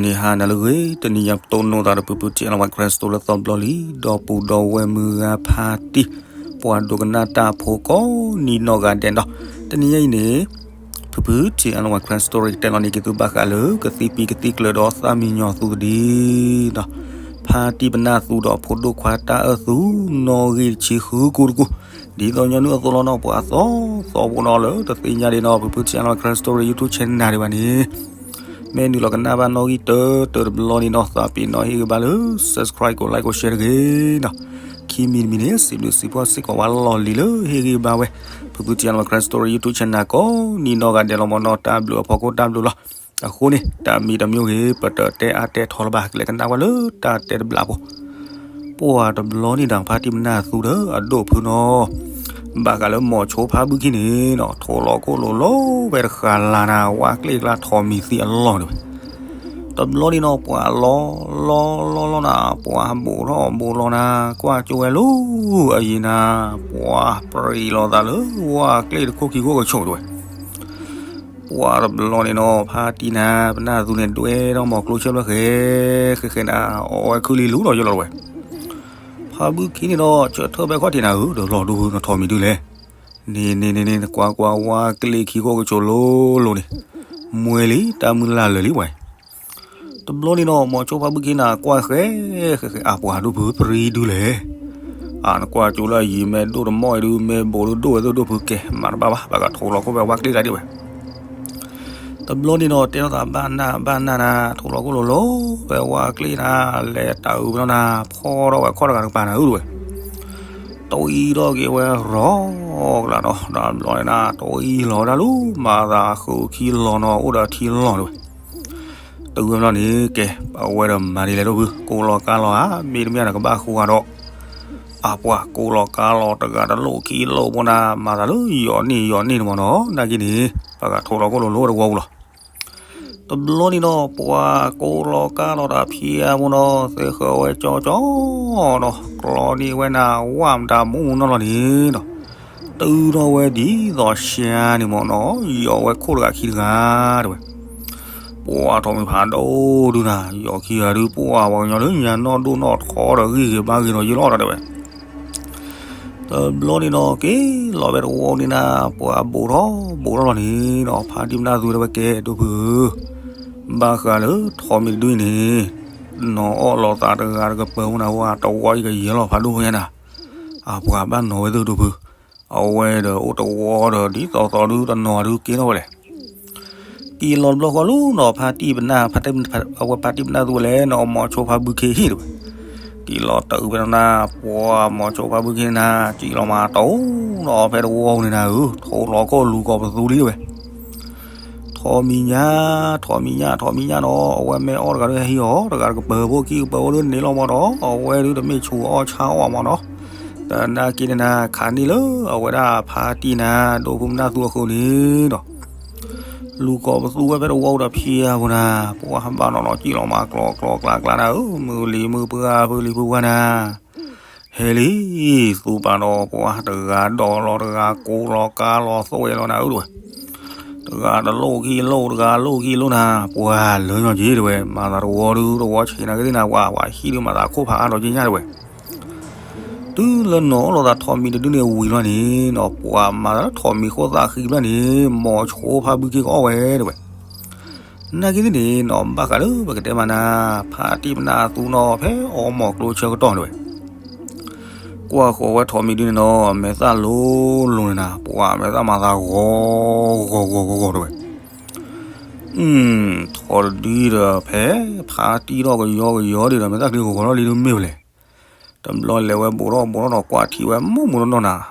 န့ၣ်ဟါနၤလၢအဂ့ၤ, တနံၤညါပတိၢ်နီၣ်သးဒီးဖုဖု ထံၣ်အလီၤဝဲ Karen Story လၢသီတဘျီလံ, ဒီပုၢ်ဒီဝဲၢ်မုၢ်ဂၤဖါတံၢ်, ပှၤဒိကနၣ်တၢ်ဖိကိးနံၤနီၢ်ဂၤဒဲးဒီး, တနံၤညါအံၤန့ၣ် ဖုဖု ထံၣ်အလီၤဝဲ Karen Story ကတဲလီၤန့ၢ်က့ၤသုဘၣ်ဃးလၢ ကသံၣ်ပံကသံၣ်ကျၢၤဒီးသးမံညီၤသူတဒံဒီး, ဖါတံၢ်ပနၢ်သူဒီးဖိဒိၣ်ခွါတၢ်အၢၣ်သူ နီၣ်ဂံၢ်တဆံဃုကိၢ်တကိၢ်, ဒ်သိးညီနုၢ်အသိးလီၤနီၤ, ပှၤသီသီဖိနီၤ လၢတသ့ၣ်ညါဒံးနီၤ, ဖုဖု ထံၣ်အလီၤဝဲ Karen Story YouTube channel ဒံးဘၣ်န့ၣ် မ့ၢ်နုာ်လီၤကနၣ်ဘၣ်နီၣ်ဂံၢ်တၢတၢတဘျီန့ၣ်နီၤ, သးပ့ၤနီၣ်ဟ့ၣ်ဂံၢ်ဘါလၢ subscribe ကိး like ကိး share တဂ့ၤနီၤ, ခံမံၤတမံၤန့ၣ် စံးဘျုးစံးဖှိၣ်စ့ၢ်ကီးဝဲလီၢ်လံၤလၢဟ့ၣ်ဂံၢ်ဘါဝဲ ဖုဖု ထံၣ်အလီၤဝဲ Karen Story YouTube channel ကိးနံၤနီၢ်ဂၤဒဲးလီၤမ့ၢ်နီၤ, တၢ်ဘျုးအဖီခိၣ်တၢ်ဘျုးလီၤ. အဃိန့ၣ် တၢ်မံၤတမံၤဂ့ၤ ပတတဲအါတဲထီလၢၤဘၣ်, ကလဲၤကနၣ်ဝဲလၢတၢ်တဲတဘျီဖိ ပှၤတဘျီန့ၣ်ဒီး ဖါတံၢ်ပနၢ်သူဒီးအဒိၣ်ဖုနီၤ, ဘၣ်ဃးလၢမိၤဆိဖါဘုခ့န့ၣ်နီၤ, ထိးလီၤခိၣ်လိၤလိၤဝဲတဃာ်လၢ်နၤ, ဝါကျ့ၣ်ကျါထိးမံၤသံအလီၢ်န့ၣ်ဝဲ, တဘျီန့ၣ်နီၤ ပှၤလီၤလီၤလီၤလီၤနၤ, ပှၤဘူးထီၣ်ဘူးလီၤနၤ, ကွၢ်ကၠိဝဲလၢအယံၤနၤ, ပှၤပြံလီၤသးလၢဝါကျ့ၣ်တခိၣ်ခံခိၣ်ကဆိးတဝဲ ပှၤတဘျီန့ၣ်နီၤ ဖါတံၢ်နၤ ပနၢ်သူန့ၣ် ဒွဲထီၣ်မိၤကျိဆၢဖျၢၣ်ဃဲ ဃဲဃဲနၤ, အီၣ်ဝဲခုလံလူၤဒီးယလီၤတဝဲ, ဖါဘုခ့န့ၣ်ဒီး ဆၢထၢၣ်ဖဲခီၣ်ထံးနၤဧၢ, ဒီးလီၤဒိဖု နထိးမံၤဒုလဲၣ်, န့ၣ်န့ၣ်န့ၣ်န့ၣ် နကွၢ်ကွၢ် ဝါကျ့ၣ်ခံခိၣ်ကဆိးလိၤလိၤန့ၣ်, မွဲလံ တၢ်မုၢ်လၢ်လၢာ်လံဝဲ တဘျီန့ၣ်နီၤ မိၤဆိဖါဘုခ့နၤ ကွၢ်ဃဲဃဲဃဲ အပှၤဒိၣ်ဖုပြံဒုလဲၣ်, အနကွၢ်ကၠိလၢအယံၤ မ့ၢ်ဒိၣ်တမီၢ်အံၤဒု မ့ၢ်ဘူးဒုဒိၣ်ဝဲသ့ၣ်ဒိၣ်ဖုကဲ မၤတဘၣ်ဘၣ် ပကထိးလီၤခိၣ်ဖဲဝါကျ့ၣ်တဂၤဒံးဝဲ တဘျီန့ၣ်နီၤ တဲထီၣ်သးဘၣ်နၢ်ဘၣ်နၢ်နၤ, ထိးလီၤခိၣ်လိၤလိၤ ဖဲဝါကျ့ၣ်နၤ, လဲၤတၢ်အုးဖဲနီၤနၤ, ဖီထီၣ်ဝဲခီၣ်တဂၤတကပၤနၤဧၢတဝဲ, တအံၤထီၣ်က့ၤဝဲရီၤကလးနီၤ, တဘျီန့ၣ်နၤ တအံၤလီၤဒၣ်လူၤ မၤသးဃုခံလီၤနီၤ အိၣ်ဒီးထံလီၤတဝဲ တုၤဝဲဘျီန့ၣ် ကဲ ပဝဲဒီးမၤဒ်လဲၣ်ဒိၣ်ဖု ကိးလီၤကါလီၤဧါ, မ့တမ့ၢ်နကဘၣ်ဃုဂၤဒီး, အပှၤကိးလီၤကါလီၤတဂၤတလိၣ်ခံလိၣ်ဖိနၤ, မၤသးလၢယီၤနံၣ်ယီၤနံၣ်န့ၣ်မ့ၢ်နီၤ, နာ်က့န့ၣ် ပကထိးလီၤခိၣ်လိၤလိၤတဝီပူၤလီၤ. တဘျီန့ၣ်နီၤ ပှၤကိးလီၤကါလီၤတၢ်ဖံးအါဖိနီၤ သ့ဃၢၤဝဲကၠီကၠီနီၤ ကျီန့ၢ်ဝဲနၤ ဝၣ်မတၤမူနီၢ်လီၤန့ၣ်နီၤ တုၤထီၣ်ဝဲဒ်သိးရှါန့ၣ်မ့ၢ်နီၤ ယီၤဝဲခိၣ်တဂၤခံတဂၤတဝဲ, ပှၤထိးမံၤဖးဒိၣ်ဒုနၤ ယီၤခံဂၤဒု ပှၤပှၤကညီလၢညါနီၢ်ဒိၣ်နီၢ်ထီဒီးဂံၢ်ဂ့ၤဘါဂ့ၤဒီးယလီၤတၢ်တဝဲ တဘျီန့ၣ်နီၤ က့ၤလီၤဝဲတဝီန့ၣ်နၤ ပှၤဘူးထီၣ်ဘူးထီၣ်လီၤန့ၣ်နီၤ ဖါတံၢ်ပနၢ်သူတဲဝဲကဲဒိၣ်ဖုဧၢ, ဘၣ်ဃးလၢထိးမံၤတဒုအံၤန့ၣ် နီၤအီၣ်လီၤသးတဂၤတကပၤမ့ၢ်နၤ ဝဲတဝီအံၤကယဲၢ်လီၤဖးဒိၣ်ဖိညါနၤ, အပှၤဘၣ်နီၤဝဲသ့ၣ်ဒိၣ်ဖု, အဝဲဒီးအိၣ်တဝီဒီးဒ်သိးသိးဒုတနီၤဒုက့ၤထီၣ်ဝဲလဲၣ် က့ၤလီၤတဘျီဃီလီၤနီၤ ဖါတံၢ်ပနၢ် အဝဲဖါတံၢ်ပနၢ်သူဝဲလဲၣ်နီၤ မိၤဆိဖါဘုခ့ဟံၣ်တဝဲ, က့ၤလီၤတၢ်အုးဖဲနီၤနၤ ပှၤမိၤဆိဖါဘုခ့နၤ ကံၣ်လီၤမၤတီနီၤဖဲတဝီပူၤန့ၣ်နၤဧၢ ထိးလီၤခိၣ်လူၤကိးပသူလံတဝဲ ထိးမံၤညါ ထိးမံၤညါ ထိးမံၤညါနီၤ အဝဲမ့ၢ်အီၣ်တဂၤဒုဟဲဟံးအီၤ တဂၤတကပၤဖိခံကပၤဖိဒုန့ၣ်လီၤမ့ၢ်နီၤ အဝဲဒုတမ့ၢ်ဆူးအီၣ်ဆါအီၣ်မ့ၢ်နီၤ, တနာ်က့န့ၣ်နၤ ခးန့ၢ်လၢအဝဲဒၣ်ဖါတံၢ်နၤ ဒိၣ်ဖုပနၢ်သူအဃိန့ၣ်ဒီး လူၤကိးပသူဝဲဖဲတဝီပူၤဒီးဖံးအါဖိနၤ ပှၤဘၣ်နီၤနီၤ ကံၣ်လီၤမၤကျီကျီကျါကျါနၤဧၢ မုၢ်လံၤမုၢ်ပှၢ်ဖုလံၤဖုပှၢ်နၤ ဟဲလံ သူပာ်ဒီးပှၤတဂၤဒီးလီၤတဂၤ ကိးလီၤကါလီၤသွဲၣ်လီၤနၤဧၢတဝဲ, တဂၤတလိၣ်ခံလိၣ် တဂၤလိၣ်ခံလိၣ်နၤ ပှၤလၢညါက့တဝဲ မၤသးတဝီဒု တဝီဆံးနၤက့သ့ၣ်နၤ ပှၤပှၤဟံၣ်ဒုးမၤသးခိၣ်ဖးအါဒီးက့ညါတဝဲ တုၤလၢနီၤလီၤသးထိးမံၤတဒုန့ၣ်ဝံၤလီၤန့ၣ်နီၤ ပှၤမၤသးလၢထိးမံၤဃိသးဃံဘျီန့ၣ် မိၤဆိဖါဘုခ့ကအီၣ်ဝဲတဝဲ နာ်က့သ့ၣ်န့ၣ်နီၤ ဘၣ်ဃးလၢပကတဲမးနၤ ဖါတံၢ်ပနၢ်သူနီၤ ဖဲအီမိၤကျိဆၢကတီၢ်တဝဲ ကွၢ်ဃီၤဝဲထိးမံၤဒုန့ၣ်နီၤ အမဲာ်သၣ်လိၤလိၤန့ၣ်နၤ ပှၤအမဲာ်သၣ်မၤသးဂီၤဂီၤဂီၤဂီၤတဝဲ ထိးတဒုဒီး ဖဲဖါတံၢ်ထီၣ်ကယီကယီဒံးဒီး မဲာ်သၣ်ချံဂီၤဂီၤထီၣ်လံဒုမ့ၢ်ဝဲလဲၣ်. တဘျီလဲၤဝဲဘူးထီၣ်ဘူးထီၣ်ဒီး ကွၢ်ထံဝဲမုၢ်မုၢ်နီၢ်နီၢ်နၤ,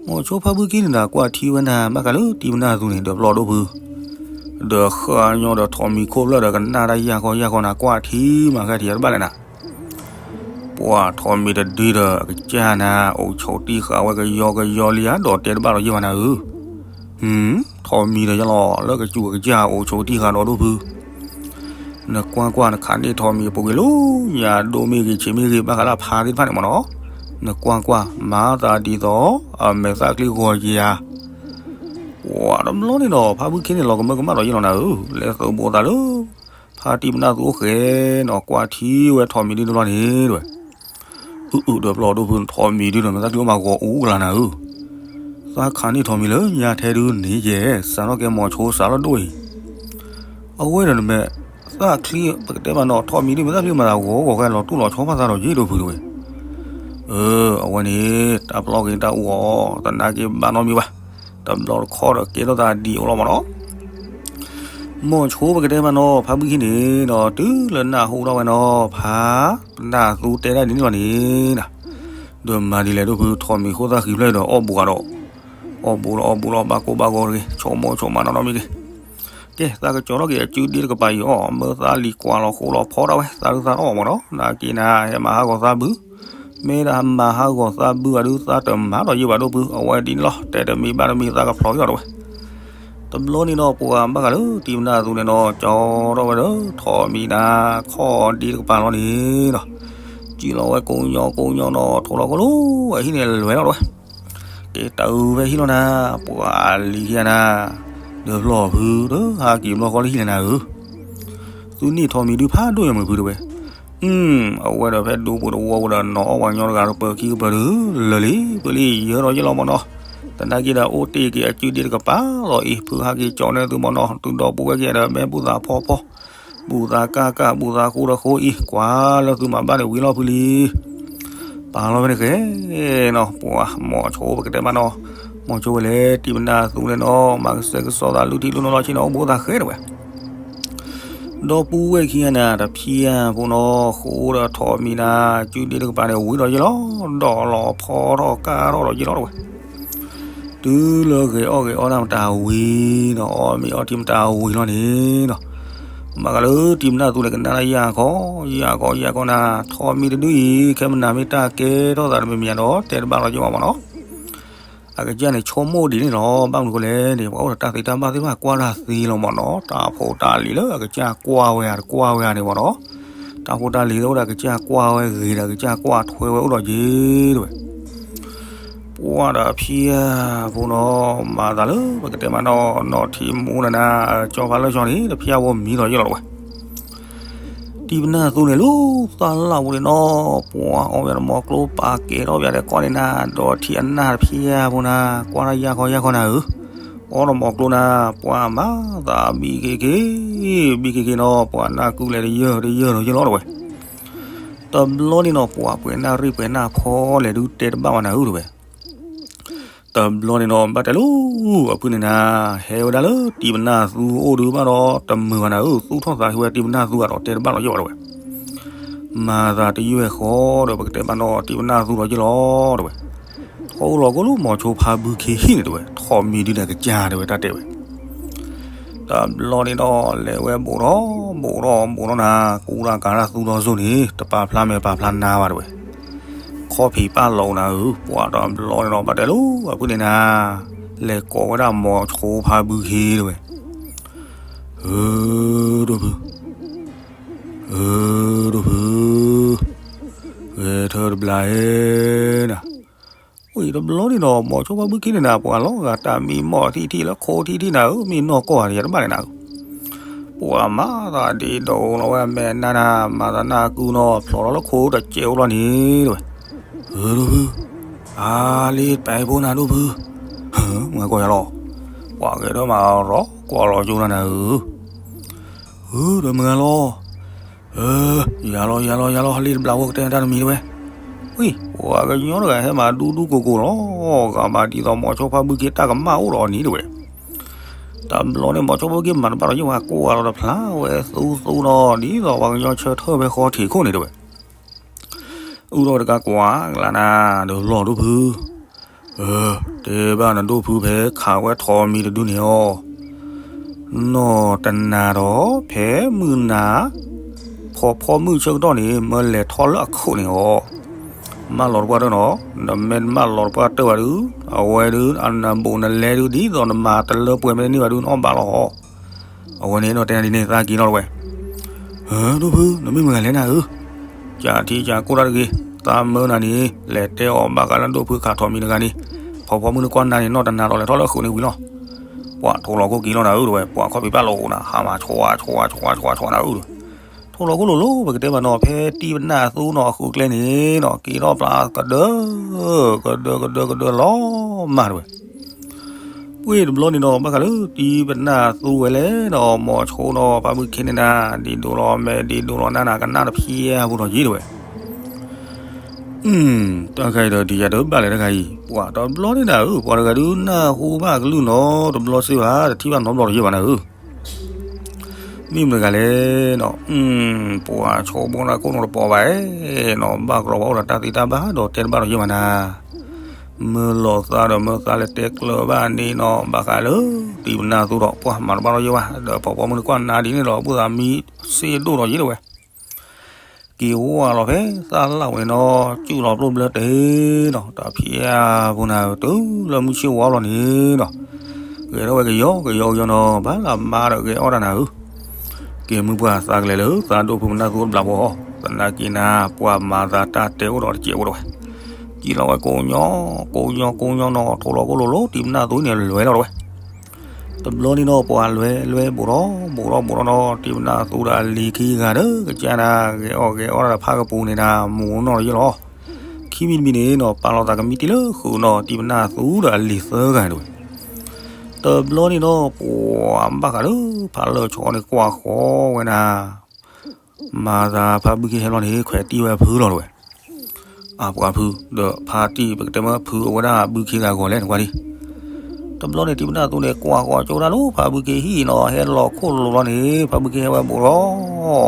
မိၤဆိဖါဘုခ့န့ၣ်ဒီး ကွၢ်ထံဝဲနၤ ဘၣ်ဃးလၢတံၢ်ပနၢ်သူန့ၣ် ဒီးပျီဒိၣ်ဖု ဒီးဃၣ်ညီဒီးထိးမံၤခိၣ်ဖျၢၣ်ဒီး ကနၣ်တၢ်ယၢ်ခီယၢ်ခီနၤ ကွၢ်ထံမၤဃဲထံတဘၣ်လဲၣ်နၤ ပှၤထိးမံၤတဒုဒီး အကစၢ်နၤ အိၣ်ဆိးတံၢ်ဃာ်ဝဲကယီကယီလံဧါ ဒီးတဲတဘၣ်ဒီးယဲၢ်ဘၣ်နၤဧၢ, ထိးမံၤဒီးယလီၤ လၢကစူၤကစၢ်အိၣ်ဆိးတံၢ်ဃာ်ဒီးဒိၣ်ဖု နကွၢ်ကွၢ် နခးန့ၢ်ထိးမံၤအပူၤကွံာ်လီၤ, ညါဒိၣ်မ့ၢ်ဂ့ၤ ဆံးမ့ၢ်ဂ့ၤ ဘၣ်ဃးလၢအဖါသ့ၣ်တဖၣ်န့ၣ်မ့ၢ်နီၤ, နကွၢ်ကွၢ် မၤသးဒ်သိး အမဲာ်သၣ်ချံဂီၤယၤ ပှၤတဘျီန့ၣ်ဒီး ဖါဘုခ့န့ၣ်လီၤကမၢကမၣ်ဒီးယဲၢ်လီၤနၤဧၢ, လဲၤသုးဘူးသးလၢ ဖါ အတံၤပနၢ်သူအိၣ်ဃဲနီၤ ကွၢ်ထံဝဲထိးမံၤဒုတဘျီန့ၣ်တဲဝဲ, အုအုဒီးပျီၢ်ဒိၣ်ဖု ထိးမံၤဒုနီၤ မ့ၢ်သးချံအိၣ်မၤဂီၤအူကလၤနၤဧၢ, သးခးန့ၢ်ထိးမံၤလၢညါထဲဒုန့ၣ်ယဲၢ် စးထီၣ်ကဲမီၤဆိစးလီၤဒိၣ်အံၤ, အဝဲဒီးနမဲာ် သးချံပကတဲမးနီၤ ထိးမံၤဒုမ့ၢ်သးချံမၤသးဂီၤဂီၤဃဲလီၤတူၢ်လီၤဆီဖးသးဒီးယ့ၢ်ဒိၣ်ဖုတဲဝဲ, အဝဲန့ၣ် တၢ်ပျီၢ်က့ၤတၢ်အူအီၤ သနာ်က့ဘၣ်နီတမံၤဘၣ်, တဘျီတခီၣ်ဒီးကဲထီၣ်သးဒ်အိၣ်လီၤမးနီၤ မီၤဆိပကတဲမးနီၤ ဖါဘုခ့န့ၣ်ဒီး တုၤလၢနၢ်ဟူထီၣ်ဝဲနီၤ ဖါပနၢ်သူတဲဒၣ်ဒ်န့ၣ်လီၤန့ၣ်နီၤ, ဒီးမၤဒ်လဲၣ်ဒိၣ်ဖု ထိးမံၤဃိသၣ်ဃံဖျၢၣ်ဒီးအီၣ်ဘူးဃာ်ဒီး, အီၣ်ဘူးလီၤအီၣ်ဘူးလီၤ ဘၣ်ကိၢ်ဘၣ်ဂီၤတဂ့ၤ ဆိကမိၣ်ဆိကမးနီတမံၤတဂ့ၤ, ကဲ သးကကၠီထီၣ်က့ၤအစုဒ့တကပၤအံၤအီၤ မၢသးလံၤကွၢ်လီၤဃိလီၤဖီဒၣ်ဝဲ သးဒုသးအီၣ်မးနီၤ နာ်က့နၤ ဟဲမၤဟးဂီၤသးဘု မ့ၢ်ဒၣ်မၤဟးဂီၤသးဘုဂၤဒု သးတမၤဒီးယ့ၢ်ဘၣ်ဒိၣ်ဖု အဝဲဒ်န့ၣ်လီၤ တဲတမံၤဘၣ်တမံၤ သးကဖျိးက့ၤအီၤတဝဲ, တဘျီန့ၣ်ဒီး ပှၤဘၣ်ဃးလၢတံၤပနၢ်သူန့ၣ်နီၤ ကၠီထီၣ်ဝဲဒီး ထိးမံၤနၤ ခီၣ်ဒ့တကပၤလီၤန့ၣ်နီၤ, စံၣ်လီၤဝဲကိးညီကိးညီနီၤ ထိးလီၤကိးလီၤ အဟံၣ်န့ၣ်လဲၤလီၤတဝဲ, ကဲတၢ်အုးဖဲဟံၣ်လီၤနၤ ပှၤလံၤခံဂၤနၤ, ဒီးပျီၢ်ဖု တဟးက့ၤဘျီဃီလၢဟံၣ်လဲၣ်နၤဧၢ သုန့ၢ်ထိးမံၤဒုဖးဒိၣ်ယမုာ်ဖုတဲဝဲ, အဝဲဒီးဖဲဒူပူၤတဝီပူၤဒီး နီၢ်အီၣ်ပှၤညီတဂၤဒီးပၢၤခံကပၢၤဒု လၢာ်လံ ပလံယၢၤဒီးယ့ၢ်လီၤမးနီၤ, သနာ်က့ဒီးအိၣ်တ့ၢ်က့ၤအစုဒ့တကပၤလီၤအံၤ ဖုဟးက့ၤကၠီန့ၢ်သုမးနီၤ သုဒီပုၢ်ဝဲၢ်ခံဂၤဒီး မ့ၢ်ဘူၣ်သးဖီဖီ ဘူၣ်သးကၢ်ကၢ် ဘူၣ်သးဃိဒီးဃိအံၤ ကွၢ်လၢသုမၤဘၣ်န့ၣ်ဝံၤလီၤဖုလံ ပာ်လီၤဝဲန့ၣ်ဃဲနီၤ ပှၤမီၤဆိပကတဲမးနီၤ, မီၤဆိဝဲလဲၣ်တံၤပနၢ်သူန့ၣ်နီၤ မၤကစဲကစီသးလုၢ်ထံလုၢ်နိလီၤဆ့န့ၣ် အိၣ်ဘူးသးဃဲတဲဝဲ, ဒီပုၢ်ဝဲၢ်ခံဂၤန့ၣ် တဖျၢၣ်ဖိနီၤ ဃိဒီးထိးမံၤနၤ စုဒ့တကပၤန့ၣ် ဝံၤဒီးယ့ၢ်လီၤ ဒီးလီၤဖီထီၣ်ကၢ်ထီၣ်ဒီးယ့ၢ်လီၤတဲဝဲ တုၤလၢဂဲၤအီၣ်ဂဲၤအီတၢ်မတၤဝံၤနီၤ အီၣ်မ့ၤအီထံမတၤဝံၤလီၤန့ၣ်နီၤ, ဘၣ်ဃးလၢတံၤပနၢ်သူန့ၣ် ကနၣ်တၢ်ယၢ်ခီ ယၢ်ခီ ယၢ်ခီနၤ ထိးမံၤတဒုအံၤ ခဲမနၤမ့ၢ်တၢ်ကဲထီၣ်သးတမံၤမံၤဒီး တဲတဘၣ်လီၤယ့ၢ်ဘၣ်မးနီၤ အကစၢ်န့ၣ် ဆိကမိၣ်ဒ်န့ၣ်လီၤ. ဘၣ်မနုၤဃိလဲၣ်န့ၣ် ပှၤအိၣ်ဒီးတၢ်သ့တၢ်ဘၣ်သ့ၣ်တဖၣ် ကွၢ်တၢ်သ့လီၤမးနီၤ. တၢ်ဖိတၢ်လံၤလၢအကစၢ်ကွၢ်ဝဲဧါ တကွၢ်ဝဲဧါန့ၣ်မးနီၤ. တၢ်ဖိတၢ်လံၤလၢအိၣ်ဒီးအကစၢ်ကွၢ်ဝဲဂ့ၤဒီး အကစၢ်ကွၢ်ထွဲဝဲအိၣ်ဒီးယ့ၢ်တဝဲ ပှၤဒီးအဖံအဖိနီၤ မၤသးလၢပကတဲမးနီၤ နီၢ်ထံမူနၤနၤ ကၠီဖးလၢကၠီန့ၣ် တဖျၢၣ်ဖိမံၤလီၤယ့ၢ်လီၤတဝဲ တံၤပနၢ်သူန့ၣ် လၢသးလၢ်ပူၤန့ၣ်နီၤ ပှၤအီၣ်ဝဲတမီၤကျိ ပာ်ကဲထီၣ်ဝဲဒီးကီၢ်န့ၣ်နၤ ဒီးထံအနၢ်တဖျၢၣ်ဖိနၤ ကွၢ်တၢ်ယၢ်ခီယၢ်ခီနၤဧၢ, အီၣ်တမီၤကျိနၤ ပှၤမၤသးဘံက့ၤက့ၤ ဘံက့ၤက့ၤနီၤ ပှၤနၢ်ကုလဲၤတယၢၢ်တယၢၢ်ဒီးယ့ၢ်လီၤတဝဲ တဘျီန့ၣ်နီၤ ပှၤပှဲၤနၢ်ရံၣ်ပှဲၤနၢ်ဖီလဲၣ်ဒုး တဲတဘၣ်ဘၣ်နၤဧၢတဝဲ တဘျီန့ၣ်နီၤ ဘၣ်တဲလၢ အဖုန့ၣ်နၤ ဟဲဝဲဒၣ်လၢတံၤပနၢ်သူအိၣ်ဒုးဘၣ်ဒီး တမုာ်ဘၣ်နၤဧၢ သူၣ်ထီၣ်သးဟ့ဝဲတံၤပနၢ်သူအဒီးတဲတဘၣ်လီၤယ့ၢ်ဘၣ်တဝဲ မၤသးတယုၢ်ဃီဒီး ပကတဲဘၣ်နီၤ တံၤပနၢ်သူဒီးယ့ၢ်လီၤတဝဲ ထီၣ်လီၤကိၣ်လၢမီၤဆိဖါဘုခ့ဟံၣ်န့ၣ်တဝဲ ထိၣ်မံၤဒုးန့ၣ်ကစၢ်တဝဲ တၢ်တဲဝဲ တဘျီန့ၣ်ဒီး လဲၤဝဲဘိးထီၣ် ဘိးထီၣ် ဘိးထီၣ်နၤ ကူတၢ်ကၤတၢ်သူဒီးစိၤန့ၣ် တပာ်ဖျါမဲာ်ပာ်ဖျါနါဘၣ်တဝဲ ခီၣ်ဖံးပာ်လီၤနၤဧၢ ပှၤတဘျီန့ၣ်ဒီး ဘၣ်တဲလၢ အဖုန့ၣ်နၤ လဲၤကိးဝဲဒၣ်မီၤဆိဖါဘုခ့တဝဲ ဧၢ ဒိၣ်ဖု ဧၢ ဒိၣ်ဖု ဂဲၤထၢၣ်တဘျီဧဲနၤ အံၤတဘျီန့ၣ်ဒီး မီၤဆိဖါဘုခ့န့ၣ်နၤ ပှၤလီၤဂာ်တၢ်မံမီၢ်ထံၣ်ထံၣ်လၢခိထံၣ်ထံၣ်နၤဧၢ မ့ၢ်နီၢ်ကီၢ်ဂၤတယၤတဘၣ်န့ၣ်နၤဧၢ ပှၤမၤသးဒ့ဒိးလီၤဝဲအမဲာ်နါနၤ မၤသးနၢ်ကုနီၤ ဖျိးလီၤလၢခိတစဲးအိၣ်လီၤန့ၣ်တဝဲ ဧၢ ဒိၣ်ဖု အါလံပှၤဖိနၤဒိၣ်ဖု မၤကီၢ်ယၤလီၤ ပှၤဂဲၤထၢၣ်မၤရီကွၢ်လီၤကၠိနၤနၤဧၢ ဧၢ ဒီးမုၢ်ဂၤလီၤ ဧၢ ယၤလီၤ ယၤလီၤ ယၤလီၤ လံတဘျီဖိကတဲတၢ်တမံၤတဝဲ ဝံၤ ပှၤကညီတဂၤဟဲမၤဒူဒူကိၢ်ကိၢ်လီၤ ဂၤမၤဒ်သိးမီၤဆိဖါဘုခ့တၢ်ကမၣ်အိၣ်ဒီးအီၤန့ၣ်တဝဲ တဘျီန့ၣ် မီၤဆိဖါဘုခ့မၤတဘၣ်ဒီးယ့ၢ်ဝဲ ကွၢ်လီၤတဖျါဝဲသူသူနီၤ ဒ်သိးပှၤကညီဆၢထၢၣ်ဖဲဃီထံးခိၣ်န့ၣ်တဝဲ အုၣ်ထီၣ်တကးကွၢ်ကလါနၤ ဒီးလီၢ်ဒိၣ်ဖု ဧၢ တဲဘၣ်နဒိၣ်ဖုဖဲခးဝဲထိးမံၤတဒုန့ၣ်အီၤ နီၢ်တနၤဒီး ဖဲမုၢ်နၤ ဖီဖီမုၢ်ဆၢကတီၢ်န့ၣ် မၢလဲၤထီၣ်လၢအခိၣ်န့ၣ်အီၤ မၢလီၤတပှၢ်တၢၢ်နီၤ နမ့ၢ်မၢလီၤတပှၢ်တၢၢ်ဘၣ်ဒုး အဝဲဒုး အနဘူးနလဲဒုး ဒ်သိးနမၤတလၢပှဲၤမ့ၢ်တန့ၢ်ဘၣ်ဒုး နအီၣ်ဘၣ်လီၤ အဝဲန့ၣ်နီၤတဲနၤဒ်န့ၣ် သးက့ၤလီၤတဝဲ ဧၢ ဒိၣ်ဖု နမ့ၢ်မုၢ်ဂၤလဲၣ်နၤဧၢ ကၢ်ထံကၢ်ကိၢ်တၢ်တဂ့ၤ သးမၢနၤန့ၣ် လဲၤတဲအီၤဘၣ်ဃးလၢဒိၣ်ဖုခးထိးမံၤတဂၤန့ၣ် ဖီဖီမုၢ်နကွၢ်နၤန့ၣ် နီၢ်တနၤဒီးလဲၤထီၣ်လၢအဃုာ်န့ၣ်ဝံၤလီၤ ပှၤထိးလီၤကိၢ်က့ၤလီၤနၤဧၢတဝဲ ပှၤခီၣ်ဖံးပာ်လီၤအိၣ်နၤ ဟးမၤဆိဝါဆိဝါဆိဝါဆိဝါဆိဝါနၤဧၢ ထိၣ်လီၤခိၣ်လိၤလိၤ ပကတဲဘၣ်နီၤ ဖဲတံၤပနၢ်သူနီၤ အဃုာ်ကျဲန့ၣ်နီၤ က့ၤထီၣ်ဖျါကဒၢ ကဒၢကဒၢကဒၢလီၤမၢ်တဝဲ. ပှ့ၤတဘျီန့ၣ်နီၤ ဘၣ်ဃးလၢတံၤပနၢ်သူဝဲလဲၣ်နီၤ မ်ဆိနီၤ ဖါဘုခ့န့ၣ်နၤ ဒ်ဒိၣ်လီၤမဲာ်ဒ်ဒိၣ်လီၤနၤနၤ ကနၣ်တဖျဲအပူၤထီၣ်ယ့တဝဲ. တၢ်ခါအံၤဒီး ဒ်ယၤတဘၣ်လဲၣ်တၢ်ခါအံၤ ပှၤတဘျီန့ၣ်နၤဧၢ ပှၤတဂၤဒုးနၢ်ဟူဘၣ်ကလုၢ်နီတဘျီစ့ၢ်ဘၣ် တထံၣ်ဘၣ်နီတဘျီထီၣ်ယ့ဘၣ်နၤဧၢ. မ့ၢ်မတၤတဂၤလဲၣ်နီၤ ပှၤဆိဘိတၢ်ခိၣ်နီတပီၤဘၣ်နီၤ ဘၣ်ကရီပှၤအိၣ်ဒီးတၢ်သ့တၢ်ဘၣ်ဒီးတဲတဘၣ်ထီၣ်ယ့ဘၣ်နၤ မၢလီၤသးဒီးမၢသးလဲၤတဲကျၢၤဘၣ်န့ၣ်နီၤ ဘၣ်ဃးလၢတံၤပနၢ်သူဒီး ပှၤမၤတဘၣ်ထီၣ်ယ့ဘၣ် ဒီးဖီဖီမုၢ်တကွၢ်နါဒ်န့ၣ်ဒီး ဘူၣ်သးမံစ့ဒိၣ်ထီၣ်ယ့တဝဲ. က့ၤဝဲလီၤဖဲသးလၢ်ဝဲနီၤ ကၠူၣ်လီၤပျိၢ်ဘျၢတ့ၢ်နီၤ တၢ်ဖံးအါဖိနၤ တုၤလၢမုၢ်ဆ့ၣ်ဝါလီၤန့ၣ်နီၤ ဂဲၤထီၣ်ဝဲကယီကယီကယီနီၤ ဘၣ်လၢမါဒီးဂဲၤအီၣ်တၢ်နၤဧၢ. က့ၤမုၢ်ပှၢ်သးကလဲၤလၢသးဒိၣ်ဖုပနၢ်သူတဘျီဖိ သနာ်က့နၤ ပှၤမၤသးတၢ်တဲအိၣ်ဒီးတစဲးဖိတဝဲ. ကံလီၤဝဲကိးညီ ကိးညီကိးညီနီၤ ထိၣ်လီၤကိၢ်လိၤလိၤ တံၤပနၢ်သူန့ၣ် လဲၤလီၤတဝဲ. တဘျီန့ၣ်နီၤ ပှၤလဲၤလဲၤဘူးထီၣ်ဘူးထီၣ်ဘူးထီၣ်နီၤ တံၤပနၢ်သူဒီးအလံၤခံဂၤဒီး ကစၢ်နၤ ဂဲၤအီၣ်ဂဲၤအီၣ်တၢ်ဒီးဖးကပူၤန့ၣ်နၤ မူနီၢ်တယ့ၢ်လီၤ. ခံမံၤတမံၤန့ၣ်နီၤ ပာ်လီၤသးကမံတံၢ်လၢဃုာ်နီၤ တံၤပနၢ်သူဒီးအလံၤသၢဂၤန့ၣ်တဝဲ. တဘျီန့ၣ်နီၤ ပှၤဘၣ်ဃးလၢဖးလၢာ်ဆီန့ၣ် ကွၢ်ဃီဝဲနၤ မၤသးဖးဘုခ့ဟဲလီၤန့ၣ် ခွဲးတံၢ်ဝဲဖုလီၤတဝဲ. အပှၤဖု ဒီးဖးတံၢ် ပကတဲမၢဖုအဝဲဒၣ်ဘုခ့ဂၤဂီၤလဲၣ်နကွၢ်ဒံး. တဘျီန့ၣ် တံၤပနၢ်သူန့ၣ် ကွၢ်ဃီကၠိဒၣ်လၢဖးဘုခ့ဟံၣ်နီၤ ဟဲလီၤခိၣ်လိၤလီၤန့ၣ် ဖးဘုခ့ဟဲဝဲဘူးထီၣ်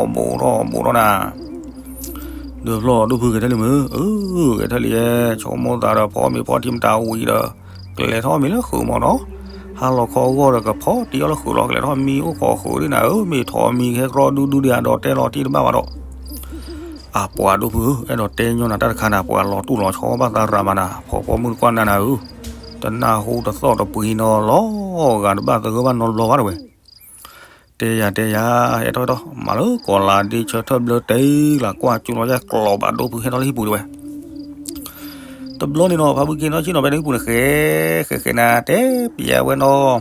ဘူးထီၣ်ဘူးထီၣ်နၤ ဒီးဖျီဒိၣ်ဖုဂဲၤထၢၣ်လံမ့ၢ် အၢ ဂဲၤထၢၣ်လံယဲ ဆိကမိၣ်သးဒီးဖီမ့ၤဖီထံမတၤဝံၤဒီး ကလဲၤထီၣ်မံၤလၢဃုာ်မ့ၢ်နီၤ. ဟါလီၤခီအဂီၢ်ဒီးကဖီတံၢ်အီၤလၢဃုာ်လီၤ ကလဲၤထီၣ်မံအိၣ်ခိးဃုာ်ဒ်နၤဧၢ မ့ၢ်ထီၣ်မံဟဲကရီဒူဒူဒံးအဒီးတဲလီၤတံၢ်တဘၣ်ဘၣ်ဒီး အပှၤဒိၣ်ဖုဧၢ အဲၣ်ဒိးတဲညီနၤတၢ်တခါနၤ ပှၤလီၤတူၢ်လီၤဆီဘၣ်သးရၤမးနၤ ဖီဖီမုၢ်တကွၢ်နါနၤဧၢ တနၢ်ဟူတသီၣ်တပှ့ၤနီၤ လီၤဂာ်တဘၣ်သဂၢၢ်ဘၣ်နီတဘျီဘၣ်တဝဲ. တဲယၤတဲယၤ ဟဲထီၣ်ဟဲထီၣ် မၤလၢကီၤလၤဒ့ဆၢထၢၣ်ဘျၢတ့ၢ်လၢကွၢ်ကၠိလီၤယဲၢ်ကျီၤဘၣ်ဒိၣ်ဖုဟဲထီၣ်လၢဟံၣ်ပူၤတဝဲ. တဘျီန့ၣ်နီၤ ဖးဘုခ့နီၤဆ့ၣ်နီၤဖဲန့ၣ်ဟံၣ်ပူၤန့ၣ် ဃဲ ဃဲဃဲနၤ တဲပျဲဝဲနီၤ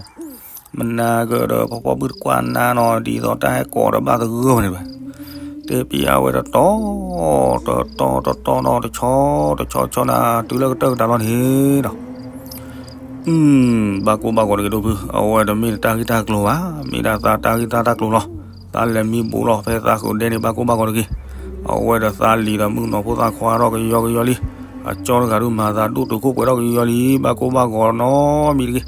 မနၤကဒီးဖီဖီမုၢ်တကွၢ်နါနီၤ ဒ်သိးတၢ်ဟဲကီၤဒီးဘၣ်သဂၢၢ်ဘၣ်န့ၣ်တဝဲ. တဲပျဲဝဲတတီ တတီတတီနီၤ တဆီတဆီဆီနၤ တုၤလၢကတၢၢ်ကတၢၢ်လီၤန့ၣ်ဒီး ဘၣ်ကိၢ်ဘၣ်ဂီၤတဂ့ၤဒိၣ်ဖု အဝဲတမ့ၢ်တၢ်ဂ့ၢ်တၢ်ကျိၤဘၣ် မ့ၢ်ဒၣ်သးတၢ်ဂ့ၢ်တၢ်တၢ်ကျိၤလီၤ. သးလဲၤမံဘူးလီၤ ဖဲသးဃုာ်ဒဲန့ၣ် ဘၣ်ကိၢ်ဘၣ်ဂီၤတဂ့ၤ. အဝဲဒီးသးလံၤဒီးမုၢ်နီၢ်ဖိသၣ်ခွါထီၣ်ကယီကယီလံ. အကၠီတဂၤဒုးမၤသးဒိၣ်တုာ်ခိၣ်ပှဲၤထီၣ်ကယီလံ ဘၣ်ကိၢ်ဘၣ်ဂီၤနီတမံၤတဂ့ၤ. အိၣ်အီၣ်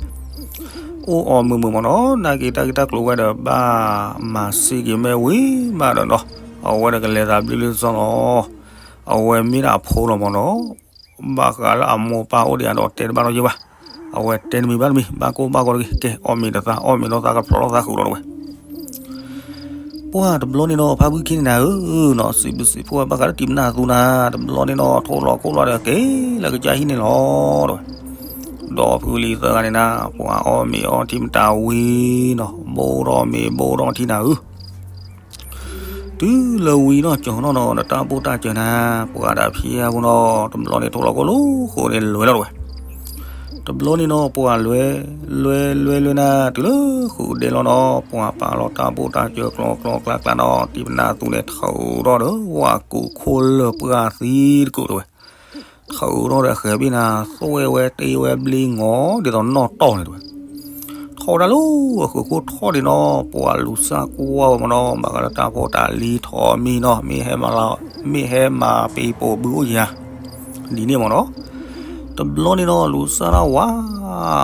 မုာ်မုာ်မ့ၢ်နီၤ နာ်က့တၢ်ဂ့ၢ်တၢ်ကျိၤဝဲဒီး ဘၣ်မၤစ့က့ၤမ့ၢ်ဝံၤမးဒီးနီၤ အဝဲဒီးကလဲၤသးဘျ့လၢစီလီၤ. အဝဲမ့ၢ်ဒၣ်အဖိလီၤမ့ၢ်နီၤ ဘၣ်ဃးလၢအမိၢ်ပၢ်အိၣ်ဒံးအဒီးတဲတဘၣ်ထီၣ်ယဲၢ်ဘၣ်. အဝဲတဲတမံၤဘၣ်တမံၤ ဘၣ်ကိၢ်ဘၣ်ဂီၤတဂ့ၤ ကဲ အီၣ်မ့ၤဒီးသး အီၣ်မ့ၤဒီးသးကဖျီထီၣ်သးဃုာ်လီၤတဝဲ. ပှၢ်တဘျီန့ၣ်နီၤ ဖါဘုခ့န့ၣ်နၤဧၢနီၤ စံးဘျုးစံးဖှိၣ်ဝဲဘၣ်ဃးလၢတံၤပနၢ်သူနၤ တဘျီန့ၣ်နီၤ ထိၣ်လီၤခိၣ်လီၤဒီးက့ၤလၢကစၢ်ဟံၣ်န့ၣ်လီၤတဝဲ. ဒီးဖုလံၤသၢဂၤန့ၣ်နၤ ပှၤအီၣ်မ့ၤအီထံမတၤဝံၤနီၤ ဘိထီၣ်မ့ၤဘိထီၣ်ထံနၤဧၢ တုၤလၢဝံၤနီၢ်ကၠီၤနီၢ်နီၤ နတၢ်ဘိၣ်တၢ်စၢၤနၤ ပှၤဒၣ်ဖံးအါဖိနီၤ တဘျီန့ၣ်ထိၣ်လီၤကိၢ်လိာ်ဃိန့ၣ်လွဲၤလီၤတဝဲ. တဘျီန့ၣ်နီၤ ပှၤလွဲၤ လွဲၤ လွဲၤ လွဲၤနၤ တုၤလၢဃုာ်ဒဲလီၤနီၤ ပှၤပာ်လီၤတၢ်ဘိၣ်တၢ်စၢၤကျီကျီကျါကျါနီၤ တံၤပနၢ်သူန့ၣ် ထုးထီၣ်ဒီးဝၣ်ကူၣ်ခိၣ်လၢၢ်ပှၢ်သံတကူာ်တဝဲ. ထုးထီၣ်ဒီးဃဲၤဘ့ၣ်နၤ သွဲၣ်ဝဲတ့ဝဲဘျ့ငီၤ ဒ်သိးနီၣ်တီၢ်န့ၣ်တဝဲ. ထီၣ်ဝဲဒၣ်လၢအဃုာ်ခိၣ်ထီၣ်ဒံးနီၤ ပှၤလူၤစၢ်ကွၢ်ဝဲမ့ၢ်နီၤ ဘၣ်ဃးလၢတၢ်ဖိတၢ်လံၤထီၣ်မံနီၤ မ့ၢ်ဟဲမၤလီၤ မ့ၢ်ဟဲမၤပံၤပိာ်ဘုအိၣ်ယၤ ဒ်န့ၣ်မ့ၢ်နီၤ. တဘျီန့ၣ်နီၤ လူၤစၢ်တၢ်ဝး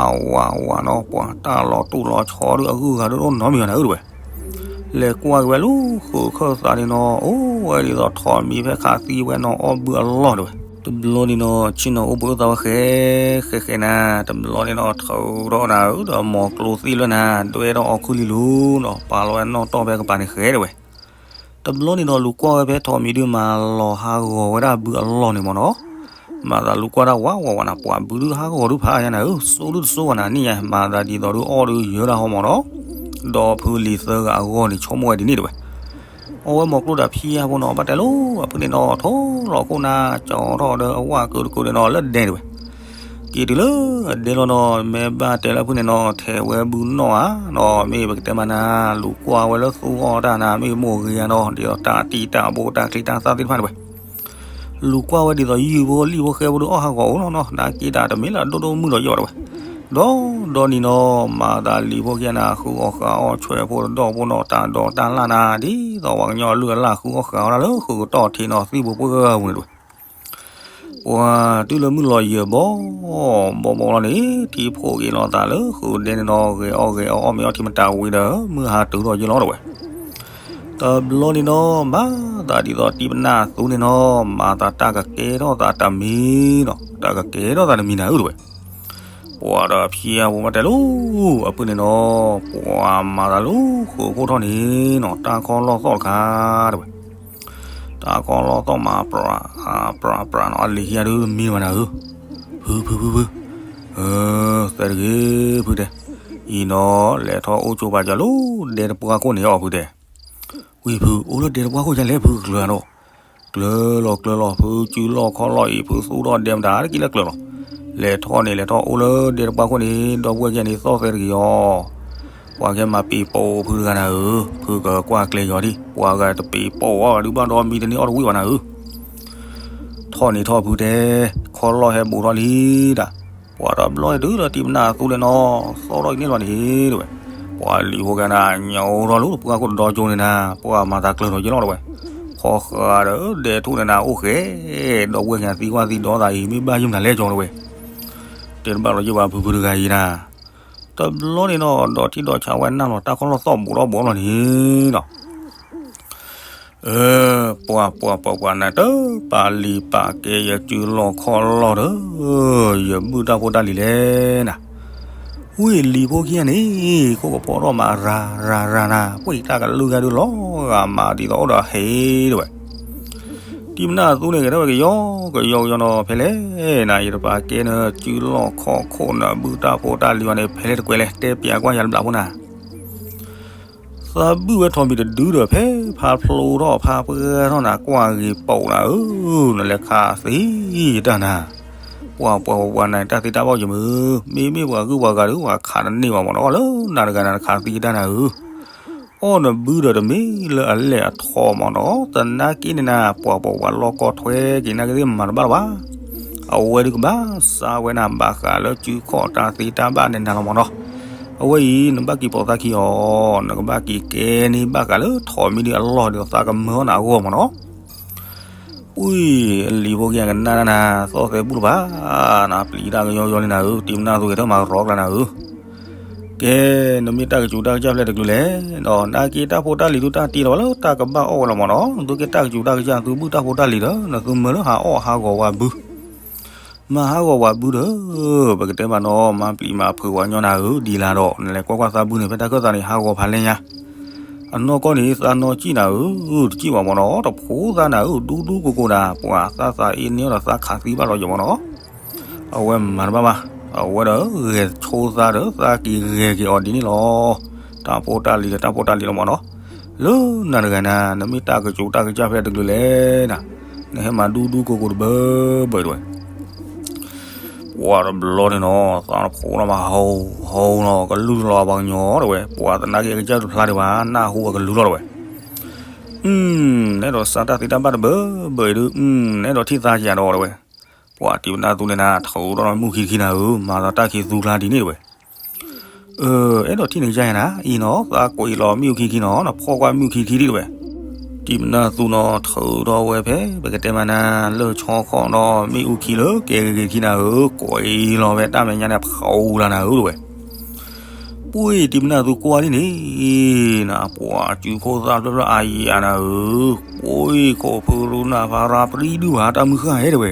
ဝး ဝးနီၤ ပှၤတၢ်လီၤတူၢ်လီၤဆီဒုးအဂုၤအဂၤဒုးအိၣ်နီတမံၤဘၣ်နၤဧၢတဝဲ. လဲၤကွၢ်က့ၤဝဲလၢဃုာ်ခၢၣ်သးန့ၣ်နီၤ အိၣ်ဝဲဒ်သိးထီၣ်မံဖဲခးသံဝဲနီၤ အီၣ်ဘုအလီၢ်တဝဲ. တဘျီန့ၣ်နီၤ ဆ့ၣ်နီၤအိၣ်ဘှံးအိၣ်သါဝဲဃဲ ဃဲဃဲနၤ တဘျီန့ၣ်နီၤ ထုးထီၣ်နၤဧၢ ဒီးမိၢ်ကျိသံလွဲနၤ ဒွဲၣ်ထီၣ်အီခူလံၤလူၤနီၤ ပာ်လီၤဝဲနီၣ်တီၢ်ဖဲကပၤန့ၣ်ဃဲတဝဲ. တဘျီန့ၣ်နီၤ လူၤကွၢ်ဝဲဖဲထီၣ်မံဒုးမၤလီၤဟးဂီၤဝဲဒၣ်ဘုအလီၢ်န့ၣ်မ့ၢ်နီၤ မၤသးလူၤကွၢ်တၢ်ဝးဝးဝးနၤ ပှၤဘုဒုးဟးဂီၤဒုးဖးယါနၤဧၢ စိဒုးတစိဝဲနၤ န့ၣ်ယါ မၤသးဒ်သိးဒုးအီၣ်ဒုးယၢၤတၢ်ဟီမ့ၢ်နီၤ ဒီးဖုလံၤသၢဂၤအဂီၢ်န့ၣ် ဆိကမိၣ်ဝဲဒ်န့ၣ်တဝဲ. အဝဲမိၢ်ကျိဒီးဖံအါဖိနီၤ ဘၣ်တဲလိၤ အဖုန့ၣ်နီၤ ထိၣ်လီၤခိၣ်နၤ ကၠီထီၣ်ဒီးအဝၣ်ကၢတကိးန့ၣ်နီၤ လၢဒဲတဝဲ. က့ၤတုၤလၢအဒဲလီၤနီၤ, မ့ၢ်ဘၣ်တဲလၢဖုန့ၣ်နီၤ, ထဲးဝဲဘုနီၣ်ဧါနီၤ, မ့ၢ်ပကတဲမးနၤ, လူၤကွၢ်ဝဲလၢသူအီၣ်တၢ်နၤ, မ့ၢ်မိၢ်ဂ့ၤဧါနီၤ, ဒ်သိးတၢ်တံၢ်တၢ်ဘိတၢ်ချံတၢ်သၣ်သ့ၣ်တဖၣ်တဝဲ လူၤကွၢ်ဝဲဒ်သိးယုၢ်ဖိလံၣ်ဖိဃဲဖိဒီးအီၣ်ဟးဂီၤအိၣ်နီၤနီၤ, နာ်က့တၢ်တမ့ၢ်လၢအဒိၣ်ဒိၣ်မုၢ်ဒီးယီၣ်တဝဲ, ဒီးဒီးနံၤနီၤ, မၤသးလံၤဖိကဲနၤ ဃုအီၣ်ဃာ်အီၣ်ဆွဲဖိတဒီဖိနီၤ, တၢ်ဒီးတၢ်လၢ်နၤ, ဒ်သိးပှၤကညီအလုၢ်အလၢ်ဃုအီၣ်ဃာ်အီၣ်တၢ်လၢဃုကတီၢ်ထံးနီၤ, သံၣ်ဘိပှဲၤဂၤပူၤန့ၣ်တဝဲ ပှၤတုၤလၢမုၢ်လီၤယံၤဘီ ဘီဘီလီၤန့ၣ် ထံဖိက့ၤလိာ်သးလၢဃုဒဲန့ၣ်နီၤ, ဂဲၤအီၣ်ဂဲၤအီၣ်အီၣ်မ့ၤအီၣ်ထံမတၤဝံၤဒီး မုၢ်ဟါတုၤထီၣ်ယ့ၢ်လီၤတဝဲ, တဘျီန့ၣ်နီၤ, မၤသးဒ်သိးတံၢ်ပနၢ်သူန့ၣ်နီၤ, မၤသးတၢ်ကကဲထီၣ်သးတမံၤနီၤ, တၢ်ကကဲထီၣ်သးတမံၤနၤဧၢတဝဲ ပှၤဒီးဖျါဝဲမ့ၢ်တဲလီၤ, အဖုန့ၣ်နီၤ, ပှၤမၤသးလၢဃုဖိထီၣ်န့ၣ်နီၤ, တၢ်ခီလီၢ်သီၣ်တခါတဝဲ, တၢ်ခီလီၢ်သီၣ်မး ပြးပြးပြးနီၤ, အလံၤခံဂၤဒုးမံဘၣ်နၤဧၢ, ဖုဖုဖုဖု, သၢတဂ့ၤ ဖုတဲ, အံၤနီၤ, လဲၤထီၣ်အိၣ်ကၠိပာ်ကၢလၢဒဲတပှၢ်ခိၣ်န့ၣ်အီၤ ဖုတဲ ဝံၤဖု အိၣ်လၢဒဲတပှၢ်ခိၣ်ယလဲၣ် ဖုကကျၢၤနီၤ, ကျၢၤလီၤကျၢၤလီၤ ဖုစုလီၢ်ခီၣ်လီၢ်အံၤ ဖုသူၣ်ထီၣ်ဒဲမတၤတက့ၢ်လၢကျၢၤလီၤ, လဲၤထီၣ်န့ၣ် လဲၤထီၣ်အိၣ်လၢဒဲတပှၢ်ခိၣ်န့ၣ် ဒီပုၢ်ဝဲၢ်ခံဂၤန့ၣ် သီၣ်သၢတဂ့ၤအီၤ, ပှၤကဲမၤပ့ၤပိာ်ဖုတဂၤနၤဧၢ, ဖုကကွၢ်ကျဲၤက့ၤအီၤဒံး, ပှၤဂၤတပ့ၤပိာ်အီၤဒုးဘၣ်ဒီးမံတန့ၢ်အီၣ်တဝံၣ်ဘၣ်နၤဧၢ ထီၣ်န့ၣ်ထီၣ်ဖုတဲ, ခီလီၢ်ဟဲဘူးထီၣ်လံဒၣ်, ပှၤတဘျီန့ၣ်တုၤလၢတံၢ်ပနၢ်သူန့ၣ်နီၤ, သီၣ်ထီၣ်အံၤန့ၢ်လီၤန့ၣ်တဝဲ, ပှၤလံၤဖိကဲနၤ ညိးထီၣ်လၢတပှၢ်ခိၣ်တဒီကၠိန့ၣ်နၤ, ပှၤမၤသးကျၢၤထီၣ်ယ့ၢ်လီၤတဝဲ, ခီဃာ်ဒီးဒဲထူၣ်န့ၣ်နၤ အိၣ်ဃဲ, ဒီပုၢ်ဝဲၢ်ခံဂၤသံကွၢ်သံဒီသးအံၤ မ့ၢ်ဘၣ်ယုၢ်မနုၤလဲၣ်ကၠီတဝဲ, တဲတဘၣ်လီၤယ့ၢ်ဘၣ်ဖုဖုတဂၤအံၤနၤ တဘျီန့ၣ်နီၤ ဒီးထံၣ်ဒီးဆးဝဲနၢ်လီၤ တၢ်ခီလီၢ်သီၣ်ဘူးထီၣ်ဘူးလီၤန့ၣ်နီၤ, ပှၤပှၤပှၤပှၤနၤ တပာ်လံၤပာ်ကဲယစုလီၢ်ခီၣ်လီၢ်ဒီး, ယဘုၣ်တၢ်ဖိတၢ်လံၤလဲၣ်နၤ, ဝံၤလံၤဖိခံဂၤန့ၣ် ခိၣ်ကဖီထီၣ်မးရၤရၤရၤနၤ, ပှ့ၤတၢ်ကလုၢ်ဂၤဒုးလီၤဂာ်မးဒ်သိးအိၣ်ဒီးဟဲတဝဲ တံၢ်ပနၢ်သူန့ၣ် ကဲထီၣ်ဝဲကယီကယီကယီနီၤ ဖဲလဲၣ်နၤ ယတပာ်ကဲနစုလီၢ်ခီၣ်ခိၣ်နဘုၣ်တၢ်ဖိတၢ်လံၤဘၣ်န့ၣ် ဖဲလဲၣ်တကွဲးလဲၣ် တဲပျးကွၢ်ယၤတဘျီဖိနၤ, သးဘုၣ်ဝဲထီၣ်မံၤတဒုဒီး ဖဲဖးဖျိထီၣ်ဖးပှၢ်ထီၣ်နၤ ကွၢ်ဂ့ၤပိာ်နၤဧၢ, နလဲၤခးသံယတၢ်နၤ, ပှၤပှၤပှၤနၤ တၢ်သ့တၢ်ဘၣ်ယမုၢ်, မ့မ့ၢ်ပှၤဂုၢ်ပှၤဂၤဒီး ပှၤခးတန့ၢ်ဘၣ်မးနီၤ, လၢနၤတဂၤနၤ နခးသံယတၢ်နၤဧၢ အီၣ်နဘုဒီးတမ့ၢ်လၢအလဲၢ်အထီမးနီၤ, သနာ်က့န့ၣ်နၤ ပှၤပှၤပှၤလီၢ်ကီၢ်ထွဲက့ၤနာ်က့သ့ၣ်မၤတဘၣ်လၢၤဘၣ်, အဝဲဒုးကဘၣ်စးဝဲနၤ ဘၣ်ဃးလၢစုခီၣ်တၢ်သ့တၢ်ဘၣ်န့ၣ်နၤလီၤမးနီၤ, အဝဲအံၤနဘၣ်က့ၤပိာ်သးခံအီၤ, နကဘၣ်က့ၤကဲန့ၢ်ဘၣ်ဃးလၢထီၣ်မံၤဒုးအလီၢ်ဒ်သိးသးကမၢအီၣ်နၤအဂီၢ်မးနီၤ ပှံၤ လံၤဖိကဲကနၣ်နၤ သီၣ်သဲဘူၣ်လၢၤဘၣ်, နပျံၤတၢ်ကယီကယီလံနၤဧၢ, တံၢ်မနၢ်သူကဲထီၣ်မၤရီကျါနၤဧၢ, ကဲ နမ့ၢ်တၢ်ကစူၤတၢ်ကစၢ်ဖျဲၣ်တကလုာ်လဲၣ်, ဒီးနာ်က့တၢ်ဖိတၢ်လံၤသုတၢ်တ့လီၤဝဲလၢတၢ်ကဘၣ်အီၣ်ဝဲလီၤမးနီၤ, နသုကဲတၢ်ကစူၤတၢ်ကစၢ်သုဘုၣ်တၢ်ဖိတၢ်လံၤဒီး နသုမၢလၢဟးအီၣ်ဟးဂီၤဝဲဘု မၤဟးဂီၤဝဲဘုဒီး, ပကတဲမးနီၤ မၤပျံၤမၤဖုးဝဲညီနၤဧၢ, ဒ်လဲၣ်ဒီး နလဲၤကွၢ်ကွၢ်သးဘုန့ၣ် ဖဲတၢ်ခၢၣ်သးန့ၣ် ဟးဂီၤဖးလဲၢ်ညါ, အနီၢ်ကီၢ်န့ၣ် သးနီၢ်ကံၣ်နၤဧၢ, တကံၣ်ဘၣ်မးနီၤ, တဖိသၣ်နၤဧၢ, ဒူဒူကိၢ်ကိၢ်နၤ, ပှၤသၣ်သးအ့န့ၢ်ဒီးသးခးသံဘၣ်လီၤယမးနီၤ, အဝဲမၤတဘၣ်ဘၣ်, အဝဲဒီးဂဲၤဆိသးဒီးသးက့ၤဂဲၤက့ၤအီၤဒ်န့ၣ်လီၤ, တၢ်ဖိတၢ်လံၤဒီးတၢ်ဖိတၢ်လံၤလီၤမးနီၤ, လၢနၤတဂၤနၤ နမ့ၢ်တၢ်ကစူၤတၢ်ကစၢ်ဖဲတကလုာ်လဲၣ်နၤ, နဟဲမၤဒူဒူကိၢ်ကိၢ်တဘၢဘၢတဝဲ ပှၤတဘျီန့ၣ်နီၤ သးနဖိနီၤမး ဟီဟီနီၤ ကလုၢ်လီၤပှၤကညီတဝဲ ပှၤသနာ်က့အကစၢ်တဖျါဒံးဘၣ် နၢ်ဟူအကလုၢ်လီၤတဝဲ, နအဲၣ်ဒိးစးတၢ်သ့တၢ်ဘၣ်တဘၢဘၢအံၤဒုး နအဲၣ်ဒိးထံၣ်သးကယၤဒီးတဝဲ, ပှၤတံၢ်ပနၢ်သူန့ၣ်နၤ ထုးထီၣ်မ့ၣ်အူခံခံနၤဧၢ မၤသးတၢ်ခံသူကျါဒ်န့ၣ်တဝဲ အဲၣ်ဒိးထံၣ်န့ၣ်ယါယၤနၤ အံၤနီၤ သးကွံာ်လီၤမ့ၣ်အူခံခံနီၤ နဖီၣ်ကွၢ်မ့ၣ်အူခံခံဒံးတဝဲ, တံၢ်ပနၢ်သူနီၤ ထုးထီၣ်ဝဲဖဲ ပကတဲမးနၤ လၢဆီခီၣ်နီၤ မ့ၣ်အူခံလၢကဲဂ့ၤဂ့ၤခံနၤဧၢ ကွံာ်လီၤဝဲတၢ်မဲာ်ညါန့ၣ် ဖးအူလၢနၤဧၢတဝဲ, ပှ့ၤတံၢ်ပနၢ်သူကွၢ်ဒ်န့ၣ် နပှၤစုခိၣ်သၣ်ဖျၢၣ်ဖျၢၣ်အါယံၤအါနၤဧၢ, ပှ့ၤခိၣ်ဖုရူနၢ်ဖးရါပရံဒုၣ်ဘၣ် တၢ်မုၢ်ဃၢ်ဟဲတဝဲ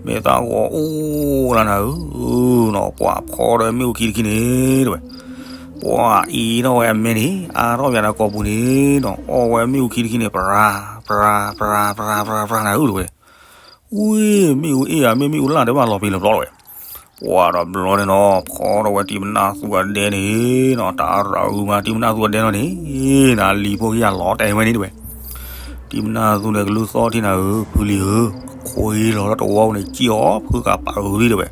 မ့ၢ်သးဂီၤအိၣ်လၢနၤဧၢ, နီၤ ပှၤဖီဒီးမ့ၣ်အူခံတခံန့ၣ်တဝဲ, ပှၤအံးထီၣ်ဝဲအမဲန့ၣ် အါထီၣ်ပယၤဒီးကိာ်ပူၤန့ၣ် နီၤ အီၣ်ဝဲမ့ၣ်အူခံတခံန့ၣ် ပြၤ ပြၤ ပြၤ ပြၤ ပြၤ ပြၤ နၤဧၢတဝဲ, ဝ့ၢ် မ့ၣ်အူအ့ၣ်ဧါ မ့ၢ်မ့ၣ်အူလၢ်တဲဘၣ်လီၤပျံၤလီၤပျီတဝဲ, ပှၤဒီးဘျီန့ၣ်နီၤ ဖီထီၣ်ဝဲတံၢ်ပနၢ်သူအဒဲန့ၣ် နီၤ တၢ်ရၤအုမးတံၢ်ပနၢ်သူအဒဲလီၤန့ၣ် နၤလံၤဖိကယၤလီၤတဲာ်ဝဲန့ၣ်တဝဲ တံၢ်ပနၢ်သူန့ၣ် ကလုၢ်သီၣ်ထံၣ်နၤဧၢ ဖုလံၤဧၢ, ခွံလီၤလၢတဝီပူၤန့ၣ် ကံၣ်အီၤ ဖုကပာ်ဂုာ်လံတဝဲ.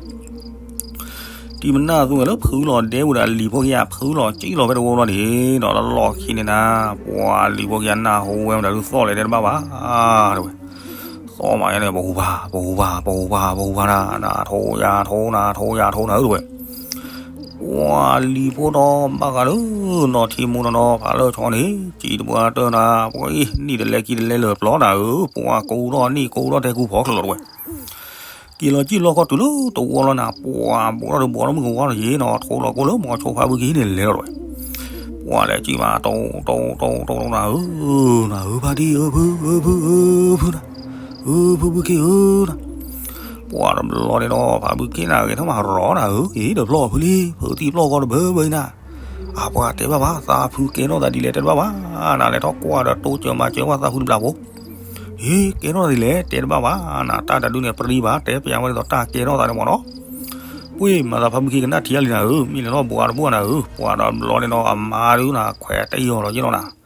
တံၤမနၢ်သူဝဲလၢဖုလီၤဒဲဝဲဒီးလံၤဖိခံဂၤ ဖုလီၤကံၣ်လီၤဖဲတဝီလီၤန့ၣ်ဒီး တလီၢ်ခံန့ၣ်နၤ ပှၤလံၤဖိခံဂၤနၢ်ဟူဝဲမတၤဒုးသီၣ်လဲၣ်တဲတဘၣ်ဘၣ် တဲဝဲ, သီၣ်မးယါန့ၣ် ပဟူဘၣ် ပဟူဘၣ် ပဟူဘၣ် ပဟူဘၣ်နၤ နၤထိယၤထိနၤ ထိယၤထိနၤဧၢ တဲဝဲ ပှၤလံၤဖိဒီးဘၣ်ဃးလၢ နီၢ်ထံမူနီၢ်နီၢ် ဖးလၢဆီန့ၣ် စံးတပှၢ်တၢၢ်နၤ ပှၤအံၤ နံၣ်တလဲကံတလဲလၢာ်ပျီနၤဧၢ ပှၤကူဒီးနံၣ်ကူဒီးတဲကူဖီၣ်ချၢလီၤတဲဝဲ က့ၤလီၤကံၣ်လီၤခီတုၤလၢတဝီလီၤနၤ ပှၤဘူးထီၣ်ဒုးဘူးထီၣ်မုၢ်ကဝါလီၤယ့ၣ်နီၤ ထိလီၤကိၢ်လၢမီၤဆိဖးဘုခ့န့ၣ်လဲၤလီၤတဲဝဲ ပှၤလဲၤကံၣ်မး တိတိတိတိနၤဧၢ နၤဧၢဖါတံၢ်ဧၢ ဖုဧၢ ဖုဧၢ ဖုနၤ ဧၢ ဖုဘုခ့ဧၢနၤ ပှၤတဘျီန့ၣ်ဒီး ဖးဘုခ့နၤ ဂဲၤထီၣ်မးရီနၤဧၢ အံၤတဖျီၣ်ဖုလံ ဖုသံဖျီၣ်ကီတဘၢဘၢအံၤနၤ အပှၤတဲဘၣ်ဘၣ် သးဖုကဲထီၣ်သးဒ်လဲၣ်တဲတဘၣ်ဘၣ် နၤလဲၤထီၣ်ကွၢ်ဒီးတိစၢၤမၤစၢၤဝဲသးဖုတဘျီဖိ ဟ့ ကဲထီၣ်သးဒ်လဲၣ် တဲတဘၣ်ဘၣ် နၤတၢ်တဒုန့ၣ် ပြံဘၣ် တဲပျးဝဲဒ်သိးတၢ်ကဲထီၣ်သးန့ၣ်မ့ၢ်နီၤ ပှ့ၤမၤသးဖးဘုခ့ကနၣ်ထံအါလံနၤဧၢ မ့ၢ်လဲၤထီၣ်ဘူးအါတဘူးနၤဧၢ ပှၤဒီးဘျီန့ၣ်ဒီး အမါဒုနၤ ခွဲးတယီၤလီၤယ့ၣ်လီၤနၤ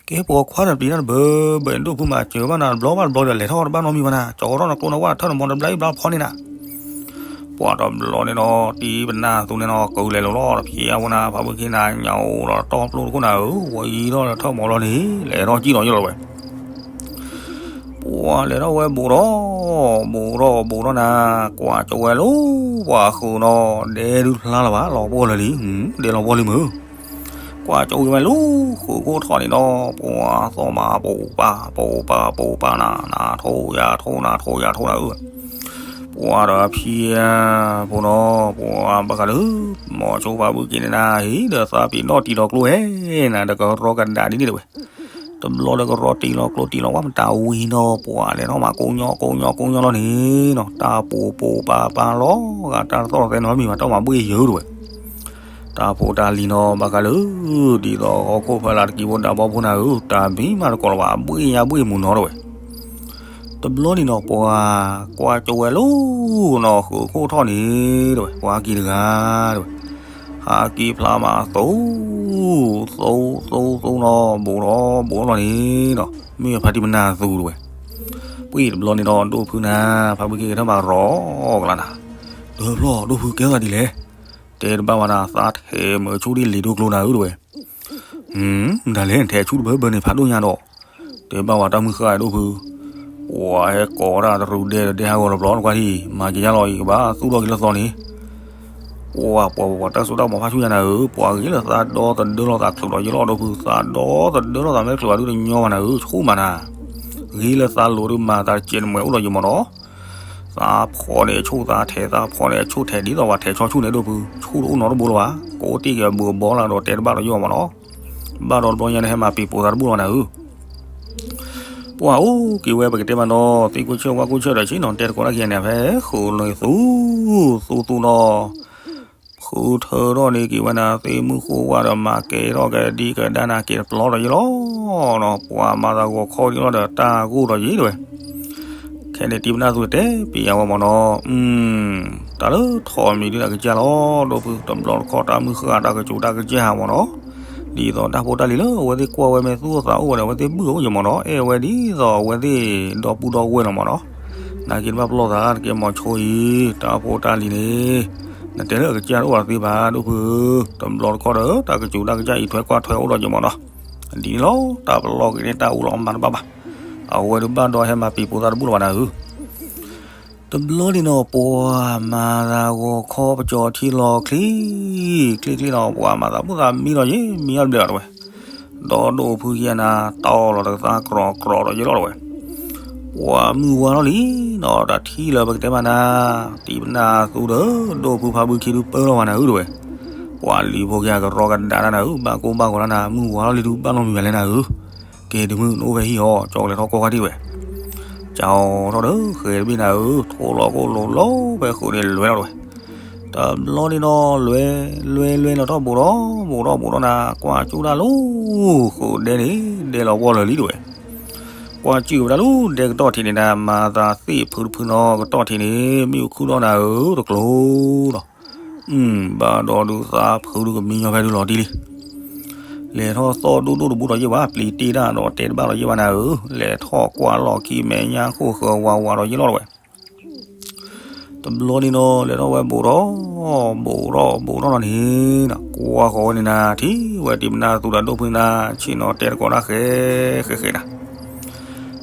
ကဲပိာ်ခွါန့ၣ်ပျံၤတၢ်တဘၢဘၢ ဒိၣ်ဖုမၤစၢၤဘၣ်နၤတဘျီဘၣ်တဘျီဒီး လဲၤထီၣ်တဘၣ်နီတမံၤဘၣ်နၤ ကၠီထီၣ်နကျိနဝၣ်ထၢၣ်နမီတဘျီအံၤဘျီဖီန့ၣ်နၤ ပှၤတဘျီန့ၣ်ဒီး တံၤပနၢ်သူန့ၣ်ဒီး ကလဲၤလီၤလီၤ ဖံးအဝဲနၤ ဖးဘုခ့နၤ ညါအိၣ်ဒီးတီပျိတခိၣ်နၤဧၢ ဝဲအံၤထီၣ်ဒီးထၢၣ်မီလီၤန့ၣ် လဲၤထီၣ်ကံၣ်လီၤယ့ၣ်လီၤဝဲ ပှၤလဲၤထီၣ်ဝဲဘူးထီၣ် ဘူးထီၣ်ဘူးထီၣ်နၤ ကွၢ်ကၠိဝဲလၢ ပှၤဃုာ်နီၤ ဒဲဒုးဖျါလၢၤဘၣ် လီၤပှီၢ်လၢာ်လံ ဒဲလီၤပှီၢ်လံမုၢ် ကွၢ်ကၠိဝဲလၢ ဃုာ်ခိၣ်ထီၣ်န့ၣ်ဒီး ပှၤသီၣ်မး ပူၤပာ် ပူၤပာ် ပူၤပာ်နၤ နၤထိယၤထိနၤ ထိယၤထိနၤဧၢ ပှၤဒီးဖံးအဖိနီၤ ပှၤဘၣ်ဃးလၢ မီၤဆိဖးဘုခ့န့ၣ်နၤ ဟ့ၣ်ဒီးသးပ့ၤနီၣ်တံၤလီၤကျိဝဲ နၤဒီးကရီကဒါဒ်န့ၣ်တဝဲ တဘျီဒီးကရီတံၤလီၤကျိတံၤလီၤဝၣ်မတၤဝံၤနီၤ ပှၤလဲၤထီၣ်မးကိးညီကိးညီကိးညီလီၤန့ၣ်နီၤ တၢ်ပူၤပူၤပာ်ပာ်လီၤ ဂၤတၢ်သီၣ်သဲနီၤမံၤမး တၢ်မၤဘှ့ၣ်ယၢၤတဝဲ တၢ်ဖိတၢ်လံၤနီၤ ဘၣ်ဃးလၢ ဒ်သိးဟီၣ်ခိၣ်ဖၢလာ်တကံဖိဒၣ်ဘီဖိနၤဧၢ တၢ်မံမးတကိးလၢၤဘၣ် ဘှ့ၣ်ညါဘှ့ၣ်မုာ်နီၤတဝဲ တဘျီန့ၣ်နီၤ ပှၤကွၢ်ကၠိဝဲလၢနီၤ ဃုာ်ခိၣ်ထီၣ်န့ၣ်တဝဲ ပှၤဟးက့ၤတဂၤတဝဲ ဟးက့ၤဖျါမးသိ သိ သိ သိနီၤ ဘူးထီၣ်ဘူးထီၣ်လီၤန့ၣ်နီၤ မ့ၢ်ဖါတံၢ်မနၢ်သူတဝဲ ပှ့ၤတဘျီန့ၣ်ဒီး ဒိၣ်ဖုနၤ ဖါဘုခ့ကထၢၣ်မးရီကလါနၤ တဘျီ ဒိၣ်ဖုကဲထီၣ်သးဒ်လဲၣ် တဲတဘၣ်ဝဲနၤ သးထဲးမုာ်ဆူၣ်ဒ်လံာ်ဒိၣ်ကျိနၤဧၢတဝဲ မတၤလဲၣ် နထဲးဆူၣ်တဘၢဘၢန့ၣ် ဖးဒိၣ်ညါဒီး တဲဘၣ်ဝဲတၢ်မုၢ်ဃၢ်ဒိၣ်ဖု ပှၤဟဲကိးတၢ်တရူးဒဲဒီးဒဲဟးဂီၤတဘျီနကွၢ်ထံၣ် မၤက့ၤယါလီၤအံၤကဘၣ်သူၣ်ထီၣ်က့ၤလၢသီန့ၣ် ပှၤပှၤပှၤတၢ်စိတၢ်ကမီၤဖးဆူၣ်ညါနၤဧၢ ပှၤဂ့ၤလၢသးဒီသဒၢလီၤသးချုးဒီးယလီၢ်ဒိၣ်ဖု သးဒီသဒၢလီၤသးမဲာ်ချုးဘၣ်ဒုတညီဘၣ်နၤဧၢ ဆူၣ်မးနၤ ဂ့ၤလၢသးလိၤဒုမၤသးတစဲးတမှဲၤအိၣ်လီၤယမီၤနီၤ သးဖီန့ၣ်အဆူၣ် သးထဲးသးဖီန့ၣ်အဆူၣ် ထဲးဒ်သိးပှၤထဲးဆီဆူၣ်န့ၣ်ဒိၣ်ဖု ဆူၣ်တအိၣ်နီတဘိလၢၤဘၣ် ကိးတ့ၢ်က့ၤအဘုးအဘီလၢဒီးတဲတဘၣ်ဒီးယမီၤနီၤ ဘၣ်ဒီးတဘျီညါန့ၣ် ဟဲမၤပံၤပိာ်သးတဘူၣ်လီၤနၤဧၢ ပှၤအိၣ်က့ၤဝဲပကတဲမးနီၤ သ့ၣ်ကိၢ်ဆၢၣ်ဝါကိၢ်ဆၢၣ်ဒီးဆ့ၣ်နီၤ တဲတကိးတၢ်ခံဂၤန့ၣ် ဖဲဃုာ်န့ၢ်သူ သူသူနီၤ ဃုထၢထီၣ်န့ၢ်က့ၤဝဲနၤ သ့ၣ်မုၢ်ဃိဝါဒီးမၤကဲထီၣ်ကဒံကဒါနၤက့ၤတပျီဒီးယလီၤနီၤ ပှၤမၤသးဂီၤခီဒ်လီၤဒီးတၢ်ဂိၢ်ဒီးယ့ၣ်တဝဲ ခဲန့ၣ်တံၤပနၢ်သူတဲပယၤဝဲမၢ်နီၤ တၢ်လၢထီၣ်မံၤဒုးနကစၢ်လီၤ ဒိၣ်ဖုတဘျီတခီၣ်တၢ်မုၢ်ဃၢ်တၢ်ကစူၤတၢ်ကစၢ်ဟးမၢ်နီၤ ဒ်သိးတၢ်ဖိတၢ်လံၤလၢအဝဲသ့ၣ်ကွၢ်ဝဲမ့ၢ်သူၣ်အိၣ်သးအိၣ်ဝဲဒီး အဝဲသ့ၣ်ဘုၣ်အိၣ်ယမၢ်နီၤ အဲၣ်ဝဲဒ်သိးအဝဲသ့ၣ်ဒီပုၢ်ဒီဝဲၢ်လီၤမၢ်နီၤ နာ်က့တဘၣ်ပလီၢ်သးတကဲမီၤဆိအံၤ တၢ်ဖိတၢ်လံၤန့ၣ် နတဲလၢအကစၢ်တအိၣ်သးသ့ဘၣ် ဒိၣ်ဖု တဘျီတခီၣ်ဒီး တၢ်ကစူၤတၢ်ကစၢ်အံးထွဲကွၢ်ထွဲအိၣ်ဒီးယမၢ်နီၤ ဒ်န့ၣ်လီၤ တၢ်ပလီၢ်က့ၤန့ၣ် တၢ်အိၣ်လီၤမၤတဘၣ်ဘၣ် အဝဲဒုးဘၣ်ဒီးဟဲမၤပံၤပိာ်သးတဘူၣ်လၢၤဘၣ်နၤဧၢ တဘျီန့ၣ်နီၤ ပှၤမၤသးဂီၤခီပကၠီၤထံလီၤချ့ ချ့ချ့နီၤ ပှၤမၤသးဘူၣ်သးမံလီၤယ့ၣ် မံအီၣ်တဘျဲးဘၣ်တဝဲ ဒီးဒိၣ်ဖုခံဂၤနၤ တီလီၤတကသါကြီကြီဒီးယလီၤတဝဲ ပှၤမုၢ်ဝါထီၣ်လံနီၤ တၢ်ထံၣ်လၢပကတဲမးနၤ တံၤပနၢ်သူဒီး ဒိၣ်ဖုဖါဘုခ့ဒုးပၢလီၤဝဲနၤဧၢတဝဲ ပှၤလံၤဖိခံဂၤကရီကဒါနၤဧၢ ဘၣ်ကိၢ်ဘၣ်ဂီၤလၢနၤ မုၢ်ဝါထီၣ်လံဒုးဘၣ်နီတမံၤဘၣ်လဲၣ်နၤဧၢ ကဲတမုၢ်နအိၣ်ဖဲဟံၣ်အီၤ ကၠီကလဲၤထီၣ်ကီၢ်ခါဒံးဝဲ ကၠီထီၣ်ဒီးဃဲၤတဘ့ၣ်နၤဧၢ ထိလီၤကိၣ်လိၤလီၤဖဲဃုာ်န့ၣ်လွဲလီၤတဝဲ တဘျီန့ၣ်နီၤ လွဲ လွဲလွဲလီၤထီၣ်ဘူးထီၣ်ဘူးထီၣ်ဘူးထီၣ်နၤ ကွၢ်ကၠူတၢ်လီၤ ဃုာ်ဒဲန့ၣ် ဒဲလီၤပှီၢ်လၢာ်လံတဝဲ ကွၢ်ကၠူဝဲဒၣ်လၢဒဲကတီၢ်ထံးန့ၣ်နၤ မၤသးသ့ၣ်ဖုတဖုနီၤ ကတီၢ်ထံးန့ၣ် မ့ၣ်အူခုၣ်ထီၣ်နၤဧၢ တကျိၤဒီး ဘၣ်ဒီးဒုးသးဖုဒုးကမံညီဖဲဒုးလီၤတံၢ်လံ လဲၤထီၣ်သီၣ်ဒိၣ်ဒိၣ်တဘူးဒီးယ့ၢ်ဝဲ ပျံၤတ့ၢ်တၢ်ဒီးတဲတဘၣ်ဒီးယ့ၢ်ဝဲနၤဧၢ လဲၤထီၣ်ကွၢ်လီၢ်ခံမဲာ်ညါခိၣ်ဃၢၤဝးဝးဒီးယ့ၢ်လီၤတဝဲ တဘျီန့ၣ်နီၤ လဲၤထီၣ်ဝဲဘူးထီၣ် ဘူးထီၣ်ဘူးထီၣ်နီၤန့ၣ်နီၤ ကွၢ်ဃီၤဝဲန့ၣ်နၤ ထံၣ်ဝဲတံၤပနၢ်သူဒီးဒိၣ်ဖုနၤ ဆ့ၣ်နီၤတဲတကိးတၢ်ဃဲဃဲဃဲနၤ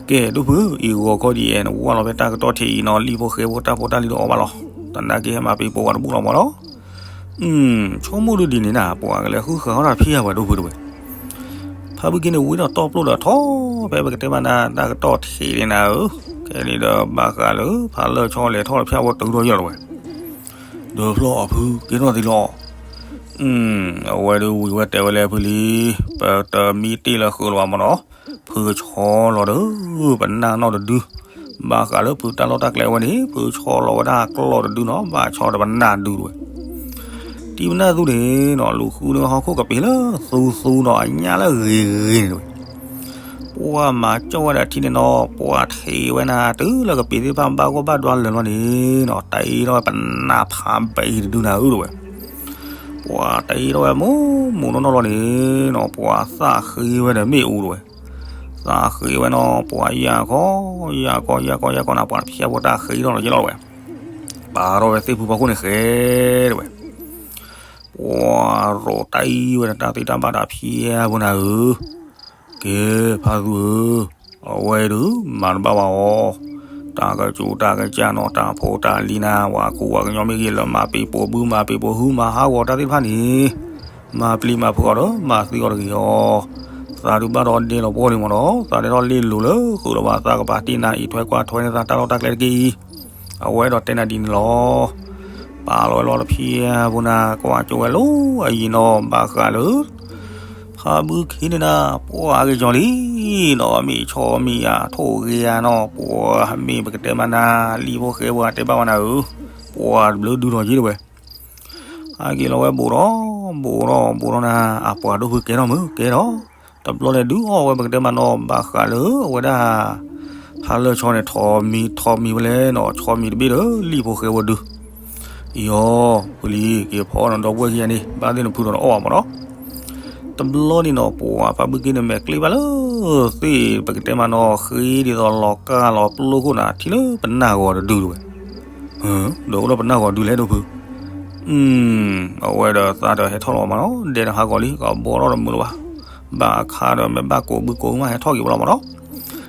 ကဲ ဒိၣ်ဖု အံၤဂီၤခီဒ်အံၤ နဝၢ်လီၤဖဲတၢ်ကတီၢ်ထံးအံၤနီၤ လံၣ်ဖိဃဲဖိတၢ်ဖိတၢ်လံၤတအိၣ်ဘၣ်လီၤ. သနာ်က့ဟဲမၤပံၤပိာ်ဝဲတဘူၣ်လီၤမးနီၤ. ဆိကမိၣ်ဒုဒ်န့ၣ်နၤ ပှၤကလဲၤဃုဃာ်အီၣ်တၢ်ဖံးဧါ ပှၤဒိၣ်ဖုတဝဲ ဖါဘုခ့န့ၣ် ဝံၤဒီးတီၢ်ပျိၣ်ဒီးထီၣ်ဖဲပကတဲမးနၤ တၢ်ကတီၢ်ထံးန့ၣ်နၤဧၢ, ခဲန့ၣ်ဒီးဘၣ်ဃးလၢ ဖါလၢၢ်ဆီလဲၤထီၣ်တဖျၢၣ်ဖိတုၤထီၣ်ယီၢ်လီၤဝဲ, ဒီးဖျီအီၤဖုက့ၤထီၣ်သံလီၤ. အဝဲဒုးဝံၤဝဲတဲဝဲလၢဖုလံ, ပတမံတ့ၢ်လၢဃုာ်လၢၤဘၣ်မးနီၤ, ဖုကဆီလီၤဒီး ပနၢ်နီၣ်တဒု, ဘၣ်ဃးလၢဖုတၢ်လီၢ်တၢ်ကျဲဝဲန့ၣ် ဖုဆီလီၤဝဲဒၣ်ကျီၢ်တဒုနီၤ, ဘၣ်ဆီဒီးပနၢ်ဒုတဝဲ တံၤပနၢ်သူန့ၣ်နီၤ လူၤဃုန့ၢ်ဟီၣ်ခိၣ်ကပ့ၤလၢသူသူနီၤ အညၣ်လၢဂ့ၤဂ့ၤန့ၣ်တဝဲ, ပှၤမၤကၠီၣ်ဝဲဒၣ်ထံန့ၣ်နီၤ ပှၤထံးဝဲနၤ တုၤလၢကပ့ၤသ့ၣ်တဖၣ်ဘၣ်ဂီၢ်ဘၣ်ဒွါလၢာ်လီၤန့ၣ် တအ့ထီၣ်ဝဲပနၢ်ဖးဘဲအံၤတဒုနၤဧၢတဝဲ, ပှၤတအ့ထီၣ်ဝဲမူးမူးနီၢ်နီၢ်လီၤန့ၣ်နီၤ ပှၤသးဃ့ဝဲဒီးမ့ၣ်အူတဝဲ, သးဃ့ဝဲနီၤ ပှၤယၢ်ခီ ယၢ်ခီ ယၢ်ခီ ယၢ်ခီနၤ ပှၤဖၠၣ်ဖိတၢ်ဃ့ထီၣ်လီၤယဲလီၤတဝဲ, ပာ်ထီၣ်ဝဲသ့ၣ်ဖုဖီခိၣ်န့ၣ်ဃဲတဝဲ ပှၤရိးတၢ်အံၤဝဲဒီးတၢ်သ့တၢ်ဘၣ်ဒီးဖၠၣ်ဖိနၤဧၢ, ကဲ ဖါသူဧၢ, အဝဲဒုးမၤတဘၣ်ဘၣ်အီၤ, တၢ်ကစူၤတၢ်ကစၢ်နီၤ တၢ်ဖိတၢ်လံၤနၤ ပှၤခိၣ်ပှၤကညီမ့ၢ်ဂ့ၤလၢမၤပံၤပိာ်ဘု မၤပံၤပိာ်ဟု မၤဟးဂီၤတၢ်သ့ၣ်တဖၣ်န့ၣ်, မၤပျံၤမၤဖုးအီၤဒီး မၤသံအီၤတဂ့ၤအီၤ, သးဒုးဘၣ်ဒီးဒဲလီၤပှီၢ်န့ၣ်မးနီၤ သးဒဲထီၣ်လ့ၣ်လိၤလၢဃုာ်လီၤဘၣ် သးကပၤတ့ၢ်နၤအံးထွဲကွၢ်ထွဲန့ၢ်သးတၢ်လီၢ်တၢ်ကျဲတက့ၢ်အံၤ, အဝဲဒီးတဲနၤဒ်န့ၣ်လီၤ. ပာ်လီၤဝဲလီၤတဖၠၣ်ဖိနၤ ကွၢ်ကၠိဝဲလီၤအယံၤနီၤ ဘၣ်ဃးလၢ ဖါဘုခ့န့ၣ်နၤ ပှၤဂ့ၤကၠီလံနီၤ မ့ၢ်ဆီမ့ၢ်ယၤထိၣ်ဂ့ၤယၤနီၤ ပှၤမ့ၢ်ပကတဲမးနၤ လံၣ်ဖိဃဲဖိတဲဘၣ်ဝဲနၤဧၢ, ပှၤတဘျုးဒုးထီၣ်က့တဝဲ, ဟဲက့ၤလီၤဝဲဘူးထီၣ် ဘူးထီၣ်ဘူးထီၣ်နၤ အပှၤဒိၣ်ဖုကဲထီၣ်မုၢ်ကဲထီၣ်, တဘျီန့ၣ်ဒုးအီၣ်ဝဲပကတဲမးနီၤ ဘၣ်ဃးလၢအဝဲဒၣ် ဖါလၢၢ်ဆီန့ၣ် ထိးမံၤထိးမံၤဝဲလဲၣ်နီၤ ဆီမံၤတဘ့ၣ်ဒီးလံၣ်ဖိဃဲဖိဒုး အံၤအီၤ ဖုလံ က့ၤဖီအီၣ်နဒီပုၢ်ဝဲၢ်ခံဂၤန့ၣ် ဘၣ်သ့ၣ်နဖုဒီးနအီၣ်ဘၣ်မးနီၤ, တဘျီန့ၣ်နီၤ ပှၤဖါဘုခ့န့ၣ် မဲာ်ကျ့ဘၣ်လၢ သ့ၣ်ပကတဲမးနီၤ ဃ့ဒ်သိးလီၤကၢ်လီၤပျိခိၣ်နၤ ထံလၢပနၢ်ဂီၤတဒုတဝဲ, ဒီးအိၣ်ဒီးပနၢ်ဂီၤဒုလဲၣ်ဒိၣ်ဖု အဝဲဒီးသးဒီးဟဲထီၣ်လီၤမးနီၤ ဒဲတဟးဂီၤလံ ကဘီထီၣ်တမုာ်လၢၤဘၣ်, ဘၣ်အခါဒီးမ့ၢ်ဘၣ်ကိးဘုကိးမးဟဲထီၣ်က့ၤဝဲလီၤမးနီၤ,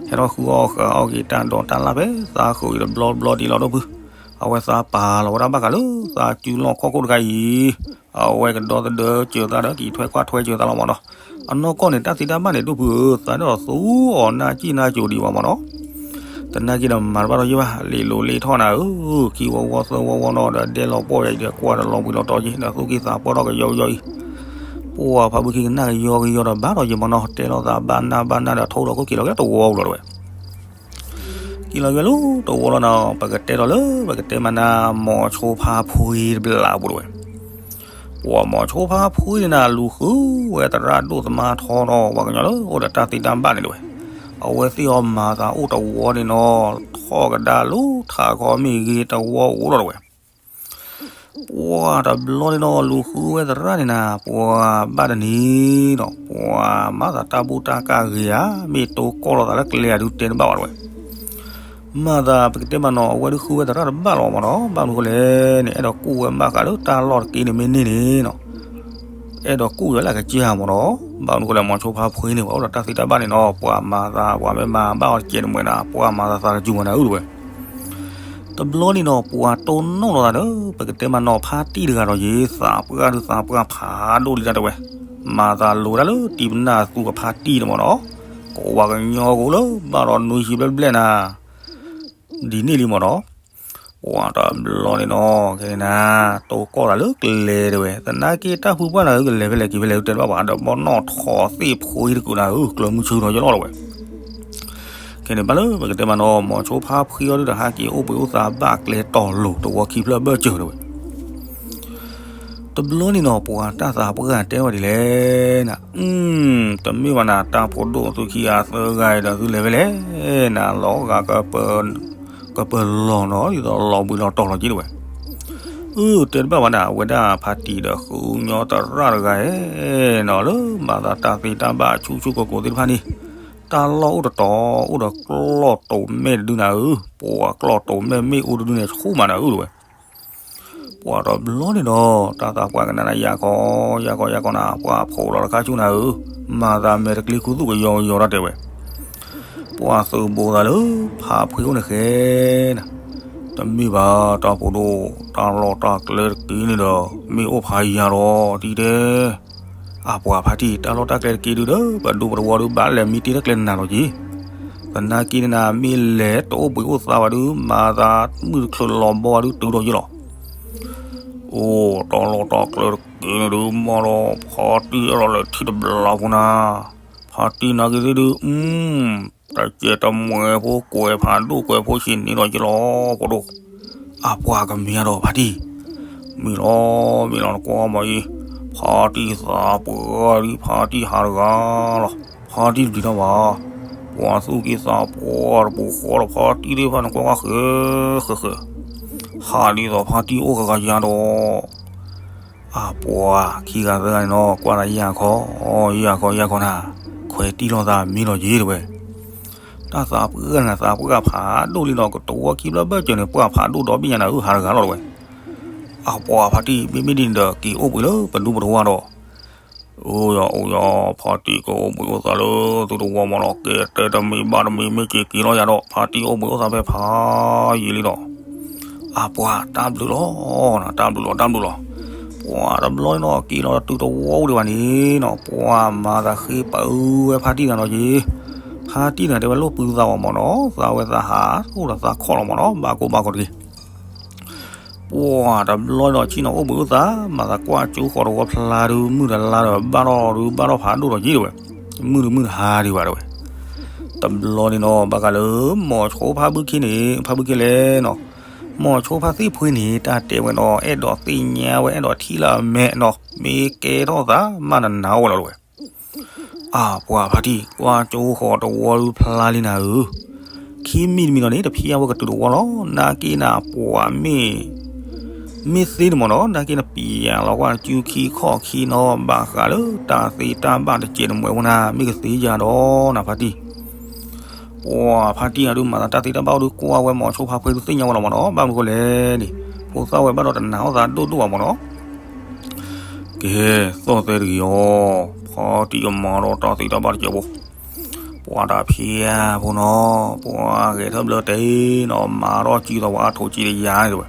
ဟဲထီၣ်ဃုအီၣ်ဃာ်အီၣ်က့ၤတၢ်ဒိးတၢ်လၣ်ဖဲသးဃုာ်အံၤတဘျီဘျီဒ်လီၤဒိၣ်ဖု, အဝဲသးပာ်လီၤဝဲဒၣ်ဘၣ်ဃးလၢ သးစုလီၢ်ခီၣ်ခိၣ်တခါအံၤ, အဝဲကဒီသဒၢစၢၤသးဒီး ကအံးထွဲကွၢ်ထွဲစၢၤသးလီၤမးနီၤ, အနီၢ်ကီၢ်န့ၣ် တၢ်သ့တၢ်ဘၣ်န့ၣ် ဒိၣ်ဖုဧၢ, သးဒၣ်ဒီးသူအီၤနၢ်ကံၣ်နၢ်ကိၤဒံးဘၣ်မးနီၤ တနာ်က့ဒီးမၤတဘၣ်ထီၣ်ယဲၢ်ဘၣ်, လ့ၣ်လိၤလ့ၣ်ထီၣ်နၤဧၢ, ခံဝီဝီသၢဝီဝီနီၤ ဒီးဒဲလီၤပှီၢ်ယၤအံၤဒီး ကွၢ်ဒီးလီၤဘှံးလီၤတီၤက့ၤ ဒီးသူၣ်က့သးပှၢ်ထီၣ်ကယီကယီအံၤ, ပှၤဖါဘုခ့ကနၣ်ကယီကယီဒီးဘၣ်ထီၣ်ယဲၢ်မးနီၤ, တဲလိာ်သးဘၣ်နၢ်ဘၣ်နၢ်ဒီး ထိၣ်ဒီးခိၣ်က့ၤလီၤကဲတဝီပူၤလီၤတဝဲ က့ၤလီၤယွဲလၢတဝီလီၤနီၤ, ပကတဲဒီးလၢ ပကတဲမးနၤ မိၤဆိဖါဖှ့တဘျီပူၤတဝဲ, ပှၤမိၤဆိဖါဖှ့န့ၣ်နၤ လူၤဃုဝဲသရၣ်ဒိၣ်သမါထီဒီး ပှၤကညီလၢအိၣ်ဒီးတၢ်သ့တၢ်ဘၣ်န့ၣ်တဝဲ, အဝဲသ့ၣ်အီၤမၤသးအိၣ်တဝီန့ၣ်နီၤ, ထီၣ်ကဒါလူၤထးခီမ့ၢ်ဂ့ၤတဝီအိၣ်လီၤတဝဲ ပှၤတဘျီန့ၣ်နီၤ လူၤဃုဝဲသရၣ်န့ၣ်နၤ ပှၤဘၣ်တနံၤနီၤ ပှၤမၤသးတၢ်ဘူၣ်တၢ်ကၢ်ဂ့ၤဧါ, မ့ၢ်တိကီၢ်လိာ်သးလၢကျဲဧါဒုးတဲတဘၣ်ဘၣ်တဝဲ, မၤသးပကတဲမးနီၤ အဝဲဒုးဃုဝဲသရၣ်တဘၣ်လီၤမးနီၤ, ဘၣ်မနုၤဃိလဲၣ်န့ၣ် အဲၣ်ဒိးကူၣ်ဝဲဘၣ်ဃးလၢတၢ်လီၢ်တက့ၢ်န့ၣ်မ့ၢ်န့ၢ်န့ၣ်နီၤ အဲၣ်ဒိးကူၣ်ယွဲလၢကစၢ်မးနီၤ, ဘၣ်မနုၤဃိလဲၣ် မိၤဆိဖါဖှ့န့ၣ် ပှၤအိၣ်ဒီးတၢ်သ့တၢ်ဘၣ်န့ၣ်နီၤ ပှၤမၤသးပှၤမ့ၢ်မၤဘၣ်အီၤတကဲးတမှဲၤနၤ ပှၤမၤသးသးတစူၤမးနၤဧၢတဝဲ, တဘျီန့ၣ်နီၤ ပှၤတိၢ်နီၣ်လိာ်သးဒီး ပကတဲမးနီၤ ဖါတံၢ်တဂၤဒီးယဲ သးပှၢ်ဒုးသးပှၢ်ဖးဒိၣ်လံတၢ်တဝဲ, မၤသးလိၤတၢ်လၢတံၤပနၢ်သူအဖါတံၢ်န့ၣ်မးနီၤ, ကိးဝၤကညီကိးလၢဘၣ်ဒီးနွံဆံဘျဲၣ်ဘျဲၣ်နၤ ဒ်န့ၣ်လံမးနီၤ, ပှၤတဘျီန့ၣ်နီၤ ခဲန့ၣ်နၤ တိကီၢ်သးလၢကျဲတဝဲ သနာ်က့တၢ်ဖုပှၢ်နၤဧၢ ကလဲၤဖဲလဲၣ်က့ၤဖဲလဲၣ် တဲတဘၣ်ပှၤ ဒီးဘီနီၣ်ထီၣ်သ့ၣ်ဖှ့တကုာ်နၤဧၢ ကျၢၤမုဆူဒီးယလီၢ်တဝဲ ခဲန့ၣ်ဘၣ်လၢပကတဲမးနီၤ မိၤဆိဖါဖှ့အီၤဒုးဒီး ဟးက့ၤအိၣ်ပှ့ၤအိၣ်သးဘၣ်ကျဲတီၤလိၤ တဝီခံဖျၢၣ်ဘၢၣ်စၢၤတဝဲ, တဘျီန့ၣ်နီၤ ပှၤတၢ်သးပှၢ်တဲဝဲဒ်လဲၣ်နၤ, တမ့ၢ်ဘၣ်နၤ တၢ်ဖိဒိၣ်သုခံဂၤသၢဂၤအံၤဒီး သုလဲၤဖဲလဲၣ်နၤ လီၤဂာ် ကပၢၤလီၤနီၤ ဒ်သိးလီၤဘှံးလီၤတီၤလီၤက့တဝဲ, အၢ တဲတဘၣ်ဝဲဒၣ် အဝဲဒၣ်ဖါတံၢ်ဒီးဃုညိသရၣ်တဂၤဧၢနီၤ လၢမၤသးတၢ်သ့တၢ်ဘၣ်ဆူၣ်ဆူၣ်ကိၢ်ကိၢ်သ့ၣ်တဖၣ်န့ၣ်, တၢ်လီၢ်အိၣ်တတီၤ အိၣ်ဒီးကျီၢ်တိၤမဲာ်တဒုနၤဧၢ, ပှၤကျီၢ်တိၤမဲာ်မ့ၣ်အူတဒုန့ၣ် ဆူၣ်မးနၤဧၢတဝဲ ပှၤတဘျီန့ၣ်ဒီး တၢ်သးပှၢ်ကနၣ်နၤ ယၤခီ ယၤခီ ယၤခီနၤ ပှၤဖိးလီၤတခါဆူနၤဧၢ, မၤသးမဲာ်တကျ့ခူသူၣ်ကယီကယီတၢ်တဲဝဲ, ပှၤသုးဘူးသးလၢဖါဖှ့အိၣ်န့ၣ်ဃဲနၤ, တမ့ၢ်ဘၣ်တၢ်ဖိဒိၣ်, တၢ်လီၢ်တၢ်ကျဲတက့ၢ်န့ၣ်ဒီး မ့ၢ်အိၣ်ဖးယၤဒီးတံၤတဲ အပှၤဖါတံၢ် တၢ်လီၢ်တၢ်ကျဲတက့ၢ်ဒုဒီး ပဒူပတဝီဒု ဘၣ်လဲၤမံတ့ၢ်တၢ်ကျဲနၤလီၤက့ၤ, သနာ်က့န့ၣ်နၤ မ့ၢ်လဲၤတအိၣ်ဘှံးအိၣ်သါဘၣ်ဒု မၤသးမုၢ်တချုးလီၤဘီဘၣ်ဒု တုၤထီၣ်ယ့ၢ်လီၤ. အိၣ်တၢ်လီၢ်တၢ်ကျဲတက့ၢ်န့ၣ်ဒု မ့ၢ်ဒီးဖါတံၢ်အဲၣ်ဒိးလဲၤထံၣ်တဘျီဖိနၤ, ဖါတံၢ်နာ်က့ၤသ့ၣ်ဒု အု တစဲးတမှဲၤဖိ ကွဲးဖးဒိၣ်ကွဲးဖိဆံးန့ၣ်ဒီးယ့ၢ်လီၤ ဖိဒိၣ်, အပှၤကမ့ၢ်အဒိးဖါတံၢ်, မ့ၢ်လီၤ မ့ၢ်လီၤ နကွၢ်မးအံၤ, ဖါတံၢ်သးပှၢ်ဒု ဖါတံၢ်ဟးတဂၤလီၤ, ဖါတံၢ်တဒံးတၢ်ဘၣ်, ပှၤသူၣ်က့သးပှၢ်တပူၤဃီဒီး ဖါတံၢ်သ့ၣ်တဖၣ်န့ၣ် ကွၢ်ကွၢ်ဃဲဃဲဃဲ, ဟးဒ်သိးဖါတံၢ်အိၣ်ကဂၤယၤဒီး အပှၤခံဂၤသၢဂၤန့ၣ်နီၤ ကွၢ်သးယၤခီ, ယၤခီ ယၤခီနၤ, ခွဲးတံၢ်လိာ်သးမ့ၢ်လီၤက့ၤတဲဝဲ, တၢ်သးပှၢ်နၤ သးပှၢ်ဖးဒိၣ်လံနီၤ ကတဝီခံဘျီဘၣ်စၢၤန့ၣ် ပှၤဖးဒိၣ်ဒီဘ့ၣ်ညါနၤဧၢ ဟးတဂၤလီၤတဲဝဲ, အပှၤဖါတံၢ် မ့မ့ၢ်ဒ်န့ၣ်ဒီး က့ၤအိၣ်ဘှံးလၢပဒူပတဝီဒီး အိၣ်ယၤအိၣ်ယၤ ဖါတံၢ်ကအိၣ်ဘှံးအိၣ်သါလၢသုတဝီမးနီၤ ကဲတဲတမံၤဘၣ်တမံၤ မ့ၢ်က့ၤက့ၤလီၤယၤဒီး ဖါတံၢ်အိၣ်ဘှံးအိၣ်သါဖဲဖးယံာ်လံဒီး အပှၤတၢ်ဘျုးလီၤ, တၢ်ဘျုးလီၤ တၢ်ဘျုးလီၤ, ပှၤတဘျီန့ၣ်နီၤ က့ၤလီၤတုၤတဝီအိၣ်ဒံးဘၣ်န့ၣ်နီၤ ပှၤမၤသးဃ့ပာ်အုဝဲဖါတံၢ်နၤလီၤက့ၤ, ဖါတံၢ်နၤတဲဝဲ လိၣ်ပုသးဝဲမးနီၤ သးဝဲသးဟးအိၣ်ဒီးသးခီၣ်လီၤမးနီၤ ဘၣ်ကိၢ်ဘၣ်ဂီၤတဂ့ၤ ပှၤတဘျီဒီး ဆ့ၣ်နီၤအိၣ်ဘှံးအိၣ်သါ မၤသးကွၢ်ကၠိဃီတဝီဖျါဒုး မုၢ်တလါဒီးဘၣ်ထီၣ်ဒုး ဘၣ်ထီၣ်ဖးဒိၣ်ဒီးက့ၤတဲဝဲ, မုၢ်ဒုးမုၢ်တဟါဒံးဘၣ်တဲဝဲ, တဘျီန့ၣ်နီၤ ဘၣ်ဃးလၢ မိၤဆိဖါဘုခ့န့ၣ် ဖါဘုခ့လဲၣ်နီၤ, မိၤဆိဖါသ့ၣ်ဖှ့န့ၣ် တၢ်တဲဝဲနီၤ အဲၣ်ဒိးသ့ၣ်ညါဝဲ အဲၣ်ဒိးထံၣ်လၢအမဲာ်နီၤ မ့ၢ်ကဲထီၣ်သး မၤနနၤအိၣ်ဝဲလီၤတဲဝဲ အပှၤဖါတံၢ် ကွၢ်ကၠိဃီတဝီဒုးဖျါလံနၤဧၢ, ခံမံၤတမံၤလီၤန့ၣ် တဖျါဝဲကတုၤတဝီလီၤ, နာ်က့နၤပှၤမ့ၢ် မ့ၢ်သ့န့ၣ်မးနီၤ နာ်က့နပျဲလီၤကွၢ်စုခံခီၣ်ခံနီၤ ဘၣ်ဃးလၢတၢ်သ့တၢ်ဘၣ်တစဲးတမှဲၤဖိနၤ မ့ၢ်ကသ့ယၤဒီးနၤဖါတံၢ် ပှၤဖါတံၢ်အဒုးမၤသးတၢ်သ့တၢ်ဘၣ်အိၣ်ဒုးကွၢ်ဝဲမိၤဆိဖါဖှ့ဒုးသ့ၣ်ညါဝဲလီၤမးနီၤ ဘၣ်မနုၤဃိလဲၣ်န့ၣ် ဖိသၣ်ဝဲဘၣ်ဒီးတနာ်အီၣ်သးဒိၣ်ဒိၣ်ဘၣ်မးနီၤ ကဲ သီၣ်သဲတဂ့ၤအီၤ, ဖါတံၢ်ကမၤဒီးတၢ်သ့တၢ်ဘၣ်တစဲးဖိ, ပှၤတၢ်ဖျါဖိနီၤ, ပှၤဂဲၤထၢၣ်ဘျၢတဲနီၤ မၤထီၣ်စုသးဝဲအထိးကံတယၤန့ၣ်တဲဝဲ,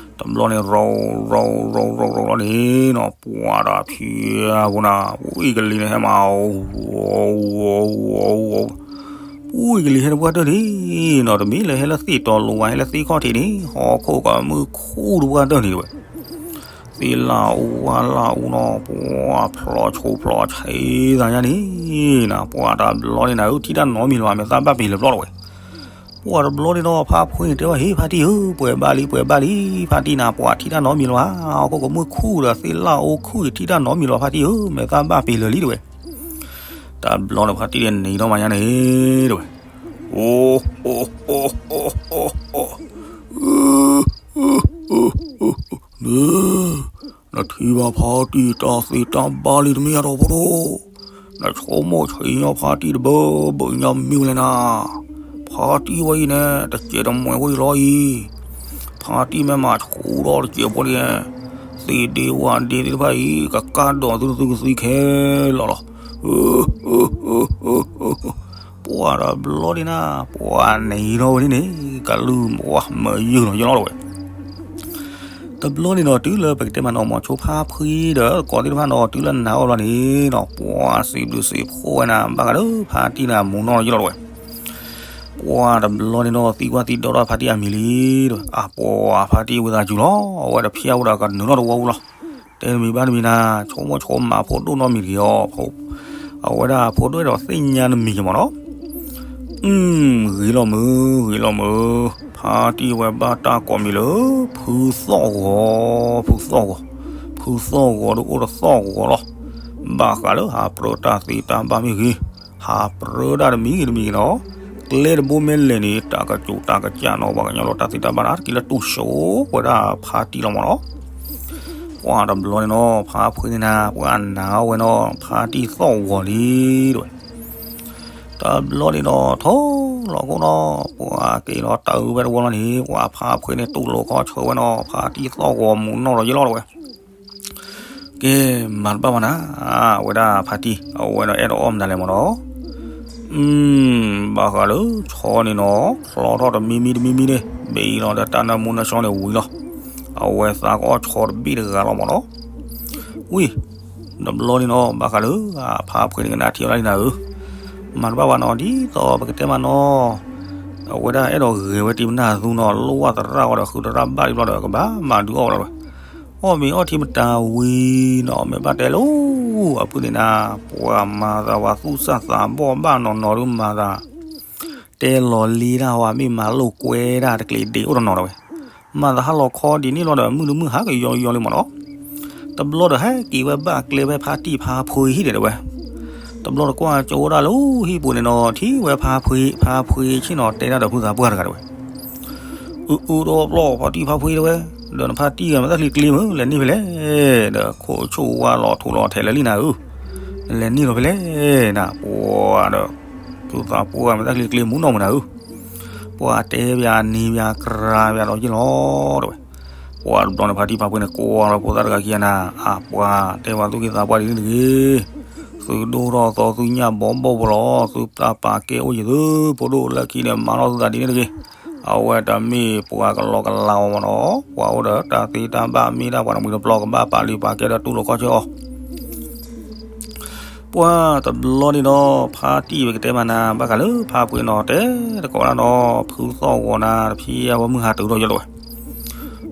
တဘျီန့ၣ် ရီၤရီၤရီၤရီၤရီၤလီၤန့ၣ်နီၤ ပှၤတၢ်ဖျါဖိနၤ ဝံၣ်ကလံၤန့ၣ်ဟဲမး ဝီၤဝီၤဝီၤဝီၤ ဝံၣ်ကလံၤဟဲတပှၢ်တၢၢ်န့ၣ်နီၤ တမ့ၢ်လၢဟဲလၢသ့ၣ်တီၤလိၤဘၣ် ဟဲလၢသ့ၣ်ခီၣ်ထံးန့ၣ် ဟီၣ်ခိၣ်ကမုၢ်ခူၣ်တပှၢ်တၢၢ်န့ၣ်တဲဝဲ သ့ၣ်လၣ်အူဝါလၣ်အူနီၤ ပှၤဖျီဆိဖျီဆံးသးညါန့ၣ်နီၤ ပှၤတဘျီန့ၣ်နၤဧၢ ထံၣ်တၢ်နီတမံၤလၢၤဘၣ် မဲာ်သၣ်ဘၣ်ပ့ၤလၢာ်ဘျီလီၤဝဲ ပှၤတဘျီန့ၣ်နီၤ ဖါဖှ့န့ၣ်တဲဝဲ ဟ့ၣ် ဖါတံၢ်ဧၢ ပှဲၤဘၣ်လံ ပှဲၤဘၣ်လံ ဖါတံၢ်နၤ ပှၤထံၣ်တၢ်နီတမံၤလၢၤဘၣ် ဟီၣ်ခိၣ်ကမုၢ်ခူၣ်ဒီးသ့ၣ်လၣ်အူခူၣ်အံၤ ထံၣ်တၢ်နီတမံၤလၢၤဘၣ် ဖါတံၢ်ဧၢ မဲာ်သၣ်ဘၣ်ပ့ၤလၢာ်လံတဲဝဲ တဘျီန့ၣ် ဖါတံၢ်န့ၣ်နံၤထီၣ်မးညါန့ၣ်တဲဝဲ အိ နထံၣ်ဘၣ်ဖါတံၢ်တၢ်သ့တၢ်ဘၣ်လံတမ့ၢ်အတီၢ်ဖိဒိၣ်, နဆိကမိၣ်ဆံးညီဖါတံၢ်တဘၢဘၢညါမ့ၢ်ဝဲလဲၣ်နၤ, ဖါတံၢ်ဝဲအံၤန့ၣ် တစဲးတမှဲၤဖိဒံးလီၤအံၤ, ဖါတံၢ်မ့ၢ်မၤဆူၣ်ထီၣ်တစဲးဖိန့ၣ်, သ့ၣ်ဒ့ဝၣ်ဒ့သ့ၣ်တဖၣ်အံၤ ကကါဒိးသုသုကသံခဲလၢာ်လီၤ. ပှၤတဘျီဒ်နၤ ပှၤနံၤထီၣ်ဝဲန့ၣ်န့ၣ် ကလုၢ်မးမၢယုာ်နီၤယလီၤဝဲ တဘျီန့ၣ်နီၤ တုၤလၢပကတဲမးနီၤ မိၤဆိဖါဖှ့ဒီးကိးသ့ၣ်တဖၣ်နီၤ တုၤလၢနၤအီၤဘျီန့ၣ်နီၤ ပှၤစံးဘျုးစံးဖှိၣ်ဝဲနၤ ဘၣ်ဃးဒီးဖါတံၢ်နၤမူနီၢ်ယလီၤဝဲ ပှၤတဘျီန့ၣ်နီၤ သံကွၢ်သံဒိးထီၣ်ဖါတံၢ်အမံၤလံ, အပှၤဖါတံၢ်ဝံသးစူၤလီၤ အဝဲတဖျါဝဲဒီးကနုာ်ထီၣ်တဝီဝံၤလီၤ. တဲတမံၤဘၣ်တမံၤနၤ ဆိကမိၣ်ဆိကမးဖိဒိၣ်နီတမံၤတဂ့ၤအီၤ, အဝဲဒၣ်ဖိဒိၣ်အဲၣ်ဒိးသ့ၣ်ညါတမံၤက့ၤမးနီၤ အု ဂ့ၤလီၤမုာ် ဂ့ၤလီၤမုာ်, ဖါတံၢ်ဝဲဘၣ်တၢ်ကိးမံၤလၢ ဖုသီၣ်ဂီၤ, ဖုသီၣ်ဂီၤ, ဖုသီၣ်ဂီၤဒီးအိၣ်တသီၣ်ဂီၤလီၤ. ဘၣ်ဃးလၢဟးပြၢတၢ်သ့တၢ်ဘၣ်မ့ၢ်ဂ့ၤ, ဟးပြၢတၢ်တမံၤဂ့ၤတမံၤဂ့ၤနီၤ, ကျဲတဘိမ့ၢ်လဲၣ်န့ၣ် တၢ်ကစူးတၢ်ကစၢ်နီၤ ပှၤကညီလီၤတၢ်သ့တၢ်ဘၣ်နၤ တက့ၤလၢတူၢ်စိဝဲဒၣ်ဖါတံၢ်လီၤမးနီၤ ပှၤတဘျီန့ၣ်နီၤ ဖါဖှ့န့ၣ်နၤ ပှၤနာ်အီၤဝဲနီၤ ဖါတံၢ်သီၣ်ဂီၤလံတဲဝဲ တဘျီန့ၣ်နီၤ ထိၣ် လီၤခိၣ်နီၤ, ပှၤက့ၤလီၤတၢ်အုးဝဲတဝီလီၤန့ၣ် ပှၤဖါဖှ့န့ၣ် တူၢ်လိာ်ခီဆၢဝဲနီၤ, ဖါတံၢ်သီၣ်ဂီၤမူးနီၣ်ဒီးယလီၤတဝဲ. ကဲ, မၤတဘၣ်ဘၣ်နၤ, အဝဲဒၣ်ဖါတံၢ် အဝဲဒီးအဲၣ်ဒိးအီၣ်မတၤလဲၣ်မၢ်နီၤ. ဘၣ်ဃးလၢဆီန့ၣ်နီၤ, ချီထီၣ်တမံမံတမံမံန့ၣ် ဘ့ၣ်လီၤဒီးတၢ်နၢမူနၢဆှီန့ၣ်ဝံၤလီၤ. အဝဲသးကအီၣ်ဆီတဘ့ၣ်တဂၤလီၤမၢ်နီၤ. ဝံၤ တဘျီန့ၣ်နီၤ, ဘၣ်ဃးလၢဖါဖှ့န့ၣ်ကနၣ်ထံအီၤဒၣ်လံနၤဧၢ, မၤတဘၣ်ဘၣ်နီၤ, ဒ်သိးပကတဲမးနီၤ, အဝဲဒၣ်အဲၣ်ဒိးဂဲၤဝဲတံၢ်ပနၢ်သူနီၤ, လိၣ်ဘၣ်သရၣ်ဝဲဒီးဃုသရၣ်ဘၣ်လံဘျီဒီး ကဘၣ်မၤဒုးအီၣ်ဝဲလီၤဝဲ. အီၣ်မ့ၤအီထံမတၤဝံၤနီၤ, မ့ၢ်ဘၣ်တဲလၢ အဖုန့ၣ်နၤ, ပှၤမၤသးဝဲသူၣ်စၢ်သးဘီၣ်ဘၣ်နီၤနီၤဒုးမၤသး တဲလီၤလံတၢ်ဝဲ မ့ၢ်မၤလိာ်ကွဲဒၣ်တကျ့ၤဒ့အိၣ်တနီၤတဝဲ, မၤသးဟးလီၤခီဒ်န့ၣ်လီၤဒီး မုၢ်တမုၢ်ဟးကယီကယီလံမၢ်နီၤ. တဘျီဒီးဟဲက့ၤဝဲဘၣ်ကျဲဖဲဖါတံၢ်ဖါဖှ့ဟံၣ်ဒဲးတဝဲ, တဘျီတကွၢ်ကၠိဝဲဒၣ်လၢဟံၣ်ပူၤန့ၣ်နီၤ, ထံၣ်ဝဲဖါဖှ့ ဖါဖှ့ဆ့ၣ်နီၤတဲဒၣ်ဒီးဖုသးပှၢ်တဂၤတဝဲ အုအုဒီးပျီၢ်ဖါတံၢ်ဖါဖှ့တဝဲ, ဒီးနဖါတံၢ်ဂၤမ့ၢ်တၢ်ချံကျ့မုၢ် လဲၤန့ၢ်ဖဲလဲၣ်, ဒီးခိၣ်ဆိၣ်ဝါလီၤထူလီၤထဲးလၢာ်လံနၤဧၢ, လဲၤန့ၢ်လီၤဖဲလဲၣ်နၤ, ပှၤဒီး ဖုသးပှၢ်ဂၤမ့ၢ်တၢ်ချံကျ့မုၢ်နီၢ်မုၢ်နၤဧၢ, ပှၤတဲပၠးနံၤပၠးကြၤပၠးဒီးယ့ၢ်လီၤတဝဲ, ပှၤတဘျီန့ၣ်ဖါတံၢ်ဖါဖှ့န့ၣ် ကွၢ်လီၤဖိသၣ်တဂၤခံဂၤနၤ, အပှၤတဲပှၤသူၣ်က့သးပှၢ်ဒ်န့ၣ်တဂ့ၤ, သုဒိၣ်ထီၣ်သီသုညၣ်ဘီဘီဖိလီၤ, သုတၢ်ပာ်ကဲအိၣ်ယသု, ဖိဒိၣ်လၢခံန့ၣ် မၤထီၣ်သုသးဒ်န့ၣ်တဂ့ၤ, အဝဲတမ့ၢ်ပှၤကလီကလီအီၤမၢ်နီၤ, ပှၤအိၣ်ဒီးတၢ်သ့တၢ်ဘၣ်မ့ၢ်တၢ်ပှၤတမှံၤတပျီကဘၣ်ပာ်လုၢ်ပာ်ကဲဒီးတူၢ်လိာ်ခီၣ်ဆၢအီၤ ပှၤတဘျီန့ၣ်ဒီး ဖါတံၢ်ပကတဲမးနၤ ဘၣ်ဃးလၢဖါဖှ့နီၤ တဲတကိးဒၣ်နီၤ ဖုသီၣ်ဂီၤနၤ တဖံးအဝဲမုၢ်ဟါတုၤထီၣ်ယဲလီၤဝဲ,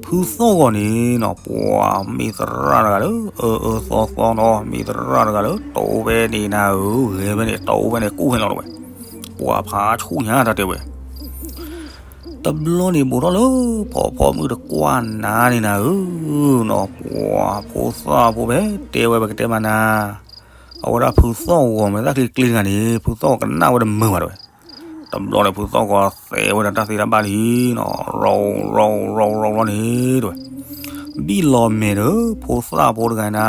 ဖုသီၣ်ဂီၤန့ၣ်နီၤ ပှၤမ့ၢ်သရၣ်တဂၤလၢ အၢအၢသီသီနီၤ မ့ၢ်သရၣ်တဂၤလၢ တိဖဲန့ၣ်နၤဧၢ ဂဲၤဖဲန့ၣ် တိဖဲန့ၣ် ကူၣ်ဖဲလီၤဝဲ, ပှၤဖးဆူၣ်ညါတၢ်တဲဝဲ တဘျီန့ၣ်ဘူးထီၣ်လၢ ဖီဖီမုၢ်တကွၢ်နၤန့ၣ်နၤဧၢ, နီၤ ပှၤဖိသၣ်ဖိဖဲတဲဝဲပကတဲမးနၤ, အဝဲဒၣ်ဖုသီၣ်ဂီၤမ့ၢ်တၢ်ချံကျ့တဂၤန့ၣ် ဖုသီၣ်ဂီၤကနၣ်ဝဲတမုာ်ဘၣ်တဲဝဲ, တဘျီန့ၣ်ဖုသီၣ်ဂီၤသဲးဝဲဒီးတၢ်သ့တၢ်ဘၣ်လံနီၤ, ရီရီရီရီလီၤန့ၣ်တဲဝဲ, ဘံၣ်လီၤမဲာ်ဒီး ဖိသၣ်ဖိတဂၤနၤ,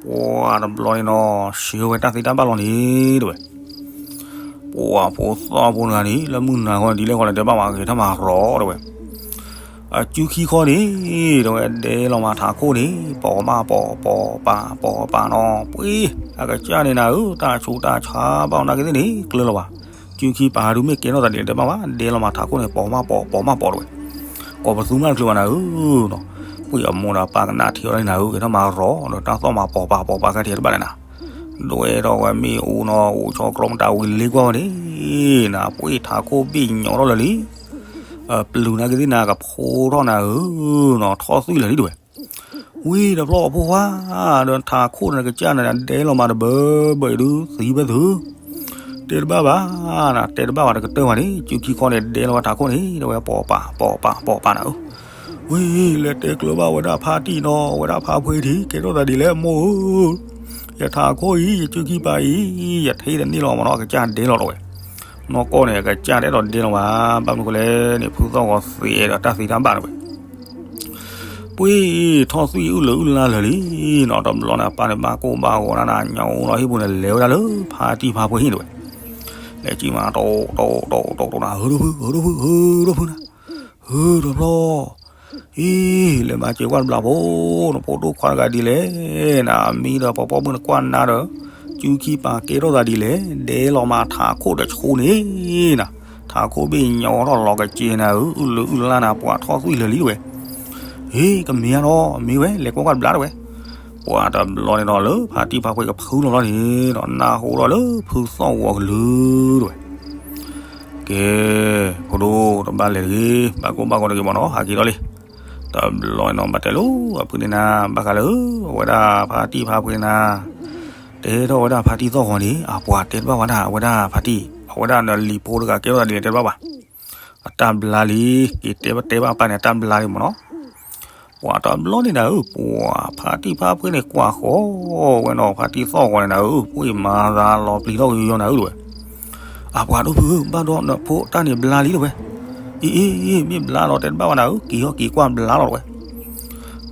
ပှၤတဘျီန့ၣ်နီၤ ဆှၢဝဲတၢ်သ့တၢ်ဘၣ်လီၤန့ၣ်တဲဝဲ ပှၤဖိသၣ်ဖိတဂၤန့ၣ် လၢမုၢ်နၤဃီဒ်လဲၣ်ဃီလဲၣ်တဲဘၣ်မး ဂဲၤထီၣ်မၤရီၤတဲဝဲ, အစုခံခီန့ၣ် တဲဝဲဒဲလီၤမးထးခိၣ်န့ၣ် ပိာ်မးပိာ်ပိာ်ပာ်ပိာ်ပာ်နီၤ ပှ့ၤ အကစၢ်န့ၣ်နၤဧၢ တၢ်ဆူးတၢ်ဆါဘၣ်အီၤနာ်က့သ့ၣ်န့ၣ် ကျၢၤလီၤဘၣ်, စုခံပာ်ဒုးမ့ၢ်ကဲထီၣ်သးဒ်လဲၣ်တဲဘၣ်ဘၣ် ဒဲလီၤမးထးခိၣ်န့ၣ် ပိာ်မးပိာ်ပိာ်မးပိာ်တဲဝဲ, ကိးပသူမးတချုးဘၣ်နၤဧၢ ပှ့ၤအမိၢ်ဒီးပၢ်ကနၣ်ထံအီၤလၢနၤဧၢ ဂဲၤထီၣ်မၤရီၤဒီးတၢ်သီၣ်မးပိာ်ပာ်ပိာ်ပာ်ခဲထံးတဘၣ်လဲၣ်နၤ ဒွဲၣ်ထီၣ်ဝဲမ့ၣ်အူနီၤ အိၣ်ဆီကျီမတၤဝံၤလ့ကွၢ်ဝဲန့ၣ်, နၤ ပှ့ၤထးခိၣ်ဘ့ၣ်ညီထီၣ်လၢာ်လံ, ပျုၤနာ်က့သ့ၣ်နၤကဖိထီၣ်နၤဧၢနီၤ ထီၣ်သွံၣ်လၢာ်လံတဲဝဲ, ဝံၤဒီးဖျီၣ်အဖိခွါ, ဒီးထးခိၣ်န့ၣ်ကစၢ်န့ၣ် ဒဲလီၤမးတဘၢဘၢအံၤဒုးသံဖဲသု, တဲတဘၣ်ဘၣ်, နၤ တဲတဘၣ်ဘၣ်တကတၢၢ်ဘၣ်န့ၣ် စုခံခီန့ၣ် ဒဲလီၤဝဲထးခိၣ်န့ၣ် တဲဝဲပိာ်ပာ်ပိာ်ပာ်ပိာ်ပာ်နၤဧၢ ဝံၤ လဲၤတဲကျၢၤဘၣ်ဝဲဒၣ်ဖါတံၢ်နီၤ ဝဲဒၣ်ဖါဖှ့ထံး ကဲထီၣ်သးဒ်လဲၣ်မိၢ်ဧၢ, ယထးခိၣ်အံၤ ယစုခံပာ်အံၤ ယထံၣ်တန့ၢ်လီၤမးနီၤ အကစၢ်ဒဲလီၤတဲဝဲ, နီၢ်ကီၢ်န့ၣ် အကစၢ်တအဲၣ်ဒိးဒဲလီၤဘၣ် ဘၣ်မနုၤဃိလဲၣ်န့ၣ် ဖုသီၣ်ဂီၤသဲးဒီးတၢ်သ့တၢ်ဘၣ်တဲဝဲ ပှ့ၤထီၣ်သွံၣ်အုၣ်လၢာ်အုၣ်လၢ်လၢာ်လံနီၤ တဘျီန့ၣ် အပၢ်န့ၣ်ဘၣ်ကိၢ်ဘၣ်ဂီၤနၤနၤ ညၣ်အူလီၤဟံၣ်ပူၤန့ၣ် လဲၤဝဲဒၣ်လၢဖါတံၢ်ဖါဖှ့ဟံၣ်တဲဝဲ, လဲၤကံမး တိၣ်တိၣ်တိၣ်တိၣ်တိၣ်နၤ ဟၢဒီဖု ဟၢဒီဖု ဟၢဒီဖုနၤ, ဟၢဒီဖျီၣ် အံၤ လဲၤမၤစၢၤကွၢ်တဘျီဖိ, နဖိဒိၣ်ခွါတဂၤဒ်လဲၣ်, နမံဒီးပှၤပိာ်မုၣ်နကွၢ်နၤဒီး, စုခံပာ်ကဲထီၣ်သးဒ်လဲၣ်, ဒဲလီၤမးထးခိၣ်ဒီးဆူန့ၣ်နၤ, ထးခိၣ်ဘ့ၣ်ညီထီၣ်လီၤကစဲၤနၤဧၢ, အုၣ်လၢအုၣ်လၢနၤ ပှၤထီၣ်သွံၣ်လၢာ်လံတဲဝဲ, ဟ့ ကမ့ၢ်ဧါနီၤ, မ့ၢ်ဝဲ လဲၤကွၢ်ကွၢ်တဘျီတဲဝဲ, ပှၤတဘျီန့ၣ်ဒီး လၢဖါတံၢ်ဖါဖှ့ကဖုလီၤလီၤန့ၣ်ဒီး နၢ်ဟူထီၣ်လၢဖုသီၣ်ဂီၤကလုာ်တဲဝဲ ကဲ, ဖိဒိၣ်တဘၣ်လဲၤတဂ့ၤ, ဘၣ်ကိၢ်ဘၣ်ဂီၤတဂ့ၤမးနီၤ, ဟးက့ၤဒီးလံ. တဘျီန့ၣ်နီၤ ဘၣ်တဲလိာ်အဖုန့ၣ်နၤ, ဘၣ်ဃးလၢ အဝဲဒၣ်ဖါတံၢ်ဖါဖှ့န့ၣ်နၤ, တဲထီၣ်ဝဲဒၣ်ဖါတံၢ်သီၣ်ဂီၤန့ၣ် အပှၤတဲတဘၣ်ဝဲဒၣ် အဝဲဒၣ်ဖါတံၢ် အဝဲဒၣ်နလံၤဖိတဂၤကဲထီၣ်သးဒ်န့ၣ်တဲတဘၣ်ဘၣ်. အတၢ်ဘျါလံ, က့ၤတဲဘၣ်တဲဘၣ်ပၢ်န့ၣ် အတၢ်ဘျါလံမးနီၤ. ပှၤတဘျီန့ၣ်နၤဧၢ, ပှၤဖါတံၢ်ဖါဖှ့န့ၣ် ကွၢ်ဃီဝဲနီၤ, ဖါတံၢ်သီၣ်ဂီၤန့ၣ်နၤဧၢ, ပှ့ၤမၤသးလီၤပျံၤထီၣ်ကယီယီနၤဧၢတဝဲ. အပှၤဒိၣ်ဖုဧၢ, ဘၣ်ဒီးနဖိတၢ်န့ၣ်ဘျါလံတဝဲ. အံၤ အံၤ အံၤ မ့ၢ်ဘျါလီၤတဲတဘၣ်ဝဲနၤဧၢ, က့ၤဟီၣ်က့ၤကွၢ်ဘျါလီၤတဝဲ.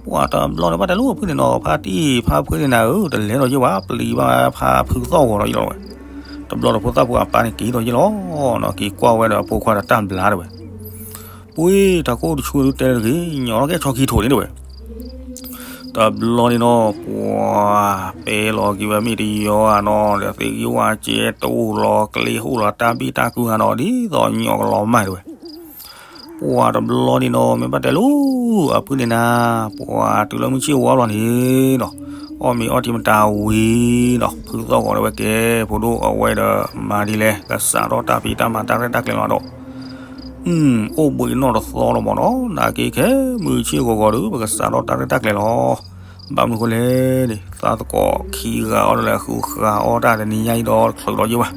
ပှၤတဘျီန့ၣ် ဘၣ်တဲလိာ်အဖုန့ၣ်နီၤ, ဖါတံၢ်ဖါဖှ့န့ၣ်နၤဧၢ, တလဲၤဒီးယဲဝဲ, ပျံၤဘၣ်ဖါဖုသီၣ်ဂီၤဒီးယလီၤဝဲ. တဘျီဒီးဖိသၣ်ဖိအပၢ်န့ၣ်က့ၤထီၣ်ယ့ၣ်လီၤနီၤ, က့ၤကွၢ်ဝဲဒီးအဖိခွါဒီးတၢ်ဘျါတဲဝဲ, ပှ့ၤတၢ်ကိၢ်တဆူဒုးတဲတဂ့ၤ, ညီထီၣ်ကဲဆီခံထိးန့ၣ်တဲဝဲ. တဘျီန့ၣ်နီၤ ပှၤပဲလီၤက့ၤဝဲမ့ၢ်တယီဧါနီၤ, ဒီးသ့ၣ်ဂံၢ်ဝါစဲတအိၣ်လီၤ, ကျ့ဟိၣ်လီၤ, တၢ်ဘံၣ်တၢ်ကုၢ်ဧါနီၤ, ဒ်သိးညီကလီၤမၢ်တဲဝဲ. ပှၤတဘျီန့ၣ်နီၤ မ့ၢ်ဘၣ်တဲလီၤ အဖုန့ၣ်နၤ, ပှၤတုၤလၢမုၢ်ဆ့ၣ်ဝါလီၤန့ၣ်နီၤ, အီၣ်မ့ၤအီထံမတၤဝံၤနီၤ, ဖုသီၣ်ဂီၤတဲဝဲကဲ, ဖိဒိၣ်အဝဲဒီးမၤဒ်လဲၣ်, ကစးထီၣ်တၢ်ဖံးတၢ်မၤတၢ်ရဲၣ်တၢ်ကျဲၤလီၤဒီး အိၣ်ဘှံးနီၢ်တသီလီၤမၢ်နီၤ, နာ်က့ခဲမုၢ်ဆ့ၣ်ဂီၤဂီၤဒီး ပကစးထီၣ်တၢ်ရဲၣ်တၢ်ကျဲၤလီၤ. ဘၣ်မနုၤဃိလဲၣ်န့ၣ် သးသကိးခံဂၤအီၣ်တလဲၤဃုဃာ်အီၣ်တၢ်တနံၤညါအံၤဒီးချုးဒီးယ့ၢ်ဘၣ်.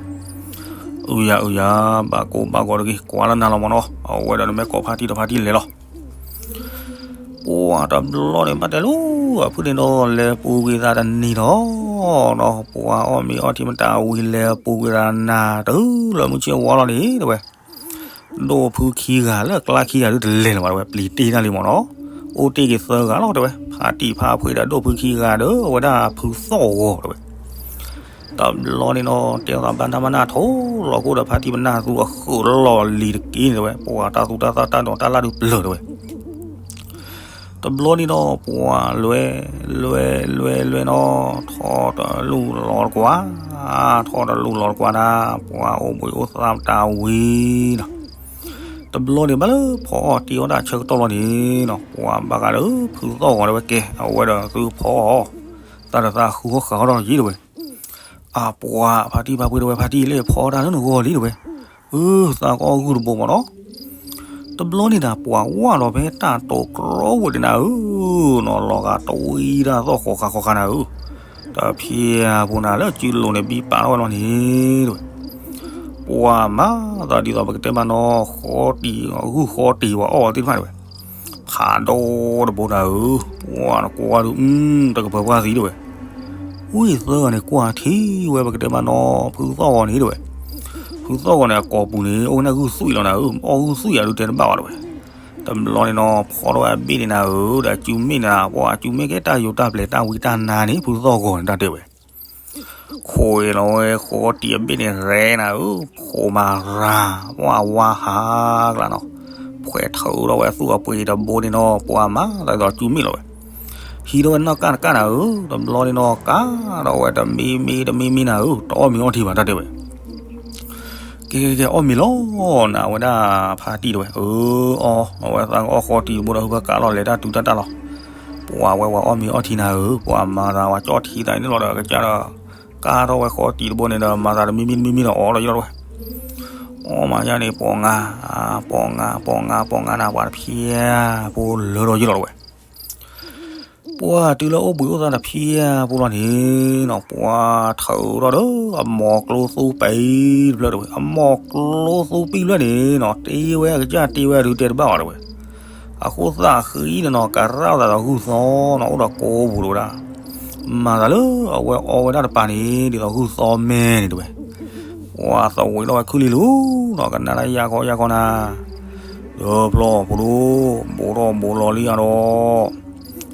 အုယၤအုယၤ, ဘၣ်ကိၢ်ဘၣ်ဂီၤတဂ့ၤ, ကွၢ်လၢနၤလီၤမၢ်နီၤ, အဝဲဒီးနမ့ၢ်ကိးဖါတံၢ်ဒီးဖါတံၢ်လဲၤလီၤ. ပှၤတဘျီန့ၣ်ဘၣ်တဲလီၤ အဖုန့ၣ်ဒီးလဲၤပူၤကွံာ်သးတနံၤဒီး ဒီးပှၤအီၣ်မ့ၤအီထံမတၤဝံၤလဲၤပူၤကွံာ်သးနၤတလၢမုၢ်ဆ့ၣ်ဝါလီၤန့ၣ်တဲဝဲ. ဒိၣ်ဖုခံဂၤလၢအကျါခံဂၤဒုးတလဲၤလၢၤဘၣ်တဲဝဲ, ပျံၤတ့ၢ်တၢ်လံမၢ်နီၤ, အိၣ်တ့ၢ်က့ၤသၢဂၤလီၤတဲဝဲ, ဖါတံၢ်ဖါဖှ့ဒီးဒိၣ်ဖုခံဂၤဒီးအဝဲဒၣ်ဖုသီၣ်ဂီၤတဲဝဲ. တဘျီန့ၣ်နီၤ တဲသးဘၣ်နၢ်ဘၣ်နၢ်ထိၣ်လီၤကိၣ်ဒီးဖါတံၢ်ပနၢ်သူအဃုာ်လီၢ်လံၤတက့ၢ်န့ၣ်တဲဝဲ, ပှၤတၢ်သူတၢ်သၣ်တၢ်ဒိးတၢ်လၢ်ဒုးပျၢၤတဲဝဲ. တဘျီန့ၣ်နီၤ ပှၤလွဲ လွဲ လွဲ လွဲနီၤ, ထီၣ်တလူၢ်လီၤတကွၢ်, ထီၣ်တလူၢ်လီၤတကွၢ်ဒၣ် ပှၤအိၣ်ဘှံးအိၣ်သါမတၤဝံၤနီၤ. တဘျီန့ၣ်ဘၣ်လၢဖီအီၣ်တ့အီၣ်တၢ်ဆၢကတီၢ်လီၤန့ၣ်နီၤ, ပှၤဘၣ်ဃးဒီးဖုသီၣ်ဂီၤတဲဝဲကဲ, အဝဲဒီးသုဖီအီၣ်, သးဒီးသးဃုအီၣ်ဃာ်အီၣ်ဒီးယ့ၢ်တဲဝဲ. အပှၤဖါတံၢ်ဖါဖှ့တဲဝဲ, ဖါတံၢ်လၢဖီအီၣ်တၢ်လၢနဂီၢ်လံတဲဝဲ. အၢ သးကအီၣ်ဂုၢ်တဘိမၢ်နီၤ. တဘျီန့ၣ်ဒၣ်ပှၤဝၢ်ဒီးဖဲတၢ်တိၤကြီဝဲဒၣ်နၤဧၢနီၤ, လီၤဂာ်တဝံတၢ်သီၣ်ဃီၤဃာ်ဃီၤဃာ်နၤဧၢ, တဖျဲၣ်ဖိနၤလၢစုလိၤန့ၣ်ဘံပာ်ထီၣ်ဝဲလီၤန့ၣ်တဲဝဲ. ပှၤမၤသးဒ်သိးပကတဲဘၣ်နီၤ, ဃီတံၢ်ဂုၢ်ဃီတံၢ်ဝဲအီၣ်ဝဲသ့ၣ်တဖၣ်တဲဝဲ, ဖးဒိၣ်တဘိနၤဧၢ, ပှၤနကွၢ်ဒုး တကပၤပှၢ်သံတဲဝဲ. ဝံသၢဂၤန့ၣ်ကွၢ်ထံဝဲပကတဲဘၣ်နီၤ, ဖုသီၣ်ဂီၤန့ၣ်တဲဝဲ. ဖုသီၣ်ဂီၤန့ၣ်အကိာ်ပူၤန့ၣ် အိၣ်ဝဲဒၣ်ဂုၢ်သွံၣ်လီၤနၤဧၢ, အီၣ်ဂုၢ်သွံၣ်ယၤဒုးတဲတဘၣ်ဘၣ်တဲဝဲ. တဘျီန့ၣ်နီၤ ဖီထီၣ်ဝဲအဘ့ၣ်န့ၣ်နၤဧၢ, ဒီးအစုမ့ၣ်န့ၣ် ပှၤအစုမ့ၣ်ကဲတၢ်ယိၤတၢ်ပျဲၤတၢ်ဝံတၢ်နါန့ၣ် ဖုသီၣ်ဂီၤန့ၣ်တၢ်တဲဝဲ. ခိးအံၤလီၤဝဲဃီတံၢ်အဘ့ၣ်န့ၣ်ရဲနၤဧၢ, ခိးမၤရၤ, ပှၤဝါဟးကျါနီၤ, ဖှဲးထုးထီၣ်ဝဲသူၣ်အပှ့ၤတဘိန့ၣ်နီၤ, ပှၤမၤသးဒ်သိးစုမ့ၣ်လီၤဝဲ. ဟံးထီၣ်ဝဲနီၢ်ကၢ်တကၢ်နၤဧၢ, တဘျီန့ၣ်နီၤ ကးထီၣ်ဝဲတမံမံတမံမံနၤဧၢ, တအီၣ်မ့ၤအီထံဘၣ်တၢ်တဲဝဲ. ကဲကဲကဲ အီၣ်မ့ၤလီၤနၤ, အဝဲဒၣ်ဖါတံၢ်တဲဝဲ, အၢ အီၣ်, အဝဲသးကအီၣ်ဃီတံၢ်တဘိဒီး ဟုဖၢကးလီၤလဲၤတၢ်တုၤတၢ်တၢ်လီၤ. ပှၤဝဲဝဲအီၣ်မ့ၤအီထံနၤဧၢ, ပှၤမၤသးဝဲကၠီထံသးန့ၣ်လီၤဒီး ကစၢ်ဒီး ကးထီၣ်ဝဲဃီတံၢ်တဘိန့ၣ်ဒီး မၤသးတမံမံတမံမံဒီးအီၣ်လီၤယ့ၣ်လီၤတဲဝဲ. အီၣ်မၤယါန့ၣ် ပှၤငါ, ပှၤငါ, ပှၤငါ, ပှၤငါနၤ, ပှၤတဖျဲၣ်ဖိလၢာ်ဒီးယ့ၣ်လီၤတဲဝဲ. ပှၤတုၤလၢအိၣ်ဘှံးအိၣ်သါတဖျဲၣ်ဖိလီၤန့ၣ်နီၤ, ပှၤထုးထီၣ်ဒီး အမိၢ်ကျိသူပံတဖျၢၣ်တဲဝဲ, အမိၢ်ကျိသူပံတဖျၢၣ်န့ၣ်နီၤ, တ့ဝဲအကစၢ်တ့ဝဲဒုးတဲတဘၣ်ဘၣ်တဲဝဲ. အဃိသးဃံန့ၣ်နီၤ ကရၣ်သးဒီးဂုၢ်သီနီၤ, အိၣ်ဒီးကိးပူၤတဲဝဲဒၣ်. မၤသးလၢအဝဲအီဝဲဒၣ်တပၤန့ၣ် ဒ်သိးဂုၢ်သီမဲန့ၣ်တဲဝဲ. ပှၤသဝံးထီၣ်ဝဲခုၣ်လံလူၤနီၤ, ကနၣ်တၢ်ယၢ်ခီယၢ်ခီနၤ, ဒီးဖျီၣ်ဖိဒိၣ်, ဘိးထီၣ်ဘိးလီၤလံဧါဒီး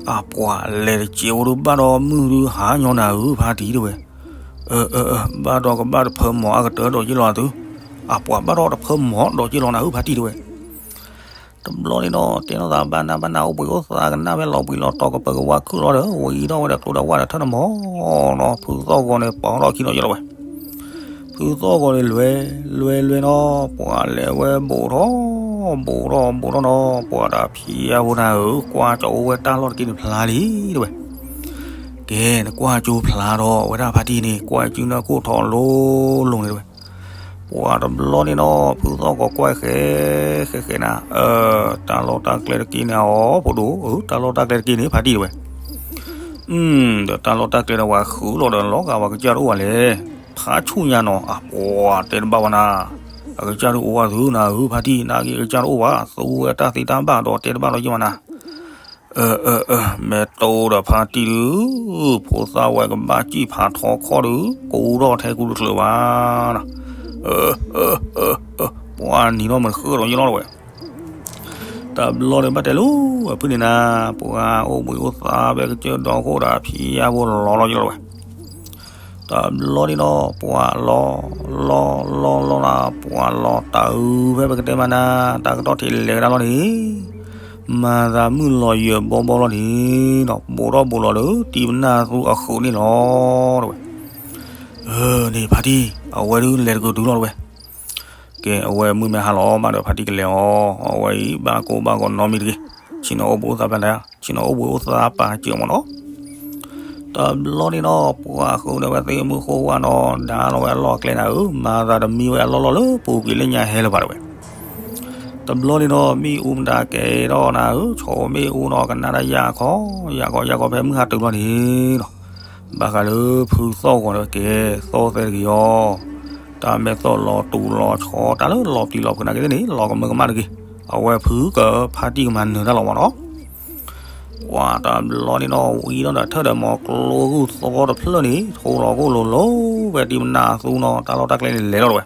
အပှၤလဲၤတစဲးဖိဒုး ဘၣ်ဒီးမုၢ်ဒုးဟါညီနၤဧၢ ဖါတံၢ်တဲဝဲ. အၢ အၢ အၢ ဘၣ်ဒီးကဘၣ်တဖၢမီၤအကတၢၢ်ဒီးယ့ၣ်လီၤသု, အပှၤဘၣ်ဒီးတဖၢမီၤဒီးယ့ၣ်လီၤနၤဧၢ ဖါတံၢ်တဲဝဲ. တဘျီန့ၣ်ဒီး တဲထီၣ်သးဘၣ်နၢ်ဘၣ်နၢ် အိၣ်ဘှံးအိၣ်သါကနၣ်ဖဲလီၤဘှံးလီၤတီၤ ကပၢၤကဝါခုၣ်လီၤဒီး ဝံၤထီၣ်ဝဲဒီးကျိဒီးဝၣ်ဒီးထၢၣ်နမီၤနီၤ, ဖုသီၣ်ဂီၤန့ၣ် ပီၤထီၣ်ခံနီၤယ့ၣ်လီၤဝဲ. ဖုသီၣ်ဂီၤန့ၣ်လွဲ, လွဲလွဲနီၤ, ပှၤလဲၤဝဲဘိးထီၣ်, ဘိးထီၣ်ဘိးထီၣ်နီၤ, ပှၤတဖျဲၣ်ဖိနၤဧၢ, ကွၢ်ကၠီအိၣ်ဝဲတၢ်လီၢ်တက့ၢ်န့ၣ်ဖျါလံတဲဝဲ. ကဲ နကွၢ်ကၠိဖျါဒီး အဝဲဒၣ်ဖါတံၢ်န့ၣ် ကွၢ်စုနၢ်ခိၣ်ထီၣ်လိၤလိၤန့ၣ်တဲဝဲ. ပှၤတဘျီန့ၣ်နီၤ ဖုသီၣ်ဂီၤကွၢ်ဃဲ, ဃဲဃဲနၤ, အၢ တၢ်လီၢ်တၢ်ကျဲတက့ၢ်န့ၣ်အီၤ ဖိဒိၣ်ဧၢ, တၢ်လီၢ်တၢ်ကျဲတက့ၢ်န့ၣ် ဖါတံၢ်တဲဝဲ. ဒီးတၢ်လီၢ်တၢ်ကျဲဒီးပှၤဃုာ်လီၤဒီး လီၤဂာ်ပှၤကစၢ်တအိၣ်ဘၣ်လဲၣ်. ဖးဆူၣ်ညါနီၤ, အပှၤတဲတဘၣ်ဝဲနၤ, အကစၢ်တအိၣ်ဘၣ်သုနၤဧၢ ဖါတံၢ်, နာ်က့အကစၢ်တအိၣ်ဘၣ်, သူဝဲတၢ်သ့တၢ်ဘၣ်ဒီးတဲတဘၣ်ဒီးယ့ၢ်မးနၤ. အၢ အၢ အၢ မ့ၢ်တိဒီးဖါတံၢ်ဒုး, ဖိသၣ်ဝဲကဘၣ်စံၣ်ဖးထီခီၣ်ဒုး ကူထီၣ်ထဲကူတချုးဘၣ်နၤ. အၢ အၢ အၢ အၢ ပှၤနံၤထီၣ်မုၢ်ဃၢ်ဒီးယ့ၢ်လီၤတဲဝဲ. တဘျီန့ၣ်ဘၣ်တဲလီၤ အဖုန့ၣ်နၤ, ပှၤအိၣ်ဘှံးအိၣ်သါဖဲကစၢၢ်ဒီခိၣ်ဒီးဖံယါဖိလီၤလီၤယ့ၢ်လီၤတဲဝဲ. တဘျီန့ၣ်ဒီး ပှၤလီၤ လီၤ လီၤ လီၤနၤ ပှၤလီၤတၢ်အုးဖဲပကတဲမးနၤ တၢ်ကတီၢ်ထံးလဲၤကဒါလီၤန့ၣ် မၤသးမုၢ်လီၤယၢၤဘီဘီလီၤန့ၣ်ဒီး ဘူးထီၣ်ဘူးလီၤလၢတံၤပနၢ်သူအဃုာ်န့ၣ်လီၤ တဲဝဲ. အၢ န့ၣ်ဖါတံၢ် အဝဲဒုးလဲၤတကုာ်တုၤလီၤ တဲဝဲ. ကဲ အဝဲမုၢ်မ့ၢ်ဟါလီၤမးဒီး ဖါတံၢ်ကလဲၤအီၤ အဝဲအံၤ ဘၣ်ကိၢ်ဘၣ်ဂီၤနီတမံၤတဂ့ၤ, ဆ့ၣ်နီၤအိၣ်ဘှံးအိၣ်သါပာ်တၢ် ဆ့ၣ်နီၤအိၣ်ဘှံးအိၣ်သါပာ်စၢၤမးနီၤ. တဘျီန့ၣ်ဒီး ပှၤဃုာ်န့ၢ်ဝဲသ့ၣ်မုၢ်ဃိဝါနီၤ ဒါလီၤဝဲအလီၢ်အကျဲနၤဧၢ, မၤသးတမံဝဲအလီၢ်လီၢ်လၢပူၤကွံာ်လၢညါဟဲလၢၤဘၣ် တဲဝဲ. တဘျီန့ၣ်ဒီး မ့ၣ်အူမတၤကဲထီၣ်နၤဧၢ, ဆိးမ့ၣ်အူနီၤ ကနၣ်တၢ်ယၢ်ခီ ယၢ်ခီ ယၢ်ခီ ဖဲမုၢ်ဟါတုၤလီၤန့ၣ်ဒီး ဘၣ်ဃးလၢဖုသီၣ်ဂီၤန့ၣ် ကဲသီၣ်သဲတဂ့ၤအီၤ, တၢ်မဲာ်သီၣ်လီၤတူာ်လီၤဆီ တၢ်လၢလီၤတံၢ်လီၤဖုးနာ်က့သ့ၣ်န့ၣ် လီၤကမၢကမၣ်တဂ့ၤ, အဝဲဖုကဖါတံၢ်ကမၤနၢၤတၢ်လီၤမးနီၤ. ပှၤတဘျီန့ၣ်ဒီး ဝံၤဒီးဒီးထၢၣ်ဒီးမီၤကျိဂုၢ်သီတဖျၢၣ်န့ၣ် ထိလီၤကိၢ်လိၤလိၤ ဖဲတံၤပနၢ်သူနီၤ တၢ်လီၢ်တၢ်ကျဲန့ၣ်လဲၤလီၤ တဲဝဲ.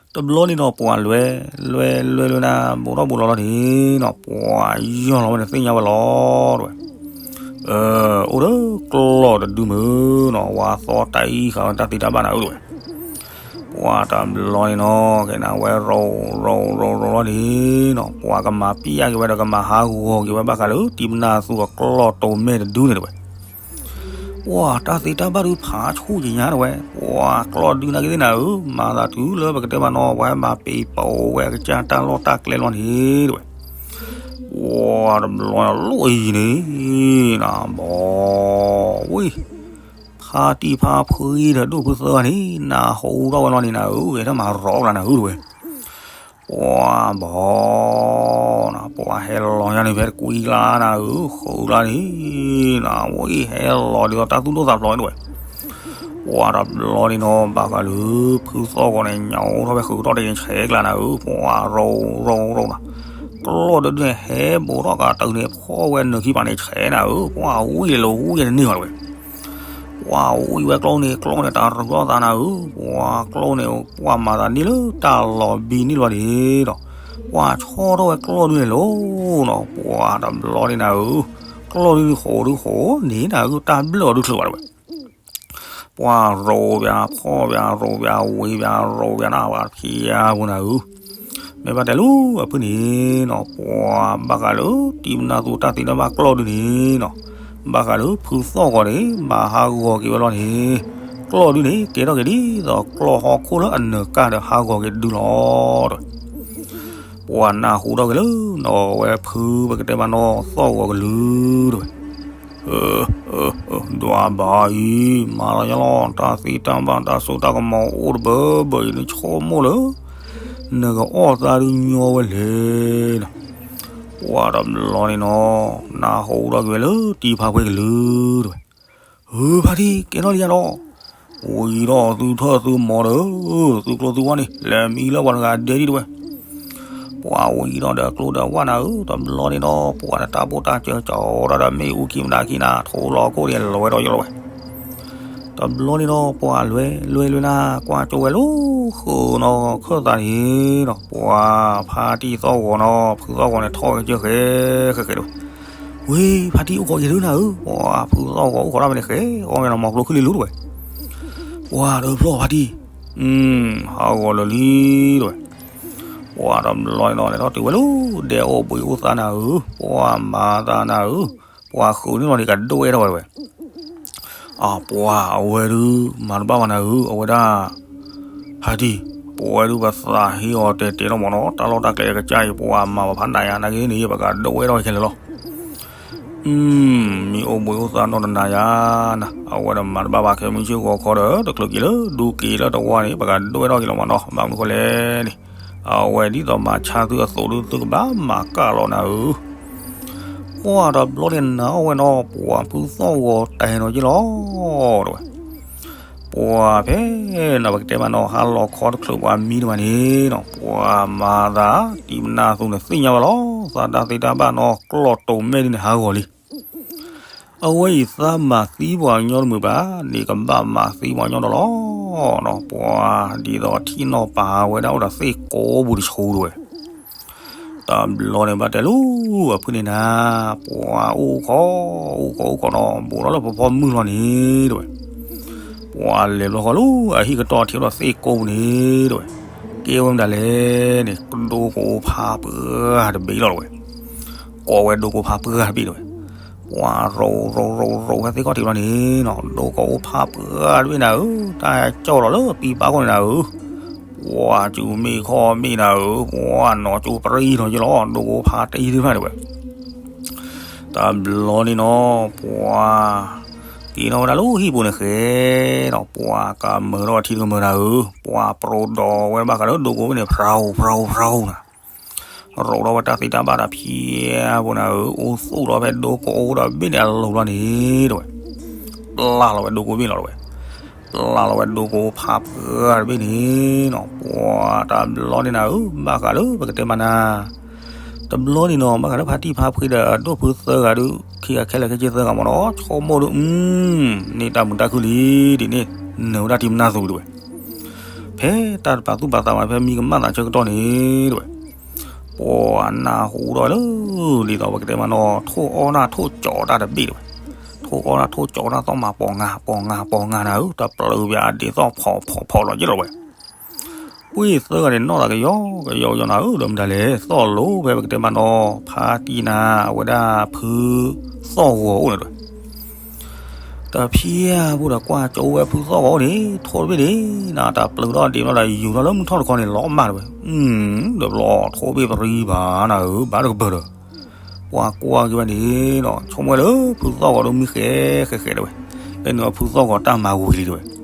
တဘျီန့ၣ်ဒီး ပှၤလွဲ လွဲ လွဲ လွဲနၤ ဘူးထီၣ်ဘူးလီၤလီၤန့ၣ်နီၤ ပှၤယီၢ်လီၤဝဲန့ၣ်သ့ၣ်ညါဝဲလီၤ တဲဝဲ. အိၣ်ဒီးကျီၢ်တဒုမုၢ်နီၤ ဝၤသီတၢ်အံၤဃာ်ဝဲတၢ်သ့တၢ်ဘၣ်နၤဧၢ တဲဝဲ. ပှၤတဘျီန့ၣ်နီၤ ကဲနၤဝဲရိၤ ရိၤ ရိၤ ရိၤလီၤန့ၣ်နီၤ ပှၤကမၤပျၢ်က့ၤဝဲဒီးကမၤဟးဂီၤက့ၤဝဲဘၣ်ဃးလၢတံၤပနၢ်သူအကျီၢ်တိၤမဲာ်တဒုန့ၣ် တဲဝဲ. ပှၤတၢ်သ့တၢ်ဘၣ်ဒုးဖးဆူၣ်က့ၤညါ တဲဝဲ, ပှၤကျီၢ်ဒုနာ်က့သ့ၣ်နၤဧၢ, မၤသးတုၤလၢပကတဲမးနီၤ ပှၤဟဲမၤပ့ၤပိာ်ဝဲအကစၢ်တၢ်လီၢ်တၢ်ကျဲလီၤန့ၣ် တဲဝဲ. ပှၤတဘျီန့ၣ်လီၤအံၤန့ၣ် နဘီ ဝံၤ ဖါတံၢ်ဖါဖှံဒီးဒိၣ်ဖုသၢဂၤန့ၣ် နဟူထီၣ်ဝဲလီၤန့ၣ်နၤဧၢ, ဂဲၤထၢၣ်မၤရီၤကျါနၤဧၢ တဲဝဲ. ပှၤဘီ ပှၤဟဲလီၤညါန့ၣ် ဖဲတကွံကျါနၤဧၢ, ဃုကျါန့ၣ် နဝံၤဟဲလီၤဒ်သိးတၢ်သူၣ်ဒိၣ်သးဖျိးဝဲ တဲဝဲ. ပှၤတဘျီန့ၣ်နီၤ ဘၣ်ဃးလၢ ဖုသီၣ်ဂီၤန့ၣ် ညါအိၣ်ထီၣ်ဖဲဃုထီၣ်တ့ၢ်န့ၣ် ဆဲးကျါနၤဧၢ, ပှၤရိၤရိၤရိၤနီၤ, ကျီၢ်တဒုန့ၣ် ဟဲဘူးထီၣ်ကတၢၢ်န့ၣ် ဖီၣ်ဝဲနုာ်ခံပၤန့ၣ် ဆဲးနၤဧၢ, ပှၤဝံၤလဲၤလိၤဝံၤယဲတန့ၢ်ဘၣ် တဲဝဲ. ပှၤဝံၤဝဲကျီၢ်န့ၣ် ကျီၢ်န့ၣ် တၢ်ရူးထီၣ်သးနၤဧၢ, ပှၤကျီၢ်န့ၣ် ပှၤမၤသးန့ၢ်လၢတၢ်လီၤဘံန့ၣ်လီၤန့ၣ်ဒီး ပှၤဆီၣ်ထီၣ်ဝဲကျီၢ်ဒုန့ၣ်လီၤနီၤ, ပှၤတဘျီန့ၣ်နၤဧၢ, ကျီၢ်ဒုဃိးဒုဃိးန့ၣ်နၤဧၢ, တၢ်ဘျၢၣ်အီၤဒုချုးဘၣ် တဲဝဲ. ပှၤရိၤပၠးဖီၣ်ပၠးရိၤပၠးဝံၤပၠးရိၤပၠးနၤ ပှၤဖံးယါပူၤနၤဧၢ, မ့ၢ်ဘၣ်တဲလၢအဖုန့ၣ်နီၤ ပှၤဘၣ်ဃးလၢတံၤပနၢ်သူတၢ်သ့တၢ်ဘၣ်ကျီၢ်ဒုန့ၣ်နီၤ, ဘၣ်ဃးလၢဖုသီၣ်ဂီၤန့ၣ် မၤဟးဂီၤက့ၤဝဲလီၤန့ၣ်, ကျီၢ်ဒုန့ၣ် ကဲထီၣ်က့ၤဒ်သိးကျီၢ်ဟီၣ်ခိၣ်လၢအနၢၤကၢ်ဒီးဟးဂီၤက့ၤတဒုလီၤ တဲဝဲ. ပှၤနၢ်ဟူထီၣ်က့ၤလၢနီၤဝဲဖုပကတဲမးနီၤ သီၣ်ဂီၤကလုာ် တဲဝဲ. ဒွးဘၣ်အံၤ မၤလီၤညါလီၤ တၢ်သ့တၢ်ဘၣ်တၢ်စိတၢ်ကမီၤအိၣ်တဘၢဘၢအံၤ နဆိကမိၣ်လၢ နကအီၣ်သးဒုညီဝဲလဲၣ်နီၤ. ပှၤတဘျီန့ၣ်နီၤ နၢ်ဟူထီၣ်က့ၤဝဲလၢတံၤဖးဖှဲကလုာ် တဲဝဲ. ဧၢ ဖါတံၢ် ကဲထီၣ်လံယါဒီး ဝံၤဒီးသုထၢၣ်သုမီၤဒီး သုကျိသုဝါန့ၣ် လဲၤမံလၢပှၤတဂၤဒဲဒံး တဲဝဲ. ပှၤဝံၤဒီးဒီးကျိဒီးဝါနၤဧၢ, တဘျီန့ၣ်ဒီး ပှၤတၢ်ဘိၣ်တၢ်စၢၤကၠီၤဒီး မ့ၣ်အူခံမတၤခံနၤ ထိလီၤခိၣ်န့ၣ် လီၤဝဲဒီးယိလီၤဝဲ. တဘျီန့ၣ်ဒီး ပှၤလွဲလွဲလွဲနၤ ကွၢ်ကၠိဝဲလၢဃုာ်နီၤ ခၢၣ်သးန့ၣ်နီၤ ပှၤဖါတံၢ်သီၣ်ဂီၤနီၤ ဖုသီၣ်ဂီၤန့ၣ် ထီၣ်ဝဲကၢၢ်ဃဲဃဲဃဲ တဲဝဲ. ဝ့ၢ် ဖါတံၢ်အိၣ်ခိးယဲဒုနၤဧၢ, ပှၤဖုသီၣ်ဂီၤအိၣ်ခိးတၢ်ဖဲန့ၣ်ဃဲ အီၣ်မ့ၤနီၤ မီၤကျိချံလံလူၤ တဲဝဲ. ပှၤဒီးဖျီၣ်ဖါတံၢ် အၢ ဟးဂီၤလၢာ်လံ တဲဝဲ. ပှၤတဘျီန့ၣ်နီၤ လဲၤထီၣ်တုၤဝဲလၢ ဒဲအိၣ်ဘှံးအိၣ်သါနၤဧၢ, ပှၤမၤသးနၤဧၢ, ပှၤဃုာ်န့ၢ်လီၤန့ၣ် ကဒိၣ်ဝဲထီၣ်ဝဲ တဲဝဲ. အ ပှၤအဝဲဒုး မၤတဘၣ်ဘၣ်နၤဧၢ, အဝဲဒၣ် ဖါတံၢ် ပဝဲဒုးပသးဟ့အီၤတဲာ်တဲာ်လီၤမးနီၤ, တၢ်လီၢ်တၢ်ကျဲကစၢ်အံၤ ပှၤမၤပဖးနးယါ နာ်က့န့ၣ် ပကဒိၣ်ဝဲထီၣ်ခဲလၢာ်လီၤ. မ့ၢ်အိၣ်ဘှံးအိၣ်သါနီၢ်တနၤယါနၤ, အဝဲဒီးမၤတဘၣ်ဘၣ်ခဲ မုၢ်ဆ့ၣ်ဂီၤခီဒီး တချုးက့ၤလၢဒူက့ၤလၢတဝါန့ၣ် ပကဒိၣ်ဝဲထီၣ်က့ၤလီၤမးနီၤ, ဘၣ်မနုၤဃိလဲၣ်န့ၣ်, အဝဲဒ်သိးမၤဆါသုအသိးဒုး သုကဘၣ်မၤကၢ်လီၤနၤဧၢ. ပှၤတဘျီန့ၣ်နၤအီၣ်ဝဲနီၤ ပှၤဖုသီၣ်ဂီၤတဲာ်နီၤက့လီၤ တဲဝဲ. ပှၤဖဲနီၤ ပကတဲမးနီၤ ဟါလီၤခီတချုးပှၤမံတမံၤန့ၣ်နီၤ ပှၤမၤသး တံၤပနၢ်သူန့ၣ်သ့ၣ်ညါဝဲလီၤ, သးတၢ်သ့တၢ်ဘၣ်နီၤ ကျီၢ်တိၤမဲာ်ဒ်န့ၣ် ဟးဂီၤလံ. အဝဲအံၤသးမၤသံပှၤကညီတမုာ်ဘၣ်, န့ၣ်ကဘၣ်မၤသံပှၤကညီဒီးလီၤ. ပှၤဒ်သိးထံၣ်နီၣ်ပာ်ဝဲဒၣ် အိၣ်ဒီးသ့ၣ်ကိးပူၤတဆူ တဲဝဲ. တဘျီန့ၣ်ဘၣ်တဲလၢအဖုန့ၣ်နၤ, ပှၤအိၣ်ခိး အိၣ်ခိးအိၣ်ခိးနီၤ ဘူးထီၣ်လၢပဖီမုၢ်လီၤန့ၣ် တဲဝဲ. ပှၤလဲၤဘျီဃီလၢအဟံၣ်ကတီၢ်ထံးဒီးသ့ၣ်ကိးပူၤန့ၣ်တဝဲ, ကဲဝဲမတၤလဲၣ်န့ၣ် ဒိကိးဖါပှၢ်တဘ့ၣ်လီၤတဝဲ, ကိးဝဲဒိကိးဖါပှၢ်တဘ့ၣ်တဝဲ, ပှၤရိရိရိရိဖဲသ့ၣ်ခီၣ်ထံးလီၤန့ၣ်နီၤ ဒိကိးဖါပှၢ်တဘ့ၣ်နၤဧၢ, တၢ်ကၠီၣ်လီၤလၢပံပာ်ခိၣ်န့ၣ်နၤဧၢ, ပှၤကူမ့ၢ်ခီၣ်မ့ၢ်နၤဧၢ, ပှၤနီၢ်ကၠိပရံနီၤက့လီၤ ဒိကိးဖါတံၢ်သ့ၣ်တဖၣ်တဝဲ, တဘျီန့ၣ်နီၤ ပှၤ က့ၤနီၣ်ဝဲဒၣ်လၢဟံၣ်ပူၤန့ၣ်ဃဲ, ဒီးပှၤကမၢထီၣ်ထံတကမၢနၤဧၢ, ပှၤပြိးဒီးဝဲဘၣ်ဃးလၢဒိကိးဝဲန့ၣ် ဖြၤဧိၤဖြၤဧိၤဖြၤဧိၤနၤ, ရိးထီၣ်ဝဲတၢ်သ့တၢ်ဘၣ်တၢ်ဖံးအပူၤနၤဧၢ, အိၣ်သူၣ်ထီၣ်ဖဲဒိကိးအိၣ်ဒီးဘ့ၣ်န့ၣ်အလိၤလီၤန့ၣ်တဝဲ, ပျၢ်လီၤဝဲဒိကိးဘ့ၣ်လီၤတဝဲ, ပျၢ်လီၤဝဲဒိကိးဖါပှၢ်တဘ့ၣ်န့ၣ်နီၤ, ပှၤတဘျီန့ၣ်နၤဧၢ, ဘၣ်ဃးလၢပကတဲမးနၤ တဘျီန့ၣ်နီၤ ဘၣ်ဃးလၢဖါတံၢ်ဖါဖှ့ဒီးအဒိၣ်ဖုသၢဂၤဒုး ခံဂၤခဲလၢာ်ခဲဆ့သၢဂၤမ့ၢ်နီၤ ဆိကမိၣ်ဒုး အု န့ၢ်တၢ်မုာ်တၢ်ခုၣ်လံ ဒ်န့ၣ် နၢၤဝဲဒၣ်ထံမနၢ်သူတဝဲ, ဖဲတၢ်တပာ်သူၣ်ပာ်သးမး ဖဲမံကမၣ်သးဆၢကတီၢ်န့ၣ်တဝဲ, ပှၤနၢ်ဟူဒီးလၢ ဒ်သိးပကတဲမးနီၤ ထိၣ်အီၣ်တၢ်ထိၣ်ကၠီတၢ်တဘ့ၣ်တဝဲ, ထိၣ်အီၣ်တၢ်ထိၣ်ကၠီတၢ်သီၣ်မး ပီၤငါပီၤငါပီၤငါနၤဧၢ, တပျုာ်ပှၤအဒ့သီၣ်ဖီၣ်ဖီၣ်ဖီၣ်လီၤက့လီၤဝဲ ဝံသၢဂၤန့ၣ်နီၣ်သးကယီကယီကယီနၤဧၢ, ဒီးမတၤလဲၣ် သီၣ်လိၤဖဲပကတဲမးနီၤ ဖါတံၢ်နၤ အဝဲဒၣ်ဖုသီၣ်ဂီၤအိၣ်န့ၣ်တဝဲ, တဖံအပူၤဒီးကွၢ်ကၠိဝဲဖုသီၣ်ဂီၤအိၣ်န့ၣ် ထိၣ်တဘ့ၣ်န့ၣ် နတၢ်ပျုာ်ထီၣ်ဒံးဘျီဒီး ယူၤထီၣ်လၢမုၢ်ထီၣ်တခီန့ၣ် လီၤမၢ်တဝဲ, ဒီးဘျီထိၣ်ဘ့ၣ်ပရံဘၣ်နၤဧၢ, ဘၣ်တကပၢၢ်ဒီး ပှၤကွၢ်က့ၤဝဲန့ၣ်ဒီး ဆိကမိၣ်ဝဲလၢဖုသီၣ်ဂီၤဒိမံဃဲဃဲဃဲတဝဲ, ဖဲန့ၣ်ဖုသီၣ်ဂီၤတၢ်မၤဝံၤလံတဝဲ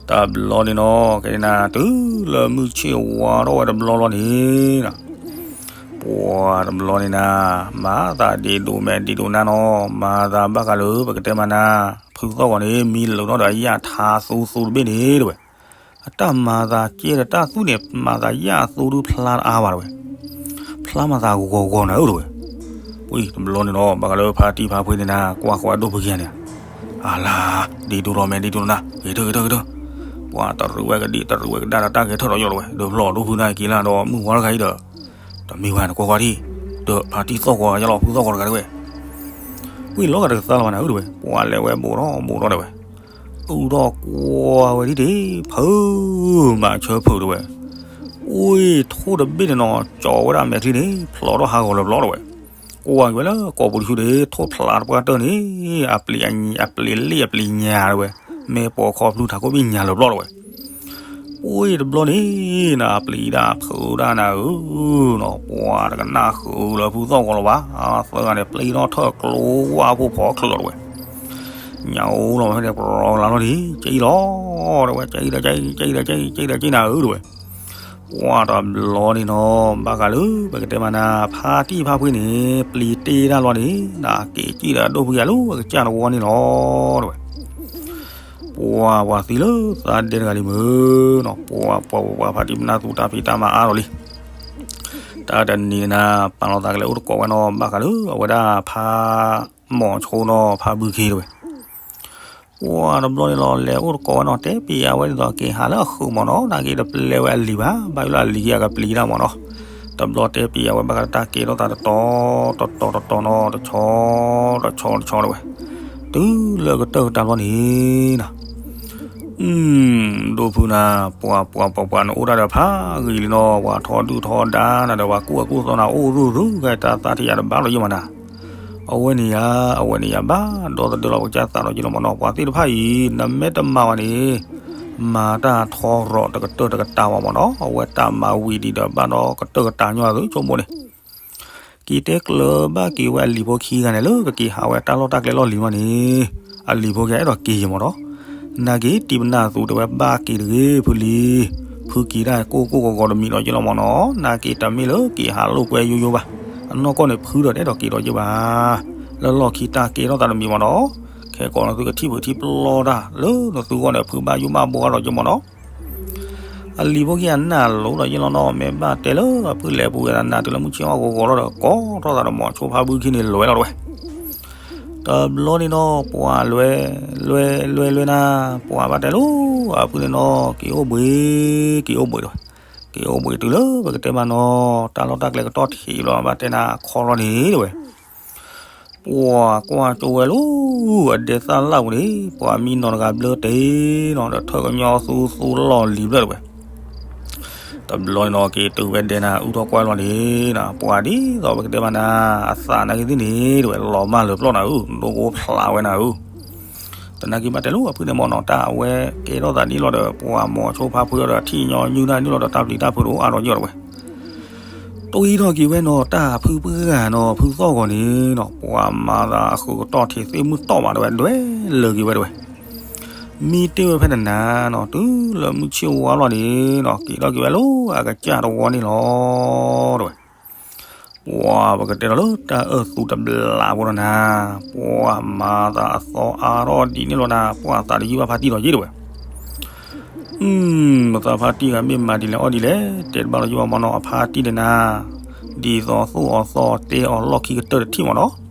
တဘျီန့ၣ်နီၤ ကဲန့ၣ်နၤ တုၤလၢမုၢ်ဆ့ၣ်ဝါထီၣ်ဝဲတဘျီလီၤန့ၣ်နီၤ, ပှၤတဘျီန့ၣ်နၤ မၤသးဒ့ဒိၣ်မဲာ်ဒ့ဒိၣ်နါနီၤ, မၤသးဘၣ်ဃးလၢပကတဲမးနၤ, ဖုသီၣ်ဂီၤန့ၣ် မံလိာ်ထီၣ်ဒီးအယၣ်ထါသူသူတဘ့ၣ်န့ၣ်တဝဲ, အတၢ်မၤသးကဲဒီးတၢ်သူန့ၣ် မၤသးယၣ်အသူဒုးဖျါတအါဘၣ်တဝဲ, ဖျါမၤသးဂီၤဂီၤနၤဧၢတဝဲ ဝံၤတဘျီန့ၣ်နီၤ ဘၣ်ဃးလၢဖါတံၢ်ဖါဖှ့န့ၣ်နၤ ကွၢ်ဃီအဒိၣ်ဖုကယၤန့ၣ်, အလါ, ဒ့ဒိၣ်ထီၣ်မဲာ်ဒ့ဒိၣ်နါ, ဂဲၤထၢၣ်ဂဲၤထၢၣ်ဂဲၤထၢၣ်, ပှၤတရံးဝဲကဒံးတရံးဝဲကဒါဒီးတၢ်ဂဲၤထၢၣ်ဒီးယိာ်လီၤဝဲ, ဒီးဖျီၣ်ဒိၣ်ဖုနၤက့ၤလၢဒီးမုၢ်ဝါတဂၤအံၤဒီး, တမ့ၢ်ဝဲနကွၢ်ကွၢ်ဒံး, ဒီးဖါတံၢ်သီၣ်ဂီၤယလီၤ ဖုသီၣ်ဂီၤတဂၤတဝဲ ဝံၤလီၤဂာ်တကသါလီၤဘၣ်နၤဧၢတဝဲ, ပှၤလဲၤဝဲဘူးထီၣ်ဘူးထီၣ်တဝဲ, အုၣ်ထီၣ်ကွၢ်ဝဲဒ်ဒ့ၣ် ဖုး, မၤဆၢဖုးတဝဲ, အူၣ်ထိၣ်တဘ့ၣ်န့ၣ်နီၤ ကၠီဝဲဒၣ်မဲာ်ချံန့ၣ် ဖျိးထီၣ်ဟးဂီၤလၢၤဘျီတဝဲ, ကွၢ်က့ၤဝဲလၢကိာ်ပူၤတဆူန့ၣ် ထိၣ်ဖျးတပှၢ်တၢၢ်န့ၣ်, အပျ့ၤအပျ့ၤလ့ၣ်အပျ့ၤညါတဝဲ, မ့ၢ်ပိာ်ခီဖျူထးခိၣ်ဘ့ၣ်ညါလၢၤဘျီတဝဲ အူၣ်တဘျီန့ၣ်နၤ ပျံၤဒၣ်ဖုးဒၣ်နၤဧၢ, ပှၤတကနၣ်ဃုာ်လၢဖုသီၣ်ဂီၤလၢၤဘၣ်, သၢဂၤန့ၣ် ပျံၤထီၣ်ထၢၣ်ကျိဝၢ်ဖိဖီချုးလီၤတဝဲ, ညၣ်ဧိလီၤဖဲန့ၣ် ပရီကလါလီၤဒံး ကၠံလီၤတဝဲ, ကၠံဒီးကၠံ ကၠံဒီးကၠံ ကၠံဒီးကၠံနၤဧၢတဝဲ, ပှၤတဘျီန့ၣ်နီၤ ဘၣ်ဃးလၢ ပကတဲမးနၤ ဖါတံၢ်ဖါဖှ့န့ၣ် ပျံၤတ့ၢ်တၢ်လီၤန့ၣ် နက့ၤကံၣ်ဒီးအဒိၣ်ဖုယၤလၢအကစၢ်တဝီန့ၣ်လီၤတဝဲ ပှၤပှၤသံလၢသးဒဲတဂၤလံမုၢ်နီၤ, ပှၤပှၤပှၤပှၤဖါတံၢ်ပနၢ်သူ တၢ်ဖံးတၢ်မၤအါထီၣ်လံ, တၢ်တနံၤနၤ ပာ်လီၤသးကလဲၤအိၣ်တကိးဝဲနီၤ ဘၣ်ဃးလၢအဝဲဒၣ်ဖါမီၤဆိနီၤ ဖါဘုခ့တဝဲ, ပှၤတဘျီန့ၣ်လီၤ လဲၤအိၣ်တကိးဝဲနီၤ တဲပျံၤအဝဲဒ်သိးက့ၤဟးလၢအဃုာ်မ့ၢ်နီၤ နာ်က့တပျဲဝဲအလံၤဘၣ် ဘၣ်ယိၣ်လၢအလံၤက့ၤအကပျံၤတၢ်မ့ၢ်နီၤ, တဘျီတဲပျံၤအဝဲဘၣ်ဃးလၢတၢ်ကဲထီၣ်သးတတီၤ တတီၤတတီၤနီၤ တဆီ တဆီတဆီတဝဲ, တုၤလၢကတၢၢ်ကတၢၢ်ဘျီန့ၣ်နီၤ ဒိၣ်ဖုနၤ ပှၤပှၤပှၤပှၤ နအိၣ်တၢ်ဒီးဖးဂ့ၤလံနီၤ ပှၤထီဒုၣ်ထီဒါနၤဒီး ပှၤကူၣ်အကူၣ်သီနၤ အိၣ်ရူၢ်ရူၢ်ဂဲၤတၢ်သးထံၣ်ယၤတဘၣ်လီၤယံမးနၤ, အဝဲန့ၣ်ယၤ အဝဲန့ၣ်ယၤဘၣ်ဒီသဒၢလီၤပကစၢ်သးဒီးယံလီၤမ့ၢ်နီၤ ပှၤသ့ၣ်တဖၣ်အံၤ နမ့ၢ်တမၤဘၣ်န့ၣ် မၤတၢ်ထီရီၤတကတၢၢ်တကတၢၢ်ဘၣ်မ့ၢ်နီၤ အဝဲတၢ်မၤဝံၤဒံးဒီးဘၣ်ဒီးကတၢၢ်ကတၢၢ်ညီအသိးဆိကမိၣ်န့ၣ် က့ၤတဲကျၢၤဘၣ်က့ၤဝဲအလံၤဖိခံဂၤန့ၣ် လၢကက့ၤဟးဝဲတၢ်လီၢ်တၢ်ကျဲလီၢ်လံၤမးန့ၣ်, အလံၤဖိခံဂၤအဲၣ်ဒိးက့ၤယံမ့ၢ်နီၤ, နာ်က့တံၢ်ပနၢ်သူတဲဝဲဘၣ်က့ၤတဂ့ၤ ဖုလံၤ, ဖုက့ၤတၢ်ကိၢ်ကိၢ်ဂီၤဂီၤတမံၤဒီးယံလီၤမ့ၢ်နီၤ, နာ်က့တမ့ၢ်လၢက့ၤဟးလိာ်ကွဲယိယိဘၣ်, အနီၢ်ကီၢ်န့ၣ်ဖုဒီးတအဲၣ်ဒိးက့ၤဒီးယံဘၣ်, လၢလီၢ်ခံတၢ်ကဲထီၣ်သးတမံၤမ့ၢ်နီၤ, ခဲကိးနသုကထံၣ်ဖုးထံၣ်ပျီတၢ်လၢနသုဂီၢ်န့ၣ် ဖုဘၣ်ယိၣ်ဘၣ်ဘှီဒီးယံမ့ၢ်နီၤ အလံၤဖိခံဂၤနၢ်လိၤဒီးယံလီၤနီၤ မ့ၢ်ဘၣ်တဲလၢအဖုလဲၤပူၤဝဲဒၣ်နၤတုၤလၢမုၢ်ဆ့ၣ်အီၣ်ဂီၤဂီၤလီၤဒီး ကိးထီၣ်သးဒီးမိၤဆိဖါဘုခ့န့ၣ်လွဲလီၤတဝဲ, တဘျီန့ၣ်နီၤ ပှၤလွဲ, လွဲလွဲလွဲနၤ, ပှၤဘၣ်တဲလၢအဖုန့ၣ်နီၤ က့ၤအိၣ်ဘှံး, က့ၤအိၣ်ဘှံးတဝဲ, က့ၤအိၣ်ဘှံးတုၤလၢပကတဲမးနီၤ တၢ်လီၢ်တၢ်ကျဲကတီၢ်ထံးလီၤ ဘၣ်တဲနၤခီလီၤန့ၣ်တဝဲ ပှၤကွၢ်ကၠိဝဲလၢ အဒဲသၣ်လၣ်ပူၤန့ၣ် ပှၤမံနီၤတဂၤဘျၢတ့ၢ်နီၤ ဒီးထၢၣ်ကညီသူသူလီၢ်လံၤဘျၢၣ်တဝဲ. တဘျီန့ၣ်နီၤ က့ၤတုၤဝဲဒဲနၤ အုၣ်ထီၣ်ကွၢ်လီၤန့ၣ်နီၤ ပှၤဒ်သိးပကတဲမးနၤ အသးနာ်က့ၤသ့ၣ်န့ၣ်တဝဲ လီၤမၢ်လၢာ်ပျီၢ်နၤဧၢ ဒိကိဖျးဝဲနၤဧၢ. တနာ်က့ၤဘၣ်တဲလၢအဖုၣ်န့ၣ်မ့ၢ်နီၤ တၢ်အဝဲကဲထီၣ်သးဒ်လီၤဒီး ပှၤမိၤဆိဖါဖုဒီး ထံၣ်ညီနုၢ်တၢ်နုၢ်လီၤဒီး တၢ်ပျံၤတၢ်ဖုးတအိၣ်အါထီၣ်ယီၢ်တဝဲ. တဝံထီၣ်က့ၤဝဲနီၤ တၢ်ဖုပှၢ်ဂၤနီၤ ဖုသီၣ်ဂီၤန့ၣ်နီၤ ပှၤမၤသးအဃုာ်ကတီၢ်ထံးသ့ၣ်မုၢ်တီၢ်ဘၣ်တဝဲ ဒွဲလၢာ်က့ၤဝဲတဝဲ. မံတ့ၢ်ဝဲဖဲနနၤနီၤ တုၤလၢမုၢ်ဆ့ၣ်ဝါလီၤန့ၣ်နီၤ က့ၤထီၣ်က့ၤဝဲလၢအကစၢ်တဝီန့ၣ်လီၤတဝဲ. ပှၤပကတဲဒီးလၢတၢ်အၢၣ်သူတဘျးဖိဒီးနၤ ပှၤမၤသးအသီအါထီၣ်ဒ်န့ၣ်လီၤနၤ ပှၤသးတယုၢ်ဘၣ်ဖါတံၢ်ဒီးယ့ၢ်တဝဲ. မသးဖါတံၢ်ဂၤမ့ၢ်မၤဒ်လဲၣ်အီၣ်ဒ်လဲၣ် တဲတဘၣ်လီၤယံာ်ဘၣ်မ့ၢ်နီၤ အဖါတံၢ်န့ၣ်နၤ ဒ်သိးသူၣ်အီၤသီတဲအီၤလီၢ်ခံကတၢၢ်တထံၣ်မ့ၢ်နီၤ.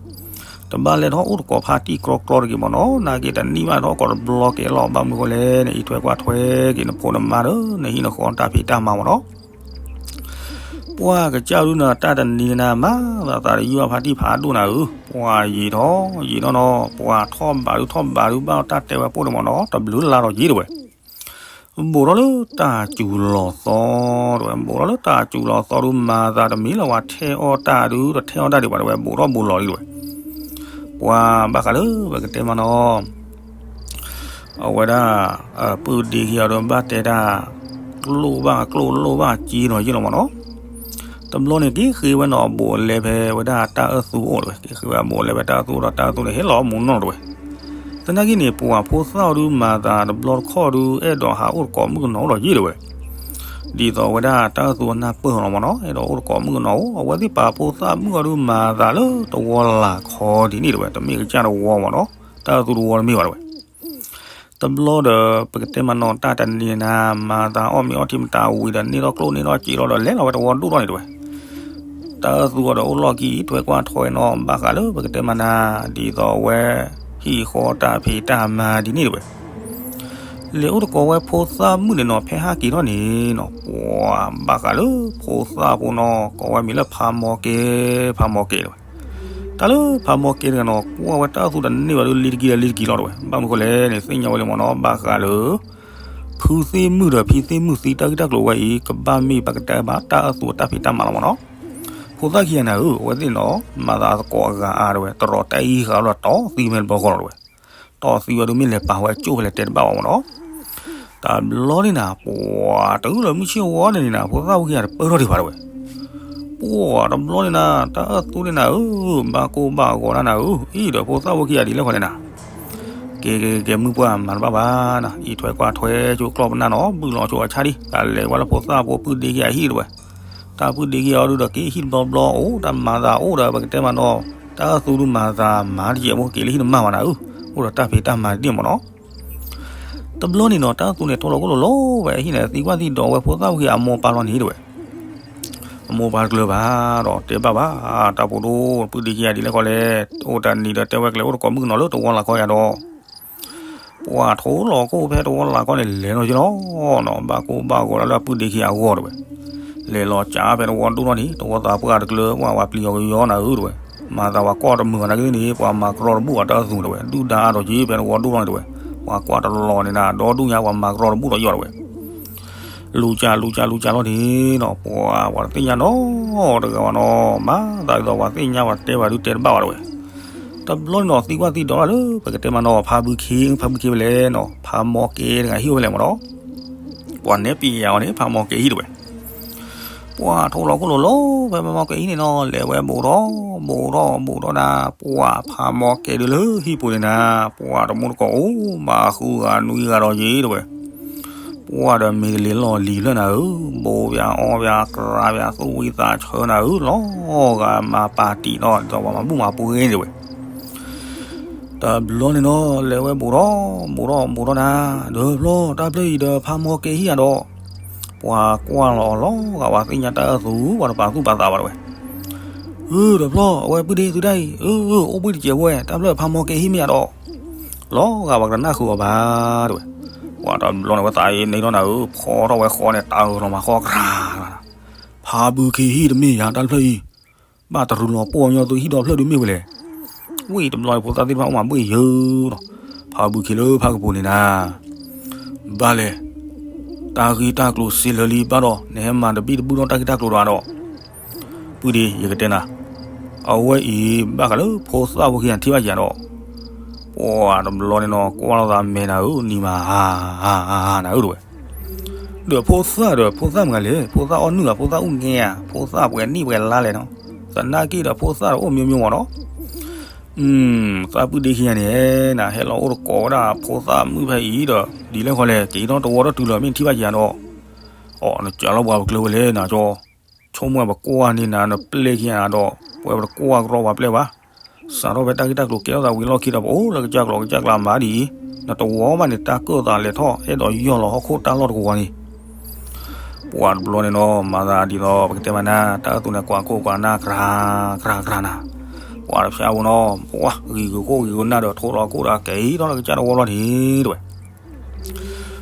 တဘၣ်လဲၤထီၣ်အိၣ်တကိးဖါတံၢ်ကြီကြီတဂ့ၤမ့ၢ်နီၤ နာ်က့ၤတနံၣ်ဘၣ်ထီၣ်ကိးတဘျီက့ၤလီၤ ဘၣ်မနုၤဃိလဲၣ်န့ၣ် အံးထွဲကွၢ်ထွဲက့ၤနဖိနမါဒီး နဟံၣ်နဃီတၢ်ဖံးတၢ်မၤမ့ၢ်နီၤ. ပှၤကစၢ်ဒုနၤ တၢ်တနံၤန့ၣ်နၤ မၤသးသးတယုၢ်ဘၣ်ဖါတံၢ်ဖးဒိၣ်နၤဧၢ, ပှၤယံာ်ထီၣ်ယံာ်ထီၣ်နီၤ ပှၤထီၣ်ဘးဒုထီၣ်ဘးဒု ဘၣ်တၢ်တဲဝဲပိၢ်န့ၣ်မ့ၢ်နီၤ တဘျုးလါဒီးယ့ၢ်တဝဲ. ဘူးထီၣ်လၢတၢ်စူၤလီၤသီတဝဲ, ဘူးထီၣ်လၢတၢ်စူၤလီၤသီဒု မၤသးတမံၤလၢၤ ပှၤထဲအီၣ်တၢ်ဒု တထဲအီၣ်တၢ်ဒံးဘၣ်တဝဲ ဘူးထီၣ်ဘူးလီၤလံတဝဲ. ပှၤဘၣ်ဃးလၢပကတဲမ့ၢ်နီၤ အဝဲဒၣ် ပုၢ်ဒ့ခံဂၤဒီး ဘၣ်တဲတၢ် ကျိၣ်ဘၣ်ကျိၣ်လိၣ်ဘၣ်စ့နီၤ ယ့ၢ်လီၤမ့ၢ်နီၤ. တဘျီန့ၣ် က့ၤဃ့ဝဲနီၤ အဘူးအလဲဖဲဝဲဒၣ်တၢ်အၢၣ်သူအိၣ်တဝဲ, က့ၤဃ့ဝဲအဘူးအလဲဖဲတၢ်အၢၣ်သူဒီး တၢ်အၢၣ်သူန့ၣ် ဟ့ၣ်လီၤမူနီၢ်တဝဲ. သနာ်က့န့ၣ် ပှၤဖိသၣ်အီၤဒုမၤသးတဘျီတခီၣ်ဒု အဲၣ်ဒိးဟးအိၣ်တကိးမုၣ်ကနီၤအိၣ်ဒီးယ့ၢ်တဝဲ. ဒ်သိးဝဲဒၣ်တၢ်အၢၣ်သူအနၢ်ပၢၢ်လီၤမ့ၢ်နီၤ အဲၣ်ဒိးအိၣ်တကိးမုၣ်ကနီၤအိၣ်, အဝဲသ့ၣ်ပာ်ဖိသၣ်မုၣ်အီၤဒု မၤသးလၢတဝီလၢ်ခီဒ်န့ၣ်တဝဲ, တမ့ၢ်ကစၢ်တဝီမ့ၢ်နီၤ, တၢ်အၢၣ်သူတဝီတမ့ၢ်ဘၣ်တဝဲ. တဘျီဒီး ပကတဲမ့ၢ်နီၤ တၢ်တနံၤန့ၣ်နၤ မၤသးအီၣ်မ့ၤအီထံမတၤဝံၤဒီး န့ၢ်ထီၣ်ကျိၣ်န့ၢ်ထီၣ်စ့လီၤဒီး လဲၤလီၤဝဲတဝီဒိၣ်ထီၣ်န့ၣ်တဝဲ. တၢ်အၢၣ်သူအီၤဒီးအိၣ်လီၢ်ခံအံးထွဲကွၢ်ထွဲနီၤ ဘၣ်ဃးလၢပကတဲမ့ၢ်နၤ ဒ်သိးအဝဲ ဟံၣ်ဃီတၢ်ဖံးတၢ်မၤဒ်န့ၣ်တဝဲ. လဲၤအိၣ်တကိးဝဲဖိသၣ်မုၣ်န့ၣ်နီၤ ဖဲဟးက့ၤထီၣ်န့ၣ်နီၤ ပှၤဘၣ်ဃးလၢဖိသၣ်ဖိနီၤ ကိးဝဲမံၤလၢဖးမီကဲ ဖးမီကဲတဝဲ. တၢ်လၢဖးမီကဲတဂၤနီၤ ကွၢ်ဝဲတၢ်အၢၣ်သူတန့ၢ်ဘၣ်ဒု လံတကံဒီးလံတကံလီၤတဝဲ. ဘၣ်မနုၤဃိလဲၣ်န့ၣ် သ့ၣ်ညါဝဲလံမ့ၢ်နီၤ ဘၣ်ဃးလၢ ဖုသ့ၣ်မုၣ်ဒီးဖံသ့ၣ်မုၣ်သံတၢ်ဂ့ၢ်တၢ်ကျိၤဝဲအံၤ ကဘၣ်မ့ၢ်ပကတဲဘၣ်တၢ်အၢၣ်သူတၢ်ဖံးတၢ်မၤလီၤမ့ၢ်နီၤ. ဖိသၣ်ခံဂၤနၤဧၢ အဝဲသ့ၣ်နီၤ မၤသးသကိးအဂၤအါတဝဲ တရီးတၢ်အံၤဃာ်လီၤတီၢ်သံမဲာ်တဘျီဃီလီၤတဝဲ. တီၢ်သံဝဲဒုမ့ၢ်လဲၤပာ်ဝဲကၠိၣ်ဖဲလဲၣ် တဲတဘၣ်ဝဲမ့ၢ်နီၤ. တဘျီန့ၣ်နၤ ပှၤတုၤလၢမုၢ်ဆ့ၣ်ဝါန့ၣ်နၤ ဖိသၣ်ဝဲခံဂၤတပၢၢ်ထီၣ်ဒံးဘၣ်တဝဲ. ပှၤတဘျီန့ၣ်နၤ တၢ်အၢၣ်သူန့ၣ်နၤဧၢ ဘၣ်ကိၢ်ဘၣ်ဂီၤတၢ်နၤဧၢ အံၤဒီးဖိသၣ်ဝဲခံဂၤဒ်လဲၣ်ဃီလဲၣ်နၤ. ကဲကဲကဲ မုၢ်ပှၢ်မၤတဘၣ်ဘၣ်နၤ အံးထွဲကွၢ်ထွဲဆိကျီၢ်ပနၢ်နီၤ ဘုၣ်လီၤဆိအဆၣ်ဒံး တၢ်လဲၤဝဲလၢဖိသၣ်ဖိပုၢ်ဒ့ခံဂၤဟံၣ်တဝဲ. တၢ်ပုၢ်ဒ့ခံဂၤအီၤဒုဒီးက့ၤဟံၣ်တဘျီဘျီအိၣ် တၢ်မၤသးအိၣ်ဒီး ပကတဲမ့ၢ်နီၤ တၢ်အၢၣ်သူဒုမၤသးမၤတယဲၢ်ဖိက့ၤလၢဟံၣ်တမၢ်ဘၣ်နၤဧၢ, အိၣ်ဒီးတၢ်ဖံးတၢ်မၤဒ်န့ၣ်မ့ၢ်နီၤ. တဘျီန့ၣ်နီၤ တၢ်အၢၣ်သူန့ၣ် ထိလီၤခိၣ်လိၤလိၤဝဲအဟံၣ်န့ၣ် သံကွၢ်သံဒိးဝဲဖိသၣ်ဝဲခံဂၤအမိၢ်ပၢ်လီၤန့ၣ်တဝဲ. အမိၢ်ပၢ်တကျၢၤဘၣ်ဒီးတဲဘၣ်ဘၣ် တၢ်ဖိဒိၣ် ပုၢ်ဒ့ခံဂၤဒ်လဲၣ်ဃီလဲၣ် အိၣ်တနံၤဒီးတဲဝဲကလဲၤအိၣ်တကိးမုၣ်ကနီၤလၢတဝီလၢ်ခီယၤဒီး ပှၤထိလီၤခိၣ်ဖဲတဝီလၢ်ခီန့ၣ် လဲၤလီၤယ့ၢ်လီၤနီၤ ဘၣ်ကိၢ်ဘၣ်ဂီၤဒၣ်လၢအပုၢ်ဒ့ခံဂၤအဂီၢ်တဝဲ. လဲၤလီၤကးဖဲတဝီဒိၣ်ထီၣ်န့ၣ် တဝီသးပှၢ်တကျၢၤ ပှၤပျံၤအီၤကယီနၤဧၢတဝဲ. မၤသးပှၤကွၢ်တမုာ်ဘၣ်နၤက့န့ၣ် ပှၤမၤကရီတဘူၣ်အတၢ်အၢၣ်သူတဝဲ ဒုၣ်ဒါအါထီၣ်က့ဖဲတဝီဒိၣ်ထီၣ်န့ၣ်တဝဲ. ပှၤကွၢ်တလီၤန့ၣ်နၤ ဒီဒူၣ်ညါ ပှၤမၤကရီတဘူၣ်ဒီးယီၢ်တဝဲ. လူၤကၢ်လူၤကၢ်လူၤကၢ်လီၤန့ၣ်နီၤ ပှၤပှၤတသ့ၣ်ညါနီတဂၤဘၣ်နီၤ မၤသးဒ်သိးပှၤသ့ၣ်ညါပှၤတဲဘၣ်ဒုတဲတဘၣ်ဘၣ်တဝဲ. တဘျီန့ၣ်နီၤ သံကွၢ်သံဒိးလၢ ပကတဲမ့ၢ်နီၤ ဖါဘုခ့ ဖါဘုခ့ဖဲလဲၣ်နီၤ ဖါမီကဲတဂၤဟံၣ်အိၣ်ဖဲလဲၣ်မ့ၢ်နီၤ. ပှၤနဲပံၤယၤအီၤန့ၣ် ဖါမီကဲဟံၣ်တဝဲ. ပှၤထိလီၤခိၣ်လိၤလိၤ ဖဲဖါမီကဲဟံၣ်န့ၣ်နီၤ လဲၤဝဲဘူးထီၣ် ဘူးထီၣ် ဘူးထီၣ်နၤ ပှၤဖါမီကဲဒုလၢဟံၣ်ပူၤန့ၣ်နၤ ပှၤတမူတကိးအိၣ်ဘၣ်ဃုဂၤနွံဂၤဒီးယ့ၢ်တဝဲ. ပှၤဒီးမ့ၤတလ့ၤလီၢ်လံၤဖျၢၣ်နၤဧၢ, ဘိးပၠးအီပၠးကြးပၠးသူၣ်ဝံသးဆၢနၤဧၢ, လီၤဂာ်မၤပာ်တံာ်နီၤ ဒ်သိးပှၤမၤဘူၣ်မၤပှ့ၤန့ၣ်တဝဲ. တဘျီန့ၣ်နီၤ လဲၤဝဲဘူးထီၣ် ဘူးထီၣ်ဘူးထီၣ်နၤ, ဒီးဖျီတၢ်ဖျၢၣ်အံၤဒီးဖါမီကဲဟံၣ်ဧါဒီး, ပှၤကွၢ်လီၤအီၤလီၤဂာ်ပှၤသ့ၣ်ညါတၢ်အၢၣ်သူ ပှၤတပာ်သူၣ်ပာ်သးဘၣ်တဝဲ. ဧၢ ဒီးဖျီ အဝဲပုၢ်ဒ့သုတၢ်အံၤ အၢ အိၣ်ဘှံးတစဲးဖိဝဲ တၢ်ဖျၢၣ်ဖါမီကဲဟံၣ်မ့ၢ်ဧါဒီး လီၤဂာ်ပှၤကတနၢ်ဃုာ်အီၤဘၣ်တဝဲ. ပှၤတဘျီန့ၣ်ဝဲသးအံၤန့ၣ်ထီၣ်နၤဧၢ, ဖီထီၣ်ဝဲဃီန့ၣ် တၢ်အၢၣ်လီၤမၤဃီကြၤ, ဖါဘုခ့ဟံၣ်တမ့ၢ်ယၤတၢ်ဖျၢၣ်အံၤ, ဘၣ်တရူးလီၤပှီၢ်ညီသုဟံၣ်ဒီဖျၢၣ်ဒုမ့ၢ်ဝဲလဲၣ်. ဝ့ၢ်တဘျီန့ၣ် ဖိသၣ်သ့ၣ်တဖၣ်အိၣ်မးဘှ့ၣ်ယၢၤဒီး ဖးဘုခ့လၢဖးကပူၤန့ၣ်နၤ ဘၣ်လဲၣ်, တၢ်ဂ့ၢ်တၢ်ကျိၤစ့လၢလံဘၣ်ဒီး နဟဲမၤတဘံၣ်တဘုၣ်ဒီးတၢ်ဂ့ၢ်တၢ်ကျိၤတဂၤဒီး, ပုၢ်ဒ့ ယကတဲနၤ, အဝဲအံၤဘၣ်ဃးလၢဖိသၣ်ဖိခံဂၤထံၣ်ဘၣ်ယၤဒီး, ပှၤတဘျီန့ၣ်နီၤ ကွၢ်လိာ်သးမဲာ်နၤဧၢ နံၤမးဟါဟါဟါနၤဧၢတဝဲ, ဒီးဖိသၣ်ဒီး ဖိသၣ်မနုၤလဲၣ်, ဖိသၣ်အီၣ်နုၢ်ဧါ, ဖိသၣ်အူၣ်ငဲဧါ, ဖိသၣ်ပှဲၤနံၣ်ပှဲၤလါလဲၣ်နီၤ, သနာ်က့ဒီးဖိသၣ်ဒီးအိၣ်မ့ၢ်မ့ၢ်မ့ၢ်နီၤ သးပုၢ်ဒ့ခံဂၤန့ၣ်နၤ ဟဲလီၤအိၣ်တကိးဝဲဒၣ်ဖိသၣ်မုၣ်ဖဲအံၤဒီး ဒ်လဲၣ်ဃီလဲၣ် က့ၤထီၣ်တဝီထီၣ်တုၤလီၤ မ့ၢ်ထံၣ်ဘၣ်ယၤဒီး, အိ နကးလီၤပှၤပကျၢၤဝဲလဲၣ်နၤကၠီ, ဆိကမိၣ်ပကွၢ်န့ၢ်နၤ နပျဲၢ်ခံဂၤဒီး ပဝဲပတကွၢ်ကရီပှၤပျဲၢ်ဘၣ်, စးထီၣ်ဖဲတၢ်ဂ့ၢ်တၢ်ကျိၤကဲထီၣ်သးဝံၤလီၢ်ခံဒီး ပအိၣ်လၢကစၢ်ကျိၤကစၢ်ကျါမၤဒ်အံၤ, နတဝီဘၣ်န့ၣ် တၢ်ကၢၣ်သးလဲၤထီၣ် အဲၣ်ဒိးယီၢ်လီၤဟီၣ်ခိၣ်တၢ်လီၢ်တကဝီၤန့ၣ် ပှၤတဘျီန့ၣ်နီၤ မၤသးဒ်သိး ပကတဲမးနၤ တၢ်အၢသူန့ၣ် ကွၢ်ကိၢ်ကွၢ်နၢ် ကြၤ ကြၤ ကြၤနၤ, ပှၤတဖျါဖိနီၤ ပှၤဂ့ၤကခိၣ်ဂ့ၤကနၢ်ဒီး ထိၣ်လီၤကိၣ်ဒီး ကဲထီၣ်လၢကစၢ်တဝီလီၤန့ၣ်တဝဲ,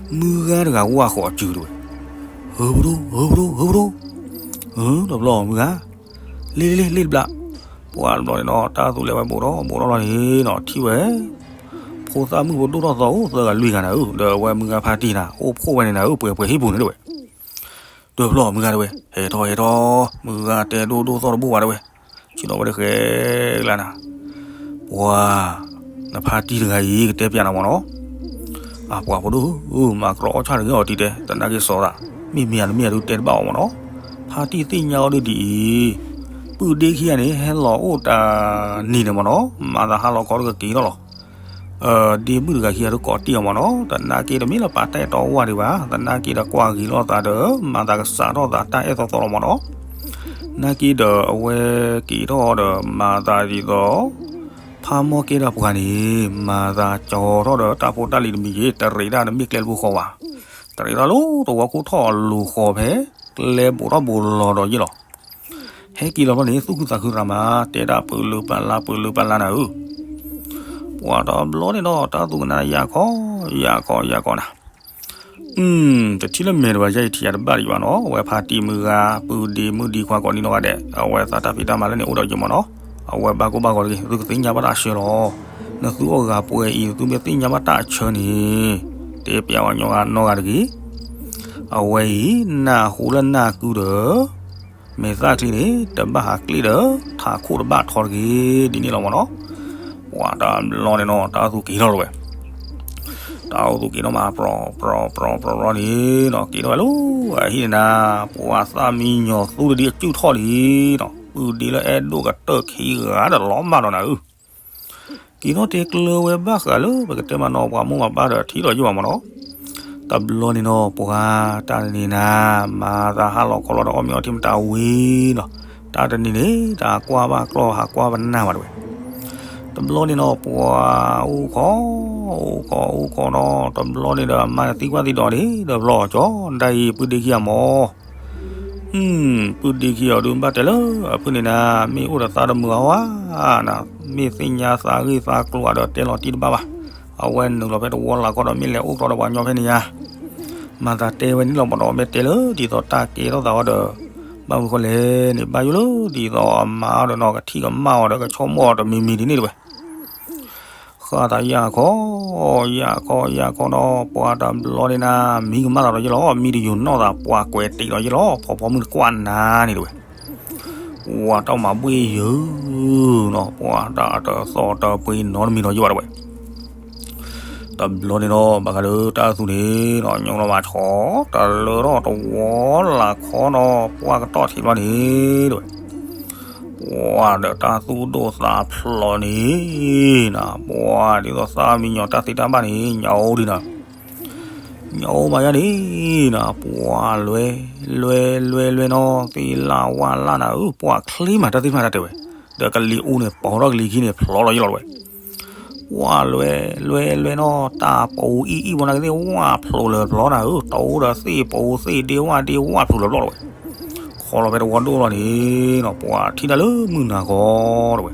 မုၢ်ဂၤတဂၤဝၢ်ဃီၤစုတဝဲ, ဟၢဖရူ ဟၢဖရူ ဟၢဖရူ, တဘျီမုၢ်ဂၤ, လ့လ့လ့လ့တဘျီ, ပှၤတဘျီန့ၣ်နီၤ တၢ်အၢသူလဲၤဝဲဘူးထီၣ်ဘူးထီၣ်လီၤန့ၣ်နီၤ ထံၣ်ဝဲ ဖိသၣ်မုၣ်ဖိဒိၣ်ထီၣ်သီအိၣ်သၢဂၤလွံၢ်ဂၤနၤဧၢ ဒီးအဝဲမုၢ်ဂၤဖါတံၢ်နၤ အိၣ်ဖှိၣ်ဝဲန့ၣ်နၤဧၢ ပှဲၤပှဲၤဟံၣ်ပူၤန့ၣ်တဝဲ, တဘျီမုၢ်ဂၤတဝဲ ဟဲထီၣ်ဟဲထီၣ်, မုၢ်ဂၤတဲဒိၣ်ဒိၣ်သီၣ်တဘိၣ်ဘၣ်တဝဲ, ဆ့ၣ်နီၤဝဲတဃဲကျါနၤ, ပှၤ နဖါတံၢ်တဂၤအံၤ ကတဲပျးနၤမ့ၢ်နီၤ, အပှၤဖိဒိၣ်ဧၢ မၤကရီအီၣ်ဆၣ်တဂ့ၤအီၤတံၤတဲ သနာ်က့စီၤသး, မ့မ့ၢ်အတမ့ၢ်အဒုးတဲတဘၣ်အီၤမ့ၢ်နီၤ, ဖါတံၢ်သ့ၣ်ညါအီၤဒ်ဒ်အံၤ, ပုၢ်ဒ့ခံဂၤန့ၣ် ဟဲလီၤအိၣ်တၢ်နံၤန့ၣ်မ့ၢ်နီၤ မၤသးဟါလီၤခီတကက့ၤထီၣ်လီၤ ဒ့မုၣ်တဂၤခံဂၤဒုးကိးတ့ၢ်အီၤမ့ၢ်နီၤ သနာ်က့ဒီးမ့ၢ်လၢပာ်တၢ်အဲၣ်တီဝၢ်ဒံးဘၣ် သနာ်က့ဒီးကွၢ်ဂ့ၤလိာ်သးဒီး မၤသးကစးထီၣ်သးတၢ်အဲၣ်သီသီလီၤမ့ၢ်နီၤ နာ်က့ဒီးအဝဲက့ၤထီၣ်ဒီးမၤသးဒ်သိး ဖးမီၢ်ကဲဒီးပှၤန့ၣ် မၤသးကၠီထီၣ်ဒီးတၢ်ဖိတၢ်လံၤတမံၤက့ၤ တရံးဒၣ်တမ့ၢ်ကျဲတဘိဃီဘၣ် တရံးထီၣ်လၢတဝီခိၣ်ထီၣ်အလိၤဃီဖဲ ကျဲဘူးထီၣ်ဘူးလီၤဒီးယ့ၢ်လီၤ ဟဲက့ၤလီၤဘျီန့ၣ် သူၣ်ခုသးခုရၤမး တဲဒၣ်ပၢၤလုးပၢၤလါ ပၢၤလုးပၢၤလါနၤဧၢ ပှၤတဘျီန့ၣ်ဒီး တၢ်သူၣ်ကနၣ်ယၢ်ခီ ယၢ်ခီ ယၢ်ခီနၤ တထံၣ်လၢမဲာ်တဘၣ် ယဲယထံၣ်ယၤတဘၣ်ဒံးဘၣ်နီၤ အဝဲဖါတံၢ်မုၢ်ဂၤ ပုၢ်ဒ့မုၢ်ဒံခွါကိးနံၤနီၢ်ဂၤဒဲး အဝဲသးတၢ်ဖံးတၢ်မၤလၢန့ၣ်အိၣ်ဒီးယမ့ၢ်နီၤ အဝဲဘၣ်ကိၢ်ဘၣ်ဂီၤတဂ့ၤ သုကသ့ၣ်ညါဘၣ်တၢ်အဆၢလီၤ နသုအိၣ်ဂၤပှဲၤအံၤ သုမ့ၢ်သ့ၣ်ညါဘၣ်တၢ်အဆၢန့ၣ် တဲပျးဝဲညီဂၤနီၢ်ဂၤတဂ့ၤ အဝဲအံၤ နၢ်ဟူလၢနၢ်ကုဒီး မဲာ်သၣ်ချံန့ၣ် တဘၣ်ဟးကျ့ၣ်ဒီး ထးခိၣ်တဘၣ်ထီတဂ့ၤ ဒ်န့ၣ်လီၤမ့ၢ်နီၤ ပှၤတဘျီန့ၣ်နီၤ တၢ်သူၣ်က့ၤထီၣ်လီၤဝဲ တၢ်အိၣ်သူၣ်က့ၤထီၣ်မး ပြီပြီပြီပြီပြီန့ၣ်နီၤ က့ၤထီၣ်ဝဲလၢအဟံၣ်န့ၣ်နၤ ပှၤသၣ်မံညီၤသူတဒံအစုၣ်ထီၣ်လံနီၤ ပုၢ်ဒ့လၢအဲၣ်ဒိၣ်ကတၢၢ်ခံဂၤဒီးလီၤမၢ်ဒီးနၤဧၢ က့ၤထီၣ်တဲကျၢၤဝဲဘၣ်ဃးလၢ ပကတဲမးနီၤ ပှၤမိၢ်ပှၤပၢ်ဒီးထံၣ်ဒီးယိၣ်ဘၣ်မ့ၢ်နီၤ တဘျီန့ၣ်နီၤ ပှၤတၢ်တနံၤနၤ မၤသးဟးလီၤခီလီၤဒီးအီၣ်မ့ၤအီထံမတၤဝံၤနီၤ တၢ်တနံၤန့ၣ် တၢ်ကွၢ်ဘၣ်ကျီၢ်ဟးကွၢ်ပနၢ်ဘၣ်တဝဲ တဘျီန့ၣ်နီၤ ပှၤအိၣ်ခိး အိၣ်ခိးအိၣ်ခိးနီၤ တဘျီန့ၣ်ဒီး အမါန့ၣ်သံကွၢ်သံဒိးန့ၣ် တဘျီကၠီ ဒ်အံၤ ပုၢ်ဒ့ခံဂၤမ့ၢ် ပုၢ်ဒ့ခံဂၤအီၤဒုးဘၣ်တဲလၢ အဖုၣ်န့ၣ်နၤ မ့ၢ်အိၣ်ဒီးသးတမုာ်အါဝဲနၤ မ့ၢ်သ့ၣ်ညါသးဂ့ၢ်သးကျိၤဒီးတဲလီၤတံၢ်တဘၣ်ဘၣ် အဝဲနုာ်လီၤဖဲတဝီလၢ်ခီဒီး မ့ၢ်လဲၤအိၣ်ကျီဒီးပှၤညီဖဲန့ၣ်ယါ မၤသးတဲဝဲန့ၣ်လီၤမ့ၢ်နီၤ မ့ၢ်တဲလၢဒ်သိးတၢ်ကဲထီၣ်သးဝဲဒီး ဘၣ်မနုၤဃိလဲၣ်န့ၣ် ဘၣ်ယိၣ်လၢဒ်သိးအမါအီၤဒီးနီၤ ကထံၣ်ကမၣ်အီၤဒီးကဆိကမိၣ်အီၤတမံၤမံၤဒ်န့ၣ်တဝဲ ဃၣ်သးယၢ်ခီ ယၢ်ခီ ယၢ်ခီနီၤ ပှၤတဘျီန့ၣ်နၤ မံကမၣ်သးဒီးယ့ၣ်လီၤ မံတယိာ်နီၢ်သး ပှၤကွဲးတ့ၢ်ဒီးယ့ၣ်လီၤ ဖီဖီမုၢ်တကွၢ်နၤန့ၣ်တဝဲ ပှၤတၢ်မၤဘှ့ၣ်ယၢၤနီၤ ပှၤတၢ်တသီၣ်တပှ့ၤနီတမံၤဒီးယ့ၣ်ဘၣ်တဝဲ တဘျီန့ၣ်နီၤ ဘၣ်ဃးလၢတၢ်သူန့ၣ်နီၤ ညီလီၤမးဆီ တလၢထီၣ်တဝီလၢ်ခီနီၤ ပှၤကတီၢ်ထံးဘျီန့ၣ်တဝဲ ပှၤဒီးတၢ်သူၣ်ဒိၣ်သးဖျိးန့ၣ်နၤ ပှၤဒ်သိးသၣ်မံညီၤတၢ်သ့တၢ်ဘၣ်န့ၣ် ညၣ်အိၣ်ဒံးနၤ ညၣ်အိၣ်မၤယါန့ၣ်နၤ ပှၤလွဲ လွဲ လွဲ လွဲနီၤ သ့လၢဝါလၢနၤဧၢ ပှၤချ့မးတၢ်သ့ၣ်တဖၣ်တၢ်တဲဝဲ ဒီးကလံၤအူန့ၣ် ပိာ်ထီၣ်ကလံၤခံန့ၣ် ဖျိးလီၤယ့ၣ်လီၤတဝဲ ပှၤလွဲ လွဲ လွဲနီၤ တၢ်ပူၤအံၣ်အံၣ်ဝဲနာ်က့သ့ၣ် ဝၣ်ဖျိးလၢဖျိးနၤဧၢ တအိၣ်ဒီးသ့ၣ်ပူၤသ့ၣ်ဒ့ဝၣ်ဒ့ဝၣ်ဖျိးလၢဖျိးတဝဲ ခီလီၤဖဲတဝီဒိၣ်လီၤန့ၣ်နီၤ ပှၤထံၣ်တၢ်လၢမုၢ်နၤဂီၤတဝဲ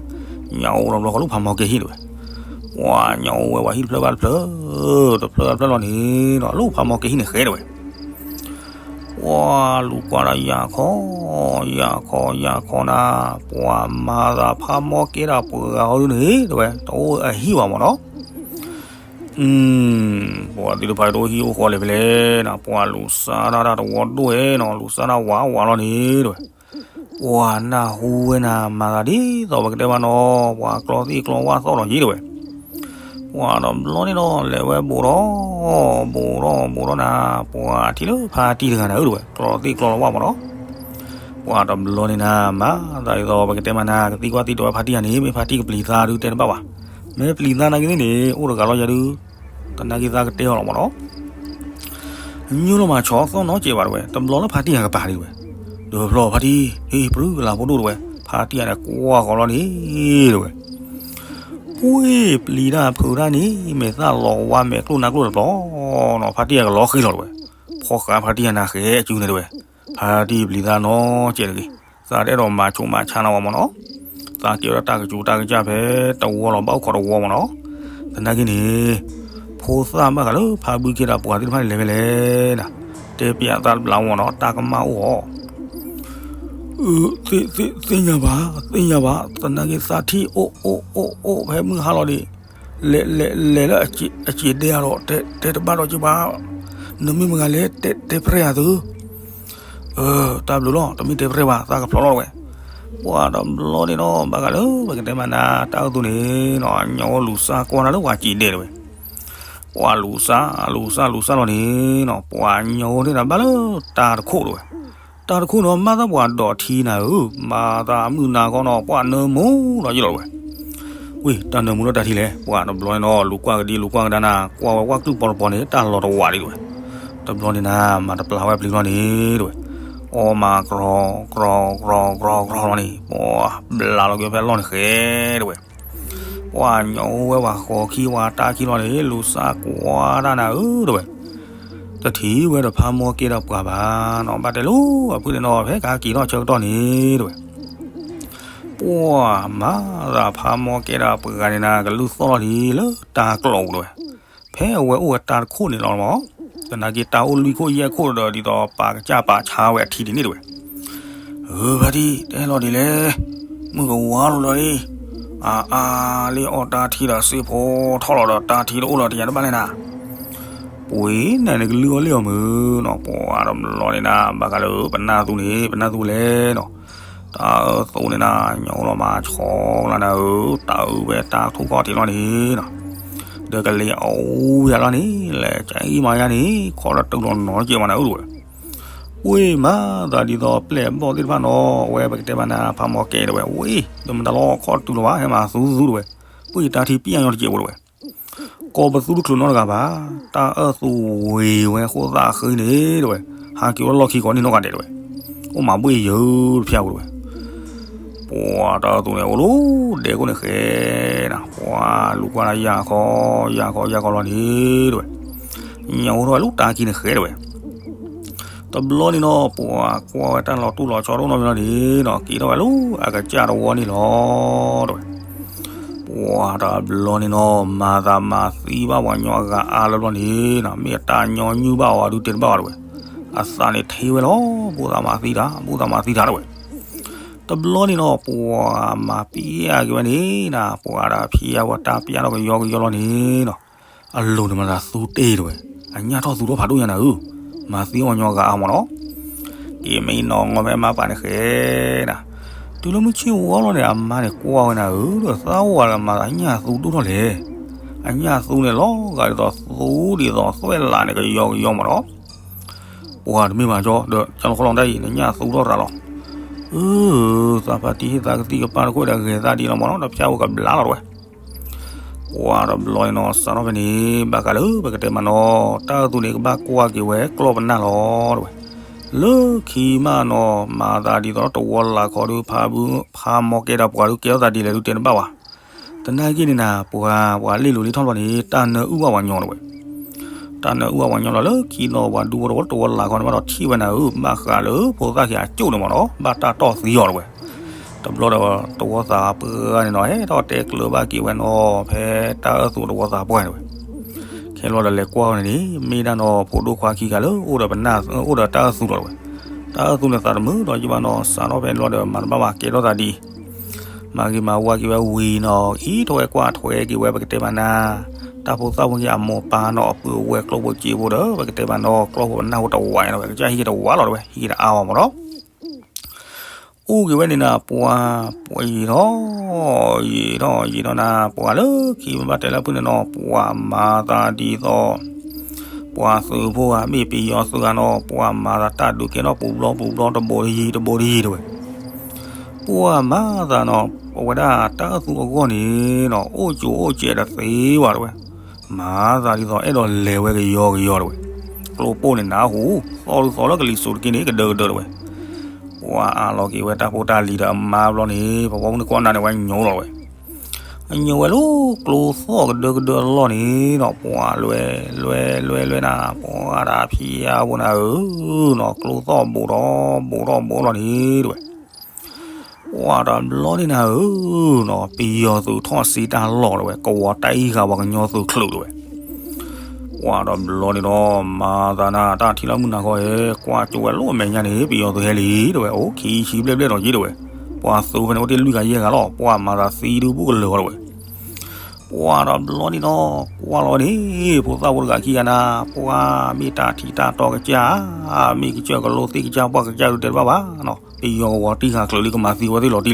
ညၣ်အိၣ်လီၤဘျီဃီလၢဖးမီၤကဲဟံၣ်တဝဲ ပှၤညၣ်အိၣ်ဝဲပှၤဟံၣ်တဖျၢၣ်ဘၣ်တဖျၢၣ် တဖျၢၣ်ဘၣ်တဖျၢၣ်လီၤန့ၣ်နီၤ လၢဖးမီၤကဲဟံၣ်န့ၣ်ဃဲတဝဲ ပှၤ ပှၤလူၤကွၢ်ဒီးယၤခီ, ယၤခီ ယၤခီနၤ, ပှၤမၤသးဖးမီကဲဒၣ်ပှၤဂၤဟီဒုန့ၣ် တဲဝဲ တအိၣ်အဟံၣ်ဘၣ်မ့ၢ်နီၤ. ပှၤသ့ၣ်တဖၣ်တအိၣ်ဟံၣ်အိၣ်ဃီလဲၣ်ဖဲလဲၣ်နၤ, ပှၤလူၤစၢ်တၢ်တဝီဒိၣ်ဝဲနီၤ, လူၤစၢ်တၢ်ဝးဝးလီၤန့ၣ် တဲဝဲ ပှၤနၢ်ဟူဝဲနၤ မၤသးဒ်သိးပကတဲမးနီၤ, ပှၤကျီသ့ၣ်ကျီဝၣ်သီၣ်လီၤယံၤ တဲဝဲ. ပှၤတဘျီန့ၣ်ဒီး လဲၤဝဲဘူးဒီး, ဘူးဒီး ဘူးဒီးနၤ, ပှၤထံၣ်လၢဖါတံၢ်တဂၤနၤဧၢ တဲဝဲ, ကျီသ့ၣ်ကျီလီၤဝၣ်မ့ၢ်နီၤ. ပှၤတဘျီန့ၣ်နၤ မၤသးဒ်သိးပကတဲမးနၤ ကသံကွၢ်သံဒိးဝဲဖါတံၢ်ဧါန့ၣ် မ့ၢ်ဖါတံၢ်ကပျံၤသးဒုးတဲတဘၣ်ဘၣ်. မ့ၢ်ပျံၤသးနာ်က့န့ၣ်န့ၣ် အိၣ်တဂၤလီၤယၤဒုး သနာ်က့သးကတဲအီၤလီၤမ့ၢ်နီၤ. ညိလီၤမၤဆီသီၣ်နီတစဲးဘၣ် တဲဝဲ, တဘျီလၢဖါတံၢ်အကပၤဒံး တဲဝဲ. ဒီးဖျီဖါတံၢ် ဟ့ၣ် ပြူကလၤဖိဒိၣ် တဲဝဲ, ဖါတံၢ်အန့ၣ်ကွၢ်ဃီလီၤန့ၣ် တဲဝဲ. ပှ့ၤပျံၤတၢ်ဖုးတၢ်န့ၣ် မဲာ်သၣ်လီၤဝါမဲာ်ကျိၣ်နါကျိၣ်တဘျီနီၤ, ဖါတံၢ်အကလီၤဃံလီၤ တဲဝဲ. ဖီဃးဖါတံၢ်အနၢ်ဃဲအစုန့ၣ် တဲဝဲ. ဖါတံၢ်ပျံၤသးနီတစဲးတဂ့ၤ, သးတအဲၣ်ဒိးမၤဆိမၤဆါနၤဝဲမ့ၢ်နီၤ. သးကဲဝဲဒၣ်တၢ်ကစူၤတၢ်ကစၢ်ဖဲတဝီလီၤ ဘၣ်အိၣ်ခိးတဝီမ့ၢ်နီၤ. သနာ်က့န့ၣ် ဖိသၣ်ဘၣ်ဃးလၢဖါဘုကဲဒၣ်ပှၤသ့ၣ်တဖၣ်န့ၣ်လဲၤဖဲလဲၣ်နၤ, တဲပျးသးတဘျီမ့ၢ်နီၤ တၢ်ကမၣ်အိၣ်အီၤ သ့ၣ်ညါဘၣ်, သ့ၣ်ညါဘၣ်, သနာ်က့သးထံၣ်အိၣ်အိၣ်အိၣ်အိၣ်ဖဲမုၢ်ဟါလီၤဒံး, လဲၤလဲၤလဲၤလၢအစံးဒဲအါဒီး တဲတဘၣ်ဒီးက့ၤဘၣ်, နမ့ၢ်မတၤဂၤလဲၣ် တဲတဲပြဲၢ်ယၤသု, တၢ်ဘျုးလီၤ တမ့ၢ်တဲပြဲၢ်ဘၣ် သးကဖျိးလီၤ တဲဝဲ. ပှၤတဘျီန့ၣ်နီၤ ဘၣ်ဃးလၢပကတဲမးနၤ တၢ်အၢၣ်သူန့ၣ်နီၤ ညီအိၣ်လူၤစၢ်ကွၢ်နၤလၢပှၤစံးဒဲ တဲဝဲ. ပှၤလူၤစၢ်လူၤစၢ်လူၤစၢ်လီၤန့ၣ်နီၤ ပှၤညီအိၣ်န့ၣ်ဒီးဘၣ်လၢတၢ်တခိၣ် တဲဝဲ. တၢ်တခိၣ်န့ၣ် မၤသးပှၤဒိးထံနၤဧၢ, မၤသးအမုၢ်နၤခီနီၤ ပှၤနၢမူဒီးယလီၤ တဲဝဲ. ဝ့ၢ် တၢ်နၢမူလၢတၢ်ထံလဲၣ်, ပှၤတဘျီန့ၣ်နီၤ လူၤကွၢ်ကဒံလူၤကွၢ်ကဒါနၤ ကွၢ်ဝဲကွၢ်ကလုၢ်ပီတပီန့ၣ် တၢ်လီၤတဝးဒံး တဲဝဲ. တဘျီန့ၣ်နၤ မၤတပျၢ်ဝဲပျံၤလီၤန့ၣ် တဲဝဲ. အီမၤကြီကြီကြီကြီလီၤန့ၣ် ပှၤဘျးလီၤက့ၤဖဲလီၢ်န့ၣ်ဃဲ တဲဝဲ. ပှၤညီအိၣ်ဝဲပှၤဃီၤခံပှၤတၢ်ခံလီၤန့ၣ် လူၤစၢ်ကွၢ်တၢ်နၤဧၢ တဲဝဲ. တထံၣ်ဝဲဒီးဖးမီကဲဒီးပှၤဘၣ်နီၤ ဘၣ်တဲလိာ်အဖုၣ်န့ၣ်နီၤ ဖဲကဟဲက့ၤထီၣ်ဆၢကတီၢ်န့ၣ် တဲဝဲ. ပှၤမၤသးဖးမီကဲဒီးပှၤဂၤန့ၣ်နၤ ကလုၢ်သီၣ်လီၤလံလၢတၢ်ကျိာ်ပူၤ တဲဝဲ. ဖဲအဝဲအိၣ်ဝဲတၢ်တခိၣ်န့ၣ်လီၤမး, သနာ်က့တၢ်အိၣ်လွံၢ်ခိၣ်ယဲၢ်ခိၣ်ဒီး ဒ်သိးပာ်ကစၢ်ပာ်ဆါဝဲအထံဒ်န့ၣ် တဲဝဲ. ဧၢ ဖါတံၢ် တဲလီၤဒ်လဲၣ်, မုၢ်ကဝါလိာ်လီၤလံ, အအါလံအီၣ်တၢ်ထံဒီးစ့ဖိထီၣ်လီၤဒီး တၢ်ထံတအိၣ်လီၤတယၤတဘၣ်လဲၣ်နၤ. ပှ့ၤနၤန့ၣ်ကလုၢ်အီၣ်လံအီၤမုၢ်နီၤ ပှၤတဘျီန့ၣ်နၤ ဘၣ်ဃးလၢပနၢ်သူန့ၣ် ပနၢ်သူလဲၣ်နီၤ တၢ်အၢၣ်သူန့ၣ်နၤ ညီအိၣ်လီၤမၤဆီလီၤနၤဧၢ တၢ်အုၣ်ဝဲတၢ်ထူၣ်ခီၣ်ထံးလီၤန့ၣ်နီၤ ဒီးကလဲၤအူယၤလီၤန့ၣ် လဲၤကအံၣ်မၤယၤန့ၣ် ခီလီၤတုၤလီၤနီၤကဲမးနၤဧၢ တဲဝဲ. ပှ့ၤမၤသးဒ်သိးပျဲၢ်ဘီၣ်သ့ၣ်တဖၣ်နီၤ အဝဲပကတဲမးနၤ ဖးမီကဲတဲဝဲ ဝ့ၢ် ဒီးမတၤလီၤခီတုၤလီၤဘၣ် ဟဲမၤသူသူတဲဝဲ. ပှ့ၤတၢ်ထံပျဲၢ်ညီတကဲးဖိတဲဝဲ ကိးပသူတချုးနီတဂၤဘၣ်, တၢ်အၢၣ်သူဝ့ၤဝဲဃိသၣ်အဃ့န့ၣ်တဲဝဲ, ဟးက့ၤဝဲလီၢ်ခံကိးန့ၣ်နီတဂၤဒဲးတဲဝဲ, အိၣ်မၤဘှ့ၣ်ယၢတဖျၢၣ်ဖိတဲဝဲ. ပှၤတၢ်အၢၣ်သူန့ၣ် အိၣ်လီၤဒဲးကိးန့ၣ်ဃဲနၤ, ပှၤလူၤကွၢ်လၢယၤခီ, ယၤခီယၤခီလီၤန့ၣ်တဲဝဲ, ညၣ်အိၣ်ထီၣ်ဝဲလၢတၢ်ခံန့ၣ်ဃဲတဲဝဲ. တဘျီန့ၣ်နီၤ ပှၤကွၢ်ဝဲတၢ်လီၤတူၢ်လီၤဆီတအိၣ်နီတမံၤလီၤန့ၣ်နီၤ က့ၤထီၣ်ဝဲလၢအကစၢ်တဝီန့ၣ်လီၤတဲဝဲ. ပှၤတဘျီန့ၣ်နီၤ မၤသးမၤသံဘၣ်ပှၤညီအဂၤအါလၢဘျီန့ၣ်နီၤ မ့ၢ်အတၢ်ညီနုၢ်ဘၣ်အီၤဒုးတဲတဘၣ်ဘၣ်တဲဝဲ. အသးန့ၣ်ထံၣ်ဝဲလီၤ ဘူၣ်သးမၤသံတၢ် ဘူၣ်သးမၤသံတၢ်တဲဝဲ. တဘျီန့ၣ်နီၤ ပှၤမၤပျဲက့ၤဝဲန့ၣ်နီၤ ပှၤဒီးဖံးအဝဲတၢ်ပျဲထီၣ်ကယီကယီလီၤန့ၣ်နီၤ အလိၤန့ၣ်မၤသးသူတ့ၢ်တဲဝဲ, အညၣ်ထီၣ်သူထီၣ်ဖးဒိၣ်ညါနၤဧၢ, မၤသံအီၤညီဂၤအါမးနီၤ. က့ၤမ့ၢ်နီၤ ငီၢ်ဖဲအမါပာ်န့ၣ်ဃဲနၤ, တုၤလၢမုၢ်ဆ့ၣ်ဝါလီၤန့ၣ် အမါန့ၣ်ကွၢ်ဝဲနၤဧၢ ဒီးသးဝဲလၢမၤသးညၣ်သူဒိၣ်ထီၣ်လဲၣ်. အညၣ်သူန့ၣ်လီၤဂာ်ဒ်သိးသူဒ်သိးသွဲၣ်လးန့ၣ် ကယီကယီမးနီၤ. ပှၤတမ့ၢ်ဘၣ်ကၠီ ဒီးကၠီလီၤခီလီၤတၢ်အံၤ နညၣ်သူထီၣ်ရၤလီၤ. အၢ သးဖါတံၢ်ဟ့ၣ်သးကသံၣ်ကပၢ်တခိၣ်ဒီးဂဲၤသးဒ်လီၤမးနီၤ ဒီးဖျါဝဲကဘျါလီၤတဲဝဲ. ပှၤတဘျီန့ၣ်နီၤ စးထီၣ်ဖဲန့ၣ် ဘၣ်ဃးလၢပကတဲမးနီၤ တၢ်အၢၣ်သူန့ၣ် ကဘၣ်ကွၢ်က့ၤဝဲကျီၢ်ပနၢ်လီၤတဲဝဲ. လၢခံမးနီၤ မၤသးဒ်သိးတဝီလးခီဒုး ဖးဘု ဖးမီကဲဒီးပှၤဒုးကဲထီၣ်သးဒ်လဲၣ်ဒုးတဲတဘၣ်ဘၣ်. သနာ်က့န့ၣ်နၤ ပှၤ ပှၤလ့ၣ်လိၤလ့ၣ်ထီၣ်ဘျီန့ၣ် တၢ်နၢအုၣ်ဘၣ်ပှၤညီတဲဝဲ. တၢ်နၢအုၣ်ဘၣ်ပှၤညီလီၤ လၢခံနီၤ ပှၤဒူဖိတဝီ တဝီလးခီန့ၣ်ဘၣ်ဒီးထံၣ်ဝဲနၤဧၢ ဘၣ်ဃးလၢဖိသၣ်ခံအကၠိၣ်န့ၣ်မးနီၤ ဘၣ်တၢ်တီၢ်သံအီၤတဲဝဲ. တဘျီဒီး တဝီသးပှၢ်န့ၣ်နီၤ ဟဲထီၣ်တဲကျၢၤဘၣ်က့ၤဝဲနီၤ ဖဲတၢ်အၢၣ်သူတဝီသးပှၢ်တဲဝဲ. ခဲ ဖဲန့ၣ်ဘျီဒီးလဲၤကွၢ်အီၤန့ၣ်န့ၣ် မ့ၢ်ဒၣ်နီၤ ဖိဒိၣ်ခွါခံဂၤလၢ အိၣ်ဒီးပနၢ် အိၣ်ဒီးတၢ်အၢၣ်သူလီၤတဝဲ. တၢ်အၢၣ်သူန့ၣ်သးတမုာ်ဒီးယဘၣ်နီၤ စးထီၣ်ဖဲန့ၣ်ဘျီဒီး မၤတဘၣ်ဘၣ်ကဲထီၣ်သးဒ်အံၤ, မၤဂ့ၤမၤဝါက့ၤဝဲဝံၤနီၤ အံးထွဲကွၢ်ထွဲက့ၤဝဲ ပကတဲဘၣ်နၤ တၢ်ဖိသၣ်ဖိက့ၤအမိၢ်ပၢ်နီၤ အပုၢ်အဝဲၢ်ကျိၣ်ဖိစ့ဖိဒီး ပကတဲဘၣ်နီၤ ကျီၢ်ဖိပနၢ်ဖိတဝးနီၤ ပကစၢ်ဟံၣ်က့ၤတဝးလီၤတဝဲ ဟံၣ်က့ၤတအါဘၣ်မးနီၤ အိၣ်က့ၤဝဲန့ၣ်နၤ ပှၤ ပှၤယံာ်ထီၣ် ယံာ်ထီၣ် ယံာ်ထီၣ်နၤ ပှၤလၢခံမ့ၢ်ဘၣ်တဲလၢဖုၣ်န့ၣ်နီၤ ပှၤမၤသးဒ်သိး ပှၤသုးဖိဂၤ မ့ၢ်ပယီၤသုးဂၤနီၤ ပှၤမၤသးတၢ်ဒုးကဲထီၣ်ပူၤဘျီပူၤဘျီ တဘိးတယံၤ တဘိးတယံၤတဝဲ. ပှၤမၤသးနီၤ အဝဲဒၣ်တၢ်အၢၣ်သူအဂီၢ်န့ၣ်နီၤ အိၣ်ကၠိအိၣ်ကဲးတသ့ဘၣ်တဝဲ. မၤသးဒ်သိးအဲၣ်ဒိးလဲၤဝဲကယီကယီတဝဲ. ကျိပိၢ်န့ၣ်နၢ်ဟူ သီၣ်ဒုသီၣ်လၢကလံၤစိးတက့ၢ်န့ၣ် ကဒၢကဒၢတဝဲ. ပှၤအးလီၤက့ၤဝဲတၢ်ဖိတၢ်လံၤဒီးအမါဘျီန့ၣ် ပှၤပိာ်မုၣ်န့ၣ်ကွၢ်နၤန့ၣ် ဝဲညိလီၤတဝဲ. ညိဝဲလၢကျိသီၣ်ကဒၢကဒၢအလီၢ်န့ၣ်နီၤ ပှၤလွဲ လွဲ လွဲ လွဲနၤ ပှၤတၢ်ဖံးအါဖိနၤဧၢနီၤ ကျိသီၣ်ဘူးထီၣ်ဘူးထီၣ်ဘူးလီၤန့ၣ်တဝဲ. ပှၤဒီးဘျီန့ၣ်နၤဧၢနီၤ ပယီၤသုးထီၣ်စ့တၢ်လီၢ်တဝဲ ကဝီၤတၢ်အံၤဂၤပှၤကညီသုးချုးတဝဲ. ပှၤဒီးဘျီန့ၣ်ဒီး မၤသးနၤ တၢ်ထံၣ်လၢမုၢ်နၤခီဧၢ ကွၢ်ကၠိဝဲလၢအမဲာ်ညါန့ၣ် ပယီၤသုးဟဲလံတဝဲ အိၣ်ခံဆံဘျဲၣ်ဘျဲၣ်ဒီးယ့ၢ်တဝဲ. ပှၤသုးဖဲန့ၣ်အိၣ်တ့ၢ်လွံၢ်ဂၤယဲၢ်ဂၤလီၤ ပှၤမၤသးသံဒုဘူးကလၢၤဝဲတဝဲ. ပှၤဒီးဘျီန့ၣ်ဒီး ကွၢ်လီၤန့ၣ် ဖိသၣ်ဖိတဂၤခံဂၤနၤ ပှၤမ့ၢ်တၢ်ထံးတၢ်တီကစၢ် မ့ၢ်ကစၢၢ်ကလိသ့ၣ်ကစၢ်ပှၢ်ကစၢ်ဒုးတဲတဘၣ်ဘၣ်နီၤ ပယီၤကဝီၤတံၢ်ဃာ်ချုးလံ ကမၤသံဝဲသ့ၣ်လီၤ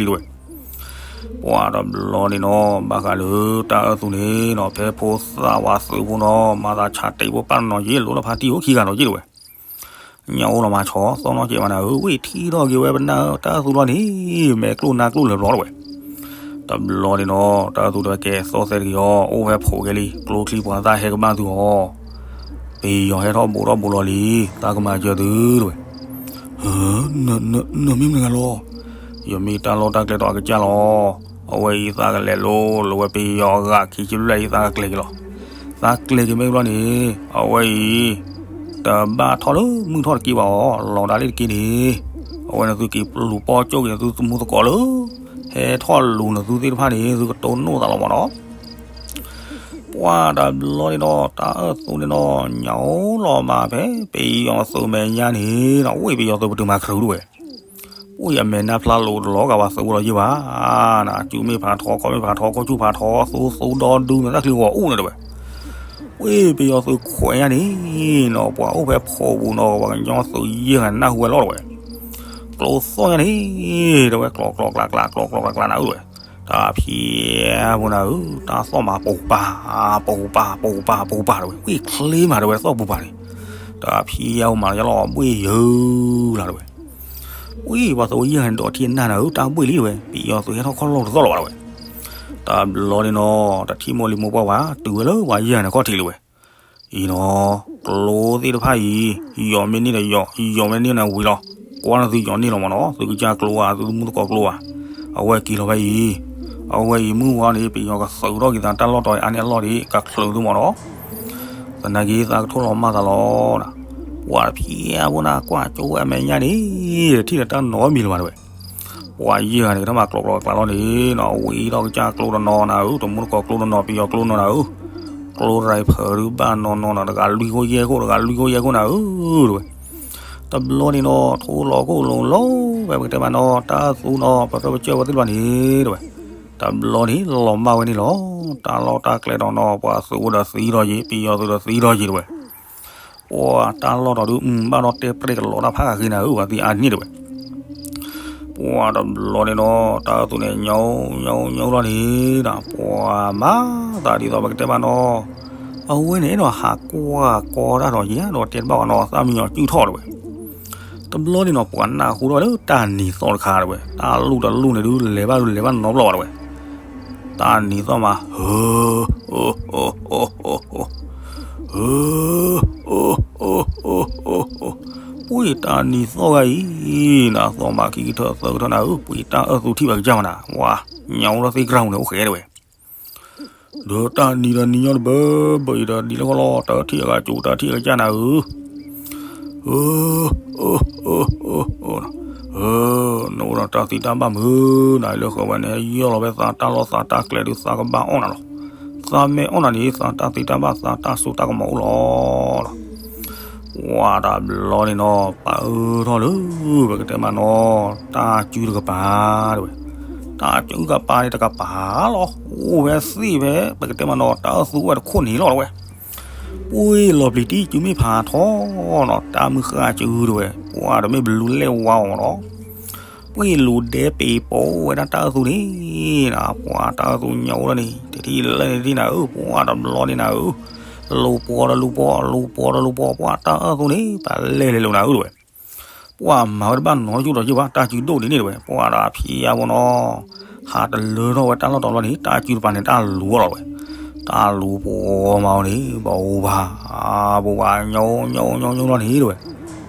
တံၢ်လံတဝဲ. ပှၤဒီးဘျီန့ၣ်နီၤ ဘၣ်ဃးလၢတၢ်အၢၣ်သူန့ၣ်နီၤ ဖဲဖိသၣ်ဝဲသုးဖိနီၤ မၤသးဆးတ့ၢ်ဖိပၢ်နီၤနီၤယ့ၢ် လိၣ်လၢဖါတံၢ်အိၣ်ခံဂၤနီၤယ့ၢ်တဝဲ. ညၣ်အိၣ်လီၤမၤဆီ သီၣ်နီၣ်ကဲးမးနၤဧၢ ဝ့ၢ်ထံၣ်ထီၣ်က့ၤဝဲပနၢ်တၢ်အၢၣ်သူလီၤန့ၣ် မဲာ်ကျိၣ်နါကျိၣ်လၢာ်ဘျီတဝဲ. တဘျီန့ၣ်နီၤ တၢ်အၢၣ်သူတဲဝဲ ကဲသီၣ်သဲတက့ၢ်အီၤ အိၣ်ဖဲဖိးကဲလံ ကျိချံပှၤသၣ်ဟဲကဘၣ်သုအီၤ ပယီၤဟဲထီၣ်ဘူးထီၣ်ဘူးလီၤလံ သးကမၤစၢၤသုတဝဲ. နမ့ၢ်မတၤတဂၤလီၤ. ယမ့ၢ်တၢ်လီၢ်တၢ်ကျဲဒီးအကစၢ်လီၤ. အဝဲအံၤသးကလဲၤလိၤလိၤဝဲပယီၤအဂၤခံဆံဘျဲၣ်အံၤ သးကကျဲၤက့ၤလီၤ. သးကျဲၤက့ၤမ့ၢ်ဘျီန့ၣ် အဝဲအံၤ တဘၣ်ထီၣ်လၢမုၢ်ထီၣ်တက့ၢ်ဘၣ်အီၤ လီၤဒၣ်လံတက့ၢ်န့ၣ် အဝဲန့ၣ်သုက့ၤလူၤပီၣ်ကၠိၣ်က့ၤသုသမူသကိးလၢ ဟဲထီၣ်လူၤနသုသ့ၣ်တဖၣ်န့ၣ် သုကတိၢ်နီၣ်သးလီၤမးနီၤ. ပှၤတဘျီန့ၣ်ဒီး တၢ်အၢၣ်သူန့ၣ်ဒီး ညၣ်အိၣ်လီၤမးဖဲ ပယီၤသုးမဲာ်ညါန့ၣ်နီၤ ဝ့ၢ်ပယီၤသုးပတုာ်မၤခရူးတဝဲ. အိၣ်ယမဲာ်နါဖျါလိၤတလီၤဂာ်ဘၣ်သုးအိၣ်လီၤယ့ၢ်ဘၣ်. နၤ ကၠူမ့ၢ်ဖးထီ ခီမ့ၢ်ဖးထီ ခီၣ်ဆူၣ်ဖးထီ သူသူဒီဒူမ့ၢ်တၢ်ချံဂီၤအိၣ်န့ၣ်တဝဲ. ဝ့ၢ်ပယီၤသုးခွဲးညါန့ၣ်နီၤ ပှၤအိၣ်ဖဲဖိးပူၤနီၤ ပှၤကညီသုးယဲၢ်ဂၤနၢ်ဟူဝဲလီၤတဝဲ. ကျိသီၣ်ညါန့ၣ် တဝဲ ကျီကျီကျါကျါ ကျီကျီကျါကျါနၤဧၢတဝဲ. တၢ်ဖံးအါဖိနၤဧၢ တၢ်သီၣ်မးပူၤပာ် ပူၤပာ် ပူၤပာ် ပူၤပာ်တဝဲ ဝ့ၢ်ချ့မးတဝဲ တသီၣ်ပူၤပာ်န့ၣ်. တၢ်ဖံးအါဖိမးလီၤယလီၤဘှ့ၣ်ယၢၤလၢ်တဝဲ. ဝံၤပှၤသုးယဲၢ်ဂၤန့ၣ်ဒီးထံၣ်နၢ်နၤဧၢ တၢ်ဘှ့ၣ်လံတဝဲ ပယီၤသုးဟဲထီၣ်ခီၣ်လီၢ်တသီၣ်လီၤဘၣ်တဝဲ. တဘျီန့ၣ်နီၤ တထံၣ်မိၢ်လံၤမိၢ်ပှၢ်ဘၣ် တုၤဝဲလၢပှၤယဲၢ်ဂၤန့ၣ်ခီၣ်ထံးလံဝဲ. အံၤနီၤ ကျိသ့ၣ်တဖၣ်အံၤ ယီၤမ့ၢ်န့ၢ်ဒီးယီၤ ယီၤမ့ၢ်န့ၢ်နၤဝံၤလီၤ. ကွၢ်နသုယီၤန့ၢ်လီၤမးနီၤ သုကစၢ်ကျိဧါ သုသမူသကိးကျိဧါ. အဝဲက့ၤလီၤဖဲအံၤ အဝဲအံၤမုၢ်ဝါန့ၣ် ပယီၤကသုးထီၣ်က့ၤသးတၢ်လီၢ်တီၤအါန့ၢ်အလီၢ်ဒ် ကချုးသုမးနီၤ. သနာ်က့သးကထိၣ်လီၤမၢ်သးလီၤ. ပှၤတဖံးအါဖိနၤ ကွၢ်ကၠိဝဲအမဲာ်ညါန့ၣ် ထံၣ်ဒီးတၢ်နီၤမံၤလၢၤဘၣ်တဝဲ. ပှၤယဲၢ်ဂၤန့ၣ် ကထီၣ်မၤကျိးကျိးကျါလီၤန့ၣ်နီၤ ဝံၤဒီးကစၢ်ကျိတနီၤနၤဧၢ တမူတကိးကျိတနီၤ ပယီၤကျိတနီၤနၤဧၢ ကျိရၤဖၢၣ်ဒုဘၣ်နီၤနီၤနီၤ တဂၤလွံၢ်ခိၣ်ယဲၢ်ခိၣ် တဂၤလွံၢ်ခိၣ်ယဲၢ်ခိၣ်နၤဧၢ တဝဲ. တဘျီန့ၣ်နီၤ ထိၣ်လီၤခိၣ်လိၤလိၤဝဲ ပကတဲမးနီၤ တၢ်သူနီၤ ပရၢပကၢၢ်ဝဲသ့ၣ်တဖၣ်န့ၣ် တဝဲ. တဘျီန့ၣ် လီၤမၢ်ဝဲန့ၣ်လီၤ. တၢ်လီၢ်တၢ်ကျဲဒီးနီၤ ပှၤသုးအိၣ်ဒီးသံထီၣ်ယံၤ ပယီၤသုးဒီးသံထီၣ်ယံၤ တဝဲ. ပှၤတၢ်လီၢ်ဒီးဒုး ဘၣ်ဒီးတဲပြဲၢ်ကလီၤတၢ်ဖးဂၤဃ့နၤဧၢ ပှၤသံအါန့ၢ်တဝဲ. ပှၤတဘျီန့ၣ်နီၤ တၢ်အၢၣ်သူန့ၣ် ညိညိညိလီၤန့ၣ်ဒီး ပှၤမၤသးဒ်သိးပကတဲဘၣ်နီၤ အဝဲန့ၣ်အဲၣ်ဒိးဟးကွၢ်ကီတၢ်ဒီးယဲၢ်ဒီးတဲတဘၣ်ဘၣ်နီၤ သးမံယီၤစုၣ်ထီၣ်တဝဲ. တဘျီန့ၣ်နီၤ ပှၤနၢ်ဟူထီၣ်လၢတၢ်နံၤသီၣ်တခါတဝဲ တၢ်လူၢ်တလူၢ်န့ၣ်ဒုး လဲၤဘၣ်ဒုးလဲၤဘၣ်နီတဘျီဘၣ်တဝဲ. တၢ်နံၤသီၣ်မး ဟၢ ဟၢ ပှ့ၤတၢ်နံၤသီၣ်ဂၤအံၤ နၤသီၣ်မးခံကထၢၣ်သၢကထၢၣ်နၤဧၢ ပှ့ၤတၢ်အၢၣ်သူထံၣ်ဘၣ်ကစၢ်မးနၤ ဝါ ညါအိၣ်ထီၣ်သ့ၣ်ကြၢ်မးန့ၣ် အိၣ်ဃဲတဝဲ. ဒီးတၢ်နံၤဒီးနံၤညီတဘၢဘၢအံၤဒီးနံၤလၢဃီလီၤ တၢ်ထံၣ်အဂၤကၠိ တၢ်ထံၣ်အဂၤကစၢ်နၤဧၢ နအိၣ်ဒီးတၢ်သံတၢ်ဘၣ်မုာ်နၤလၢဃီဝဲန့ၣ် ယီၢ်လီၤဝဲသးတၢ်လီၢ်သးတၢ်ကျဲဒုးသးကဘၣ်အီၣ်နၤလီၤ. သ သးမ့ၢ်အီၣ်နၤန့ၣ် သးတၢ်သ့တၢ်ဘၣ် သးတၢ်စိတၢ်ကမီၤအိၣ်လီၤ. ပှၤတဘျီန့ၣ်နီၤ ပာ်အၢထီၣ်လၢ ပကတဲမးနီၤ တၢ်စုတကပၤ တဲဝဲ, တၢ်စုကပၤန့ၣ်တကပၤလီၤ အိၣ်ဝဲသ့ၣ်ဖဲ ပကတဲမးနီၤ တၢ်အၢၣ်သူအိၣ်ဝဲတခိၣ်န့ၣ်လီၤ တဲဝဲ. ပှ့ၤလီၤပျံၤတံၢ်စုမ့ၢ်ဖးထီ တၢ်မုၢ်ဃၢ်စု တဲဝဲ, ပှၤတမ့ၢ်ဘလူးလဲၣ်ဝါအီၤနီၤ ပှ့ၤလူၤဒဲပ့ၤပိာ်ဝဲဒၣ်တၢ်အၢၣ်သူန့ၣ်, ပှၤတၢ်အၢၣ်သူညိးလၢန့ၣ် တထံၣ်လဲၣ်န့ၣ်တထံၣ်နၤဧၢ, ပှၤတဘျီန့ၣ်နၤဧၢ, လူၤပှီၤဒီးလူၤပှီၤ လူၤပှီၤဒီးလူၤပှီၤ ပှၤတၢ်အၢၣ်သူန့ၣ် ပှၤလဲၤလဲၤလိာ်နၤဧၢ တဲဝဲ. ပှၤမၤဝဲတဘၣ်နီတကၠိၢ်ဒီးယုၢ်ဘၣ် တၢ်စုဒိၣ်ဒ်န့ၣ် တဲဝဲ, ပှၤဒီးဖံးယါဖိနီၤ ဟးတလၢထီၣ်ဝဲတၢ်လီၢ်တီၤလီၤန့ၣ် တၢ်စုတပၤန့ၣ် တၢ်လူၤအီၤလီၤ တဲဝဲ, တၢ်လူၤပှီၤမးအီၤန့ၣ် ဘၣ်အိၣ်ဘၣ် ပှၤညိညိညိညိညိလီၤန့ၣ် တဲဝဲ,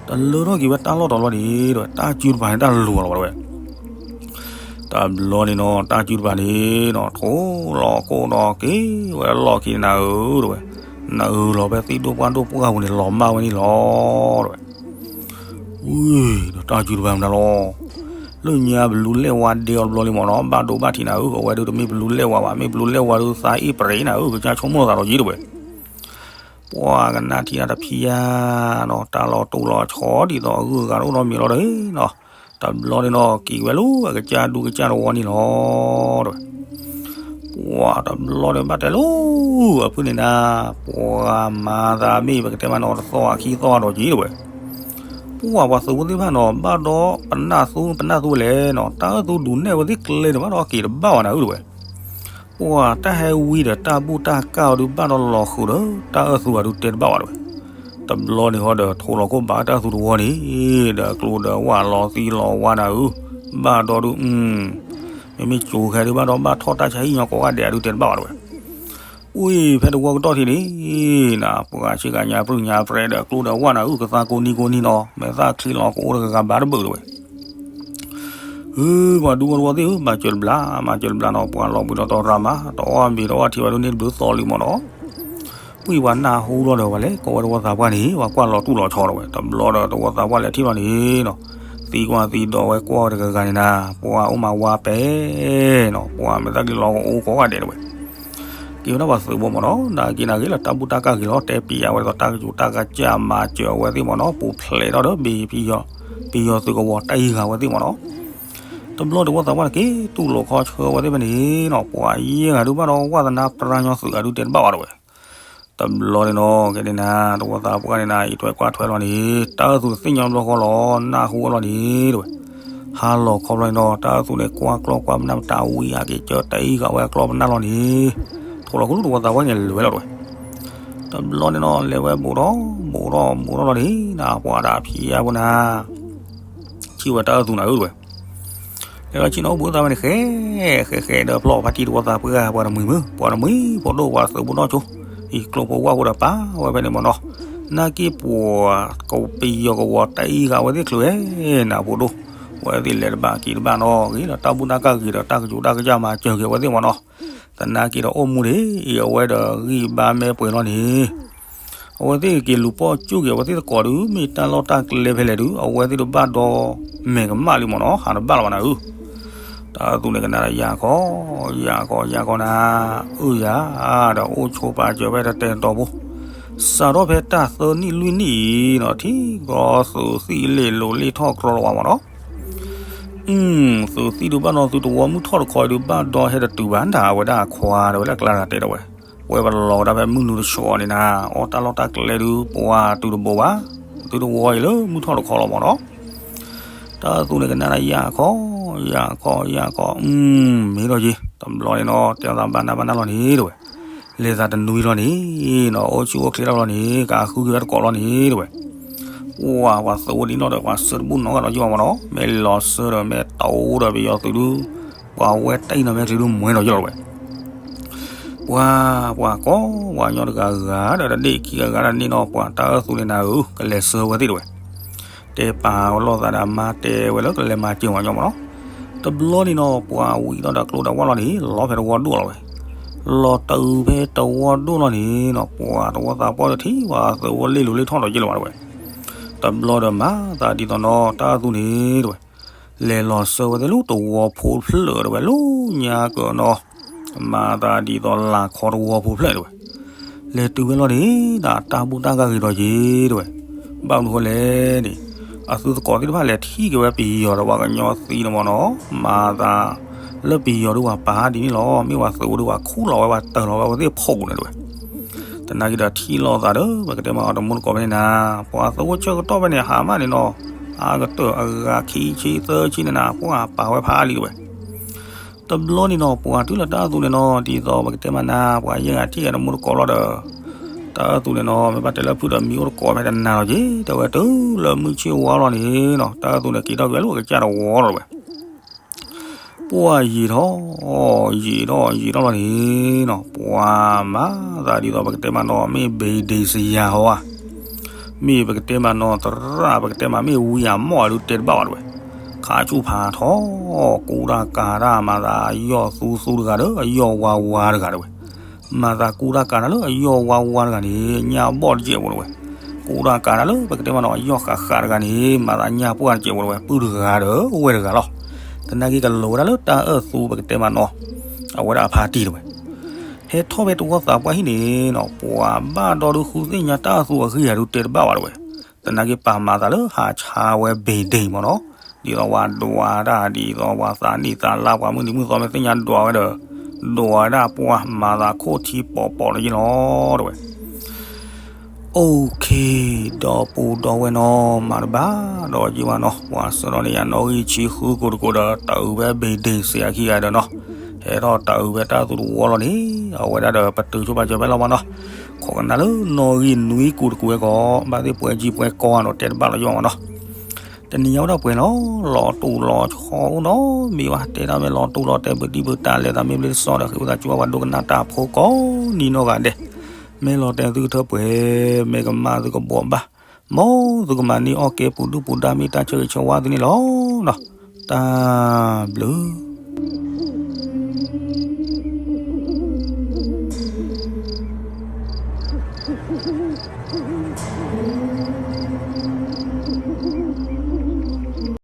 တလၢထီၣ်က့ၤဝဲတၢ်လီၢ်တီၤလီၤန့ၣ် တဲဝဲ တၢ်စုတပၤန့ၣ် တၢ်လူၤအီၤလီၤ တဲဝဲ. တဘျီန့ၣ်နီၤ တၢ်စုတပၤန့ၣ်နီၤ ထိၣ်လီၤကိၣ်ဒီးက့ၤဝဲလီၢ်ခံန့ၣ်နၤဧၢ တဲဝဲ, နအၢၣ်လီၤဖဲသ့ၣ်ဒိၣ်ပှၢ်ဒိၣ်ပှၢ်ပူၤန့ၣ် လီၤမၢ်ဝဲန့ၣ်လီၤ တဲဝဲ. ဝံၤဒီးတၢ်စုတပၤမနုၤလီၤ, လၢညါဘလူးလဲၣ်ဝါဒဲအီၤတဘျီလံမ့ၢ်နီၤ ဘၣ်ဒိဘၣ်ထံးနၤဧၢ, အဝဲဒၣ်တမ့ၢ်ဘလူးလဲၣ်ဝါဘၣ်, မ့ၢ်ဘလူးလဲၣ်ဝါဒီးသးအ့ၣ်ပရ့ၤနၤဧၢ, ကစၢ်ဆိကမိၣ်သးဒီးယံၤ တဲဝဲ. ပှၤကနၣ်ထံၣ်တၢ်တဖံးယါနီၤ တၢ်လီၤတူာ်လီၤဆီဒ်သိးအဂုၤအဂၤတအိၣ်နီတမံၤလီၤဒီးနီၤ, တဘျီန့ၣ်နီၤ က့ၤဝဲလၢအကစၢ်ဒူကစၢ်တဝီန့ၣ်လီၤ တဲဝဲ. ပှၤတဘျီန့ၣ်ဘၣ်တဲလၢ အဖုၣ်န့ၣ်နၤ, ပှၤမၤသးမ့ၢ်ပကတဲမးနီၤ တသီၣ်အခံသီၣ်ဒီးက့ၤ တဲဝဲ. ပှၤပှၤသုးဖိသ့ၣ်တဖၣ်နီၤ ဘၣ်ဒီးပနၢ်သူ ပနၢ်သူလဲၣ်နီၤ တၢ်အၢၣ်သူဒုးနဲၣ်ဝဲသ့ၣ်ကျဲန့ၣ်ဘၣ်ဒီးက့ၤတဘၣ်ဘၣ်နၤဧၢ တဲဝဲ. ပှၤတၢ်ဟဲဝံဒီးတၢ်ဘူၣ်တၢ်ကၢ်အီၤဒုးဘၣ်ဒီးလီၤဃုာ်ဒီး တၢ်အၢၣ်သူအဒုးတဲတဘၣ်ဘၣ် တဲဝဲ. တဘျီန့ၣ်ဃီဒီး ထိၣ်လီၤခိၣ်ဘၣ်တၢ်အၢၣ်သူတဝီန့ၣ်, ဒီးကျိဒီးဝၣ်လီၤသံလီၤဝါနၤဧၢ, ဘၣ်ဒီးဒုး မ့မ့ၢ်ကၠိခဲဒုးဘၣ်ဒီးဘၣ်ထီၣ်တၢ်ဆါဟံၣ်ညီကိးဂၤဒဲးအဒုးတဲတဘၣ်ဘၣ် တဲဝဲ. အူအံၤဖဲတဝီကတီၢ်ထံးန့ၣ်, နပှၤဆ့ကၤညါပြူၢ်ညါပြဲဒီးကျိဒီးဝၣ်နၤဧၢ ကသါကိးနံၤကိးနံၤနီၤ မဲာ်သၣ်ချံလီၤကအိၣ်တဂၤဂၤဘၣ်တဘၣ် တဲဝဲ. ဟု ပှၤဒူဖိတဝီသ့ၣ်ဧၢ မၤစၢၤတဘျီ မၤစၢၤတဘျီနီၤ ပှၤလီၤဘှံးလီၤတီၤရၤမး တအီၣ်မ့ၤတအီၣ်ထံဝဲဒၣ်န့ၣ်တဘျုးသီလံမ့ၢ်နီၤ. ဝံၤပှၤနၢ်ဟူလီၤဒီးပှၤလဲၤကိးဝဲတဝီသးပှၢ်န့ၣ် ပှၤကွၢ်လီၤတူၢ်လီၤဆီ တဲဝဲ. တဘျီဒီးတဝီသးပှၢ်လဲၤထံၣ်လီၤန့ၣ်နီၤ, သံကွၢ်သံဒိးဝဲကွၢ်ဝဲတဂၤဂၤန့ၣ်နၤ, ပှၤအိၣ်မးဝါပဲနီၤ, ပှၤမဲာ်သၣ်ချံလီၤကအိၣ်ကိးဂၤဒဲး တဲဝဲ. က့ၤဝဲဒၣ်ပှၤသုးဖိမ့ၢ်နီၤ, နာ်က့နာ်က့လၢတၢ်ဘူၣ်တၢ်ကၢ်ဂ့ၤလီၤ တဲပံၤယၤဝဲဒ်သိးတၢ်ကစူးတၢ်ကစၢ်မၤစၢၤအဝဲသ့ၣ်မ့ၢ်နီၤ, ပူၤဖျဲးထီၣ်ဒီးဘ့ၣ်ပယီၤသုးကဝီၤတၢ်အံၤဂၤဝဲသ့ၣ်မ့ၢ်နီၤ. တဘျီတဝီသးပှၢ်န့ၣ်က့ၤတူၢ်လိာ်ခီဆၢဝဲသ့ၣ်ဖဲန့ၣ်နီၤ, ပှၤယဲၢ်ဂၤဒုးဘၣ်ဒီးဝၣ်သနာ်ပြၢညီသုးအဒုးတဲတဘၣ်ဘၣ် တဲဝဲ. တဘျီန့ၣ်နီၤ ကဲန့ၣ်နၤ တဝီသးပှၢ်န့ၣ်နၤ အံးထွဲကွၢ်ထွဲလီၤန့ၣ် တၢ်အၢၣ်သူးတသ့ၣ်ညါဘျီဃီလီၤ နၢ်ဟူဝဲလီၤန့ၣ် တဲဝဲ. ဟါလီၤခီဘျီန့ၣ်နီၤ တၢ်အၢၣ်သူးန့ၣ်ကွၢ်ကျီၢ်ကွၢ်ပနၢ်မတၤဝံၤအက့ၤကၢတၢ်အံၤဂၤဝဲအကျီၢ်ပနၢ်လီၤန့ၣ်, ထိၣ်လီၤကလူၢ်တဝီသးပှၢ်န့ၣ်လဲၤဝဲလီၤ တဲဝဲ. တဘျီန့ၣ်နီၤ လဲၤဝဲဘူးထီၣ်ဘူးထီၣ်ဘူးထီၣ်လီၤန့ၣ် နပှၤဒီးဖံးယါဖိနၤ ထံၣ်ဝဲတၢ်အၢၣ်သူးနၤဧၢ တဲဝဲ. လဲၤလီၤဆ့ၣ်နီၤအိၣ်ဘှံးအိၣ်သါဝဲန့ၣ် ဃဲ ဃဲဃဲဒီးဖျီၣ်ဖါတံၢ်တဝီသးပှၢ် ပှၤတမှံၤမုၢ် ပှၤတမှံၤဖိဒိၣ်ပှၤသုးဖိနီၢ်ဆိ အံၤကျိဖိဝၣ်ဖိဒီးပာ်ဝဲဖဲန့ၣ်မ့ၢ်နီၤ, နာ်က့ပှၤကပယီၤကဝီၤတၢ်အံၤဂၤဝဲသ့ၣ်ချုးဝဲ နဖိဒိၣ် ဝဲသ့ၣ်လဲၤတဘၣ်က့ၤတဘၣ်နီၤ ဂ့ၤလီၤတၢ်ဘူၣ်တၢ်ကၢ်ဂ့ၤဒီးတၢ်ကစူးတၢ်ကစၢ်မၤစၢၤက့ၤဝဲသ့ၣ်မ့ၢ်နီၤ, သနာ်က့ဒီးအိၣ်မူန့ၣ် အံၤအဝဲဒီးဂံၢ်ဘါမဲာ်ပှဲၤလီၤန့ၣ် အဝဲသ့ၣ်က့ၤလူၤပိာ်စူၣ်က့ၤ အဝဲသ့ၣ်သကိးဒုး မ့ၢ်တၢ်လီၢ်တၢ်ကျဲဖဲလဲၣ်ဒုး အဝဲသ့ၣ်တဘၣ်ဒီးမဲာ်ကမၣ်လံမ့ၢ်နီၤ ဟးတဘၣ်လီၤဘၣ်နၤဧၢ, တၢ်အၢၣ်သူးန့ၣ်ကနၣ်ဒီးယၤခီ ယၤခီ ယၤခီနၤ, အၢၣ်ယၤဒီးအိၣ်ဆိးပာ်စၢၤဖဲတတဲာ်တီၤဖိ, စးထီၣ်ဖဲတၢ်သၢနံၣ်လွံၢ်နံၣ်အံၤနီၤ ထံကီၢ်သုးသံၣ်လ့ၣ်လိၤလ့ၣ်ထီၣ်ကြီလီၤဝဲမ့ၢ်နီၤ သုးသံၣ်ဒုးဘၣ်နီၤ သုးတဝီမုၢ်ထီၣ်တခီဒုးဘၣ်ဒီးဟဲတတုၤဘၣ် တၢ်အဝဲဒၣ်အခွါဒီးဝဲလၢကျါတၢ်တဲဒီးဝဲ, ပဝဲပလီၤကဒါဖဲမုၢ်နုာ်တဆီးန့ၣ်နၤ အီၣ်တၢ်လီၢ်တၢ်ကျဲဒုး ပှၤတုၤတဘိဘၣ်, သုးတဝီအံၤလၢမုၢ်ထီၣ်တခီလီၤမ့ၢ်နီၤ, တၢ်အၢၣ်သူးန့ၣ်ကနၣ်ဒီးယၤခီ, ယၤခီ ယၤခီ, မ့ၢ်ဒီးယ့ၤ တဘျီန့ၣ်နီၤ တဲသးဘၣ်နၢ်ဘၣ်နၢ်လီၤန့ၣ်တဲဝဲ, လဲၤသးတနွံလီၤန့ၣ်နီၤ အိၣ်ဆူၣ်အိၣ်ချ့ထီၣ်လီၤန့ၣ် ကဃုက့ၤဝဲတကိးလီၤန့ၣ်တဲဝဲ ပှၤ ပှၤသုးဖိဒ်နီၢ်ဒီး ပှၤဆၢတဘူၣ်နီတဂၤဒီးယိၣ်မ့ၢ်နီၤ, မ့ၢ်လီၤဆၢဒီး မ့ၢ်တအိၣ်ဒီးပယီၤသုးဒုး, ပှၤဝဲတၢ်အံၤနီၤ မ့ၢ်ချံဒုးမွဲဒီးယိၣ်လီၤဝဲ, ပှၤ ပှၤကိး ပှၤကညီတဂၤဂၤဒီးတဒ့ၣ်ခံဂၤဂၤဒီးန့ၣ်နီၤ ပှၤတၢ်အၢၣ်သူးန့ၣ်နၤဧၢ ကလဲၤဆှၢဝဲသ့ၣ်တဲဝဲ, တဲပာ်ဝဲလိာ်သးဒီးမါတဲဝဲလၢကလဲၤမၤစၢၤပှၤကညီမ့ၢ်နီၤ, တဘျီန့ၣ်နီၤ ပှၤဝံၤဒီးကျိဒီးဝၣ်လီၤန့ၣ် လီၤဖဲတဝီဒိၣ်လီၤဝဲ လီၤတုၤဖဲတဝီဒိၣ်လီၤန့ၣ်နီၤ ပှၤတဝီသးပှၢ်ဒီးထံၣ်ပှၤသုးဖိလ့ၣ်လိၤလ့ၣ်ထီၣ်ဒီးယ့ၢ်လီၤဘၣ်တဲဝဲ, တဘျီဒီးမၤသးဒ်သိးနီၤ တၢ်အၢၣ်သူးန့ၣ်တဲဝဲ, လဲၤလီၤဆှၢဝဲသ့ၣ်လၢတဝီဖိတဖျၢၣ်တဲဝဲ လၢညါကၢးနီၤ, မၤသးဒ်သိးလၢ်ခီတဝီဖိဖျၢၣ်တဲဝဲ, လဲၤတုၤဝဲလီၤန့ၣ် တၢ်ဘူၣ်တၢ်ဂၢ်ဂ့ၤဒီးယ့ၤတဲဝဲ, ဘၣ်မနုၤဃိလဲၣ်န့ၣ် အသုသကိးသ့ၣ်တဖၣ်လဲၤထံၣ်က့ၤဝဲပယီၤဒီးပှၤကညီသံန့ၣ်မ့ၢ်နီၤ, မၤသးလၢပယီၤဒုးပှၤပာ်ဒ်န့ၣ်လီၤ, မ့ၢ်ပှၤသုးအိၣ်ဒုးပှၤခူၣ်လီၤဝဲပှၤတၢၤလီၤဝဲအဝဲသ့ၣ်ဖီၣ်ပူၤန့ၣ်တဲဝဲ, သနာ်က့ဒီးထံၣ်လိာ်သးဒီး ပကတဲမးအီၤတမူတကိးဖဲန့ၣ်နၤ, ပှၤသုးအိၣ်ဆၢကတီၢ်ဖဲန့ၣ် ဟါမၢ်န့ၣ်နီၤ, အါကတၢၢ်အဂၤခံဆံသၢဆံန့ၣ်နၤ ပှၤပာ်ဝဲဖးလံတဲဝဲ တဘျီန့ၣ်နီၤ ပှၤတုၤလၢတၢ်အၢသူန့ၣ်နီၤ ဒ်သိးပကတဲမးနၤ ပှၤယဲၢ်ဂၤထံၣ်ဂၤတမူတကိးလီၤဒီး တၢ်အၢသူန့ၣ်နီၤ မ့ၢ်ဘၣ်တဲလၢဖုဒီးမံၤအိၣ်တကိးဖဲတနၤလီၤက့ၤ တဲဝဲတုၤလၢမုၢ်ဆ့ၣ်ဝါလီၤန့ၣ်နီၤ တၢ်အၢသူန့ၣ်က့ၤထီၣ်က့ၤဝဲလၢပကစၢ်တဝီလီၤတဲဝဲ ပှၤယံာ်ထီၣ် ယံာ်ထီၣ်ယံာ်ထီၣ်လီၤန့ၣ်နီၤ ပှၤမၤသးဒ်သိးပကတဲမးနီၤ မ့ၢ်ဘ့ၣ်ဒ့ၣ်စယၤဟီဧါ မ့ၢ်ပကတဲမးနီၤ သရၣ်ပကတဲမး မ့ၢ်ဝံယၤမီၢ်အဒုးတဲတဘၣ်ဘၣ်တဲဝဲ, ခးဆူၣ်ဖးထီ ကူတၢ်ကၤတၢ်မၤသး အယီၢ်သူသူတဂၤဒီး အယီၢ်ဝါဝါတဂၤတဲဝဲ, မၤသးကူတၢ်ကၤတၢ်လၢအယီၢ်ဝါဝါတဂၤန့ၣ် ညၣ်ဘီၣ်တစဲးဖိတဲဝဲ, ကူတၢ်ကၤတၢ်လၢပကတဲမးနီၤ အယီၢ်ဃးဃးတဂၤန့ၣ် မၤသးညၣ်ပှၢ်တစဲးဖိတဲဝဲ ပုၢ်တဂၤဒီးဝဲၢ်တဂၤလီၤ, သနာ်က့ကလိၤဝဲဒၣ်လၢတၢ်အၢသူပကတဲမးနီၤ အဝဲဒၣ်အဖါတံၢ်တဲဝဲ ဟဲထီၣ်ဖဲတဝီသးပှၢ်ဟံၣ်န့ၣ်နီၤ ပှၤဘၣ်ဒီဒုးဃုသ့ၣ်ညါတၢ်အၢသူအဂ့ၢ်အဒုးတဲတဘၣ်ဘၣ်တဲဝဲ, သနာ်က့ပာ်မၤသးလၢဟးဆါဝဲဘ့ၣ်ဒ့ၣ်မ့ၢ်နီၤ, ဒ်သိးပှၤဒွးတၢ် ဒ်သိးပှၤသးနံၣ်သးလါ ပှၤမုၢ်နံၤမုၢ်သီမ့ၢ်သ့ၣ်ညါဒွးဝဲဒီး ဒွးဝဲဒၣ်ပှၤမၤသးခိၣ်ထံပိာ်ပိာ်လၢယ့ၣ်လီၤတဲဝဲ OK ဒီပုၢ်ဒီဝဲၢ်နီၤ မၤတဘၣ်ဒီးယ့ၣ်ဝဲနီၤ ပှၤဆှၢထီၣ်န့ၢ်ယၤနီၣ်ဂံၢ်ဆံဃုကိာ်တကိာ်ဒီး တၢ်အုးဝဲဘ့ၣ်ဒ့ၣ်စ့အခံဂၤဒီးနီၤ ဟဲထီၣ်တၢ်အုးဝဲတၢ်သူတဝီလီၤန့ၣ် အဝဲဒၣ်ဒီးပတုာ်ဆိပာ်စၢၤဖဲလီၤမးနီၤ ခိးကနၣ်လၢနီၣ်ဂံၢ်နွံကိာ်တကိာ်ဝဲကီး ဘၣ်သ့ၣ်ပှဲၤကံပှဲၤကီးနီၤ တဲတဘၣ်လီၤယ့ၣ်ဝဲမးနီၤ တနံၤညါဝဲဒၣ်ပှဲၤလီၤ လီၤတူာ်လီၤဆီအိၣ်နီတမံၤဘၣ် တဲတၢ်မ့ၢ်လီၤတူာ်လီၤတဲာ် ပတံၢ်ပတၢ်လဲၤသးမ့ၢ်ဘျ့တစီဒီး ဃ့ဝံသးစူၤဘၣ်ပှၤဒိကနၣ်တၢ်ဖိကိးနံၤနီၢ်ဂၤဒဲး မ့ၢ်လီၤတဲာ်သုကထၢပှဲၤ မ့ၢ်ကမၣ်သုကဘှီးဘၣ် မ်သုကမၤန့ၢ်အီၣ်ကဲပူၤဒုၣ်ပူၤဒါမ့ၢ်တၢ်ဆၢဂ့ၤဆၢဝါသုန့ၣ်လီၤနီၤ တၢ်ဘျုး